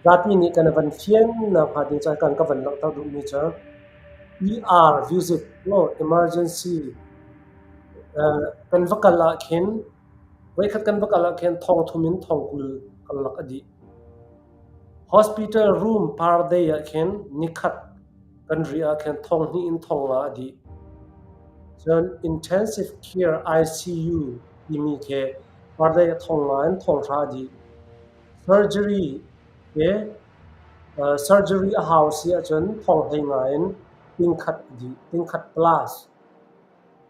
zapi nih kan van fiannak hnga ding caah kan ka van langhter duhmi cu ER visit no emergency. Kan va kal ah khin voikhat kan va kal ah khin thong thum in thong 20 karlak a dih. Hospital room per day ah khin nikhat kan riah ah khin thong hnih in thong nga a dih. Cun intensive care ICU timi khi per day ah thong nga in thong hra a dih. Surgery he surgery a hau si ahcun thong hlei nga in ting khat a dih, ting khat plus.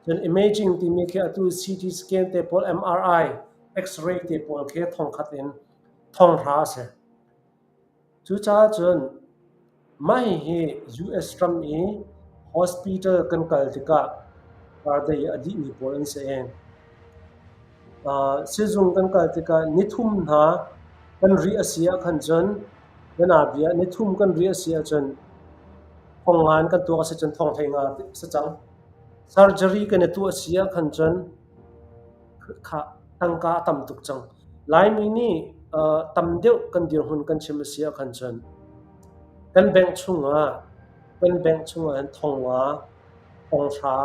Cun imaging timi khi atu CT scan te pawl, MRI, X-ray te pawl khi thong khat in thong hra a si. Cucaah cun mah hihi US ram i hospital kan kal tikah kardei a dihmi pawl an si i sizung kan kal tikah nithum hna kan rih a si ahkhan cun bianabia nithum kan rih a si ahcun thong nga in kan tuak a si cun thong hlei nga a si cang. Surgery kan i tuah a si ahkhan cun kha tangka a tam tuk cang. Laimi nih tam deuh kan dirhmun kan chim a si ahkhan cun kan bank chungah kan bank chungah hin thong nga, thong hra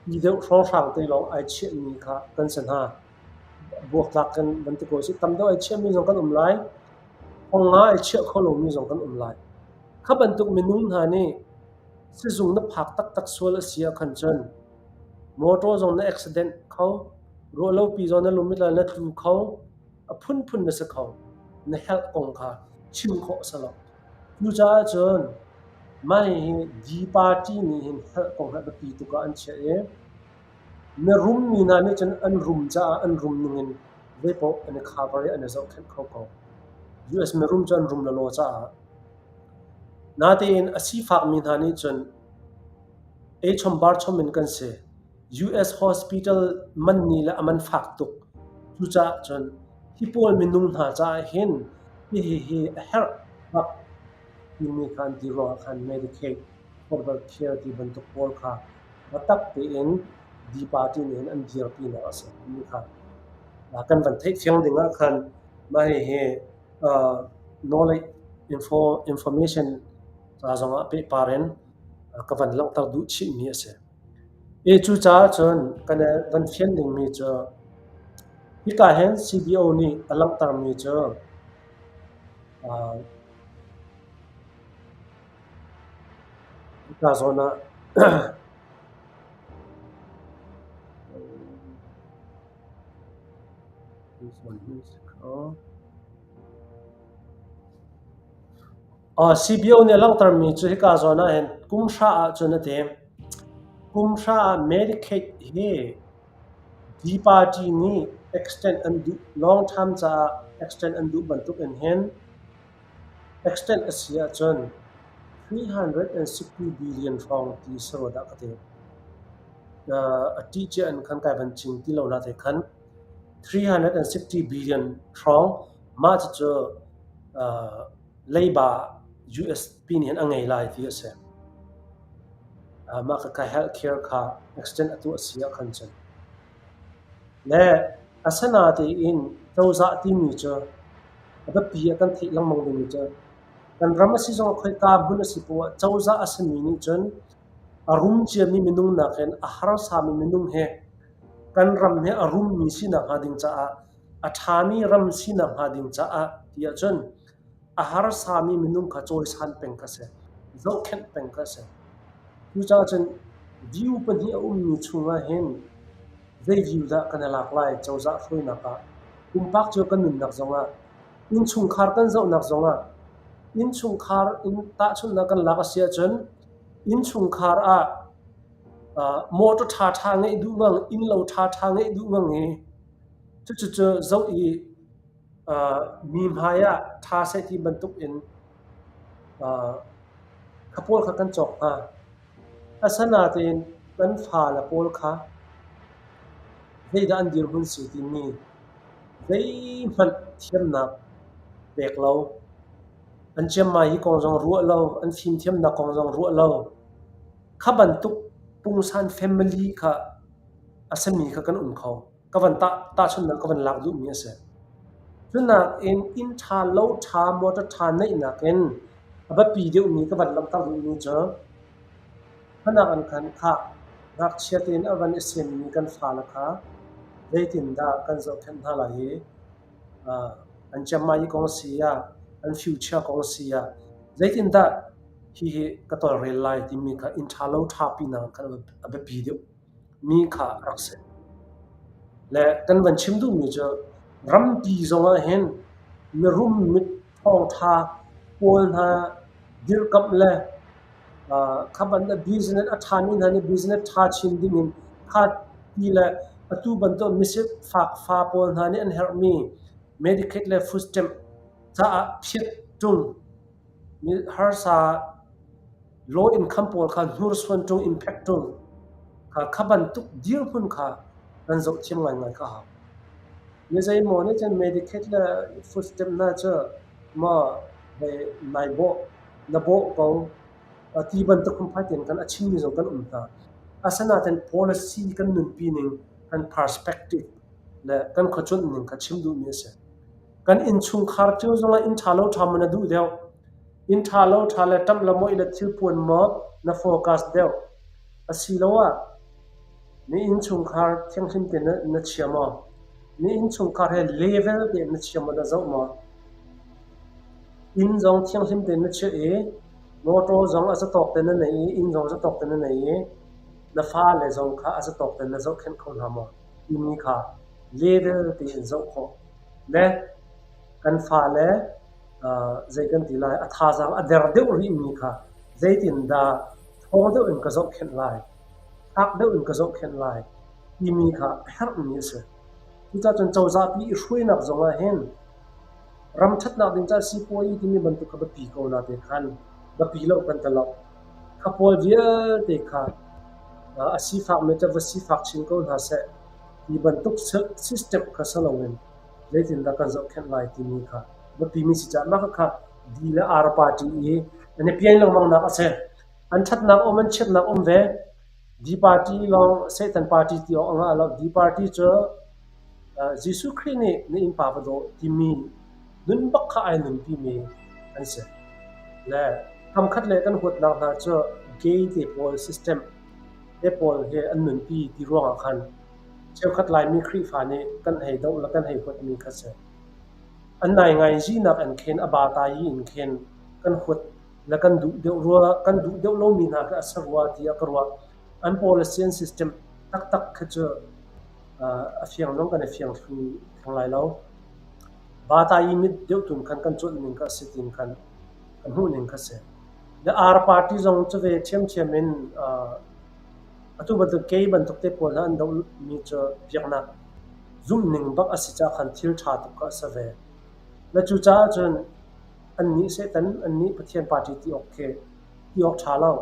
ti deuh hrawnghrang te lawng ai chiahmi kha kan si hna. Buaktlak kan van ti ko sih. Tam deuh ai chiahmi zong kan um lai. Thong nga ai chiah kho lomi zong kan um lai. Kha bantuk minung hna nih sizung na phak taktak sual a si ahkhan cun Motor zong na accident kho, ruahlopi zong na lum i na tlu kho, a phunphun na si kho. Na health kong kha chim khawh a si lo. Cucaah cun mah hihi D party nih hin health kong hi a biapi tuk ah an chiah i na rummi hna nih cun an rum caah an rum ningin zeipaoh an i cover i an i zohkhenh kho ko. US mirum cu an rum lawlaw caah. Natein a sifakmi hna nih cun Eichom barchom in kan si. US hospital man nih le a man fak tuk. Cucaah cun hi pawl minung hna caah hin hihi hi a herh bak timi kha an ti ruangah khan Medicaid, Affordable Care ti bantuk pawl kha biatak tein D party nih hin an dirpinak a si timi kha kan van theih fiang ding ah khan mah hihi knowledge info information ca zongah pehpar in ka van langhter duh chihmi a si. I cucaah cun kan van fian dingmi cu hika hin CBO nih a langhtermi cu hika zawn ah CBO nih a langhtermi cu hika zawn ahhin kum hra ahcun a ti. Kum hra ah Medicaid hi D party nih extend an duh long term caah extend an duh bantuk in hin extend a si ahcun 360 billion hrawng ti si rua dah ka ti. A ṭih cia in khan kai van ching ti lo na te khan 360 billion hrawng mah cucu leiba US pi nih hin a ngei lai ti a si. Mah khakha health care kha accident a tuah a si ahkhan cun. Le asinatein cozah timi cu a biapi ah kan theih lengmang dingmi cu kan ram a si zong ah khoika hmun a si poah ah cozah a simi nih cun a rum ciami minung nakin a harsami minung he kan ram he a rummi sinak hnga ding caah A ṭhami ram sinak hnga ding caah ti ahcun a harsami minung kha cawisan peng kha a si, zohkhenh peng kha a si. Cucaah cun view pahnih a ummi chungah hin zei view dah kan i lak lai cozah hruainak ah, pumpak cio kan nunnak zongah, innchungkhar kan zohnak zongah, innchungkhar in tahchunhnak kan lak a si ahcun innchungkhar ah motor ṭhaṭha ngeih duh ngang, innlo ṭhaṭha ngeih duh ngang i Cucu zoh i mi hmai ah ṭha seh ti bantuk in kha pawl kha kan cawk hna. Asinain kan fale pawl kha zeidah an dirhmun si timi zeihmanh thiamnak pek lo, an ciammai hi kong zong ruah lo, an fimthiamnak kong zong ruah lo, kha bantuk pungsan family kha a simi kha kan um kho. Ka van tahchunhnak ka van lak duhmi a si. Cunakin inn ṭha, lo ṭha, motor ṭha neihnak in a biapi deuhmi ka van langhter duhmi cu khanak an khan khah. Ngakchia tein a van i semmi kan fale kha zeitindah kan zohkhenh hna lai i an ciammai kong si ah, an future kong si ah zeitindah hihi ka tawlrel lai timi kha inn ṭha lo ṭha pinak khan a biapi deuh mi kha a rak si. Le kan van chim duhmi cu rampi zong ah hin mirum mit thawngṭha pawl hna dirkamh le kha bantuk business a ṭhami hna nih business ṭha chin dingin kha ti le atu bantuk misifak fa pawl hna nih an herhmi Medicaid le food stamp caah phiat ṭung mi harsa low income pawl kha hnursuan ṭung impact ṭung kha kha bantuk dirhmun kha kan zoh thiam ngaingai kha a hau. Mi zeimaw nih cun Medicaid le food stamp hna cu maw hei nai bawh na bawh ko ti bantuk phunphai tein kan a chimmi zong kan um hna. Asinain policy kan nunpi ning, kan perspective le kan khuacuanh ning kha chim duhmi a si. Kan innchungkhar cio zongah inn ṭha lo ṭha maw na duh deuh? Inn ṭha lo ṭha le ṭamh le mawih le thilpuan maw na focus deuh? Asiloah na innchungkhar thianghlim tein na chia maw? Na innchungkhar he level tein na chia maw na zoh maw? Inn zong thianghlim tein na chiah i mawṭaw zong a zatawk tein na nei i inn zong zatawk tein na nei i na fale zong kha a zatawk tein na zohkhenh kho hna maw timi kha level tein zoh khawh. Le kan fale zei kan ti lai a thazaang a der deuh rihmi kha zeitindah ṭhawng deuh in ka zohkhenh lai, fak deuh in ka zohkhenh lai timi kha a herhmi a si. Cucaah cun cozahpi i hruainak zong ah hin Ram ṭhatnak ding caah sipuazi timi bantuk kha biapi ko na te khan biapi lo kan ti lo. Kha pawl vialte kha a sifakmi cu va sifak chin ko hna seh ti bantuk system kha si loin zeitindah kan zohkhenh lai timi kha biapimi si caah mah kha D le R party i an i pian lengmang nak a si. An ṭhatnak um an chiatnak um ve. D party lawng Satan party ti awk a ngah lo. D party cu Jesuh Khrih nih na innpa va daw timi nun bak kha ai nunpimi an si. Le kamkhat le kan huatnak hna cu gay te pawl system te pawl hi an nunpi ti ruangah khan cheukhat Laimi Khrihfa nih kan hei doh le kan hei huatmi kha si. An naingai-zinak in khin a batayi in khin kan huat le kan duh deuh rua kan duh deuh lomi hna khi a si rua tiah ka ruah. An policy an system taktak khi cu a fiang zong kan i fiang thlu theng lai lo. Batayi mit deuh tun khan kan cuanh ning kha a si tiin khan ka hmuh ning kha si. Le R party zong cu ve ṭhiamṭhiam in atu bantuk kei bantuk te pawl hna an dohmi cu biaknak zumhning bak a si caah khan thil ṭha tuk kha a si ve. Le cucaah cun annih Satan, annih Pathian party ti awk khi ti awk ṭha lo.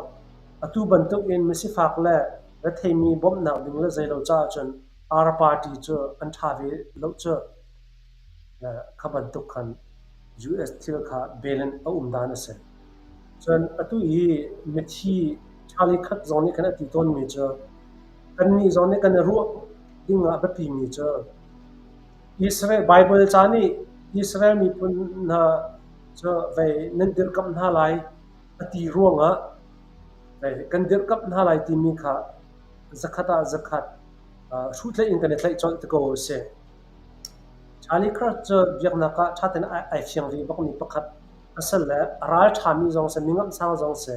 Atu bantuk in misifak le retheimi bawmhnak ding le zeilo caah cun R party cu an ṭha ve lo cu. Kha bantuk khan US thil kha balance a um dan a si. Cun atu i mithi Charlie Kirk zong nih khan a ti tawnmi cu kannih zong nih kan i ruah ding ah a biapimi cu Israel Baibal ca nih Israel miphun hna cu vei nan dirkamh hna lai a ti ruangah vei kan dirkamh hna lai timi kha zakhat ah zakhat hruhtlaih in kan i tlaih colh ti ko a si. Charlie Kirk cu biaknak ah ṭha tein ai fiang ve bakmi pakhat a si le a ral ṭhami zong a si, mi ngamhsang zong a si.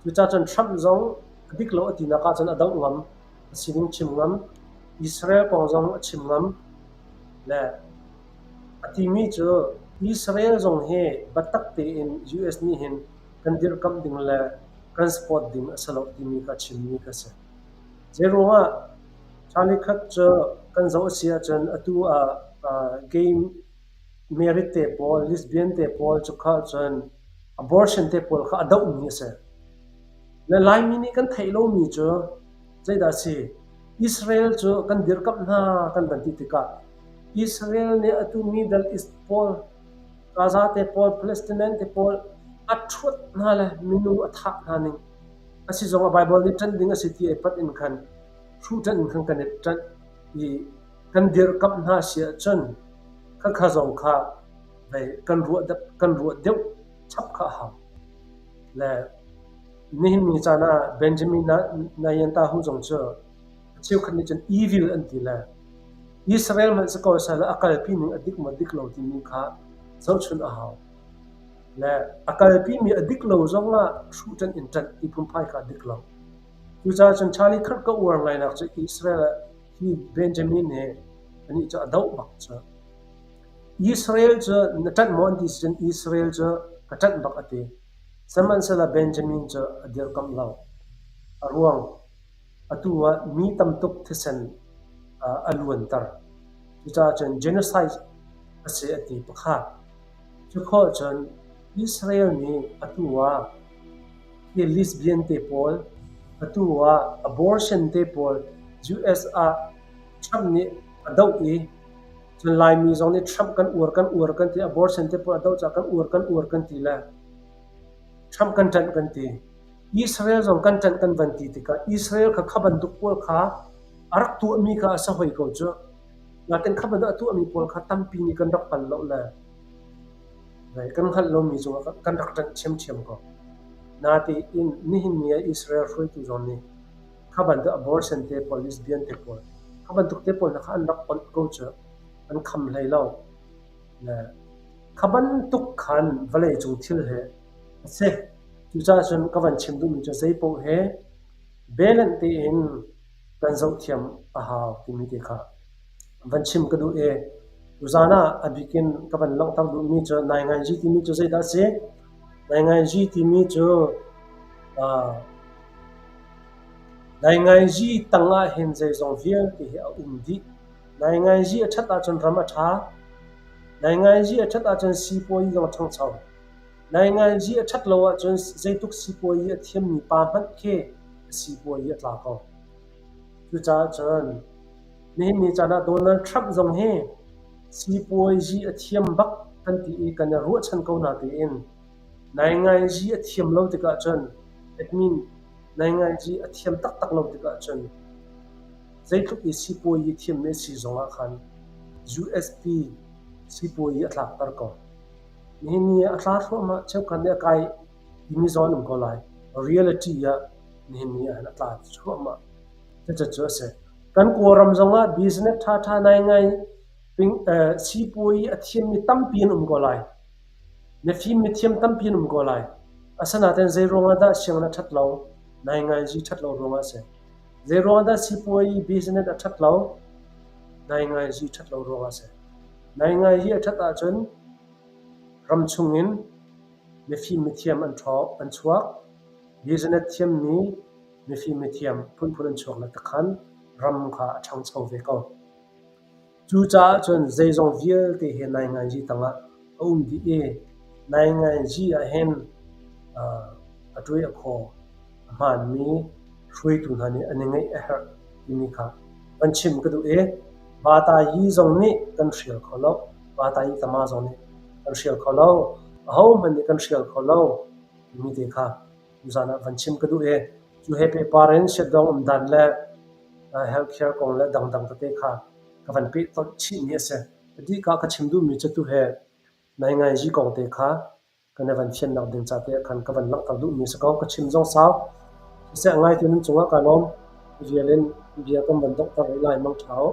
Cucaah cun Trump zong a dik lo a tinak ahcun a doh ngam, a sining chim ngam, Israel kong zong a chim ngam. Le a timi cu Israel zong hi biatak tein US nih hin kan dirhkamh ding le kan support ding a si lo timi kha a chimmi kha a si. Zeiruangah Charlie Kirk cu kan zoh a si ahcun atu ah gay married te pawl, lesbian te pawl cu kha cun abortion te pawl kha a dohmi a si. Le Laimi nih kan theih lomi cu zeidah a si? Israel cu kan dirkamh hna kan van ti tikah Israel nih atu Middle East pawl, Gaza te pawl, Palestinian te pawl a ṭhuat hna le minung a thah hna ning a si zong ah Baibal nih ṭanh ding a si ti ai pat in khan hruh ṭanh in khan kan i ṭanh i kan dirkamh hna si ahcun khakha zong kha kan ruah deuh chap kha a hau. Le Nihin ni caan ah Benjamin Netanyahu zong cu a cheukhat nih cun evil an ti le Israel hmanh si ko seh a kalpi ning a dik maw dik lo timi kha zohchunh a hau. Le a kalpimi a dik lo zong ah hruh ṭanh in ṭanh ti phunphai kha a dik lo. Cucaah cun Charlie Kirk ka uar ngainak cu Israel ah hi Benjamin hi anih cu a doh bak cu. Israel cu na ṭanh maw an ti si cun Israel cu ka ṭanh bak a ti. Sihmanhsehlaw Benjamin cu a dirkamh lo. A ruang, atu ah mi tam tuk thisen a luanter. Cucaah cun genocide a si a ti pakhat. Cu khawh cun Israel nih atu ah hi lesbian te pawl, atu ah abortion te pawl US ah Trump nih a doh i cun Laimi zong nih Trump kan uar kan uar kan ti, abortion te pawl a doh caah kan uar kan uar kan ti le Trump kan ṭanh kan ti. Israel zong kan ṭanh kan van ti tikah Israel kha kha bantuk pawl kha a rak tuahmi kha a si hoi ko cu. Natin kha bantuk a tuahmi pawl kha tampi nih kan rak pal lo le kan hngalh lomi cungah kan rak ṭanh ṭhiamṭhiam ko. Natein nihin ni ah Israel hruaitu zong nih kha bantuk abortion te pawl, lesbian te pawl, kha bantuk te pawl hna kha an rak onh ko cu. An kham hlei lo. Le kha bantuk khan vawleicung thil he a si. Cucaah cun ka van chim duhmi cu zeipaoh he balance tein kan zohthiam a hau timi te kha van chim ka duh i tuzaan ah a bik in ka van langhter duhmi cu nainganzi timi cu zeidah a si? Nainganzi timi cu nainganzi tang ah hin zeizong vialte hi a um dih. Nainganzi a ṭhat ahcun ram a ṭha. Nainganzi a ṭhat ahcun sipuazi zong a ṭhangcho. Nainganzi a ṭhat lo ahcun zeitluk sipuazi a thiammi pa hmanh khi a sipuazi a tla ko. Cucaah cun nihin ni caan ah Donald Trump zong hi sipuazi a thiam bak kan ti i kan i ruahchan ko natein nainganzi a thiam lo tikah cun admin nainganzi a thiam taktak lo tikah cun zeitluk i sipuazi thiammi a si zongah khan USP sipuazi a tlakter ko. Nihin ni ah a tla thluahmah. Cheukhat nih a kai timi zong an um ko lai. Reality ah nihin ni ah hin a tla thluahmah. Cucu a si. Kan Kawlram zongah business ṭhaṭha ngaingai sipuai a thiammi tampi an um ko lai. Mifim mithiam tampi an um ko lai. Asinain zeiruang ah dah sianginn a ṭhat lo? Nainganzi ṭhat lo ruangah a si. Zeiruang ah dah sipuai business a ṭhat lo? Nainganzi ṭhat lo ruangah a si. Nainganzi a ṭhat ahcun ram chungin mifim mithiam an chuak. Business thiammi mifim mithiam phunphun an chuak le takhan ram kha a ṭhangcho ve ko. Cucaah cun zeizong vialte hi nainganzi tangah a um dih i nainganzi ahhin a ṭuai a khaw a hmaanmi hruaitu hna nih an i ngeih a herh timi kha van chim ka duh i Vatayi zong nih kan hrial kho lo. Vatayi tama zong nih kan hrial kho lo. Ahohmanh nih kan hrial kho lo timi te kha tuzaan ah van chim ka duh i cu he pehpar in Siatdawng um dan le healthcare kong le dangdang tete kha ka van pehtonh chihmi a si. A dih ka ka chim duhmi cu tu he nainganzi kong te kha kan i van fiannak ding ca te ah khan ka van langhter duhmi a si ko. Ka chim zong sau. Siseh ngaitu nan cungah kaa lawm. Rial in bia kan van donghter rih lai. Mangṭha u.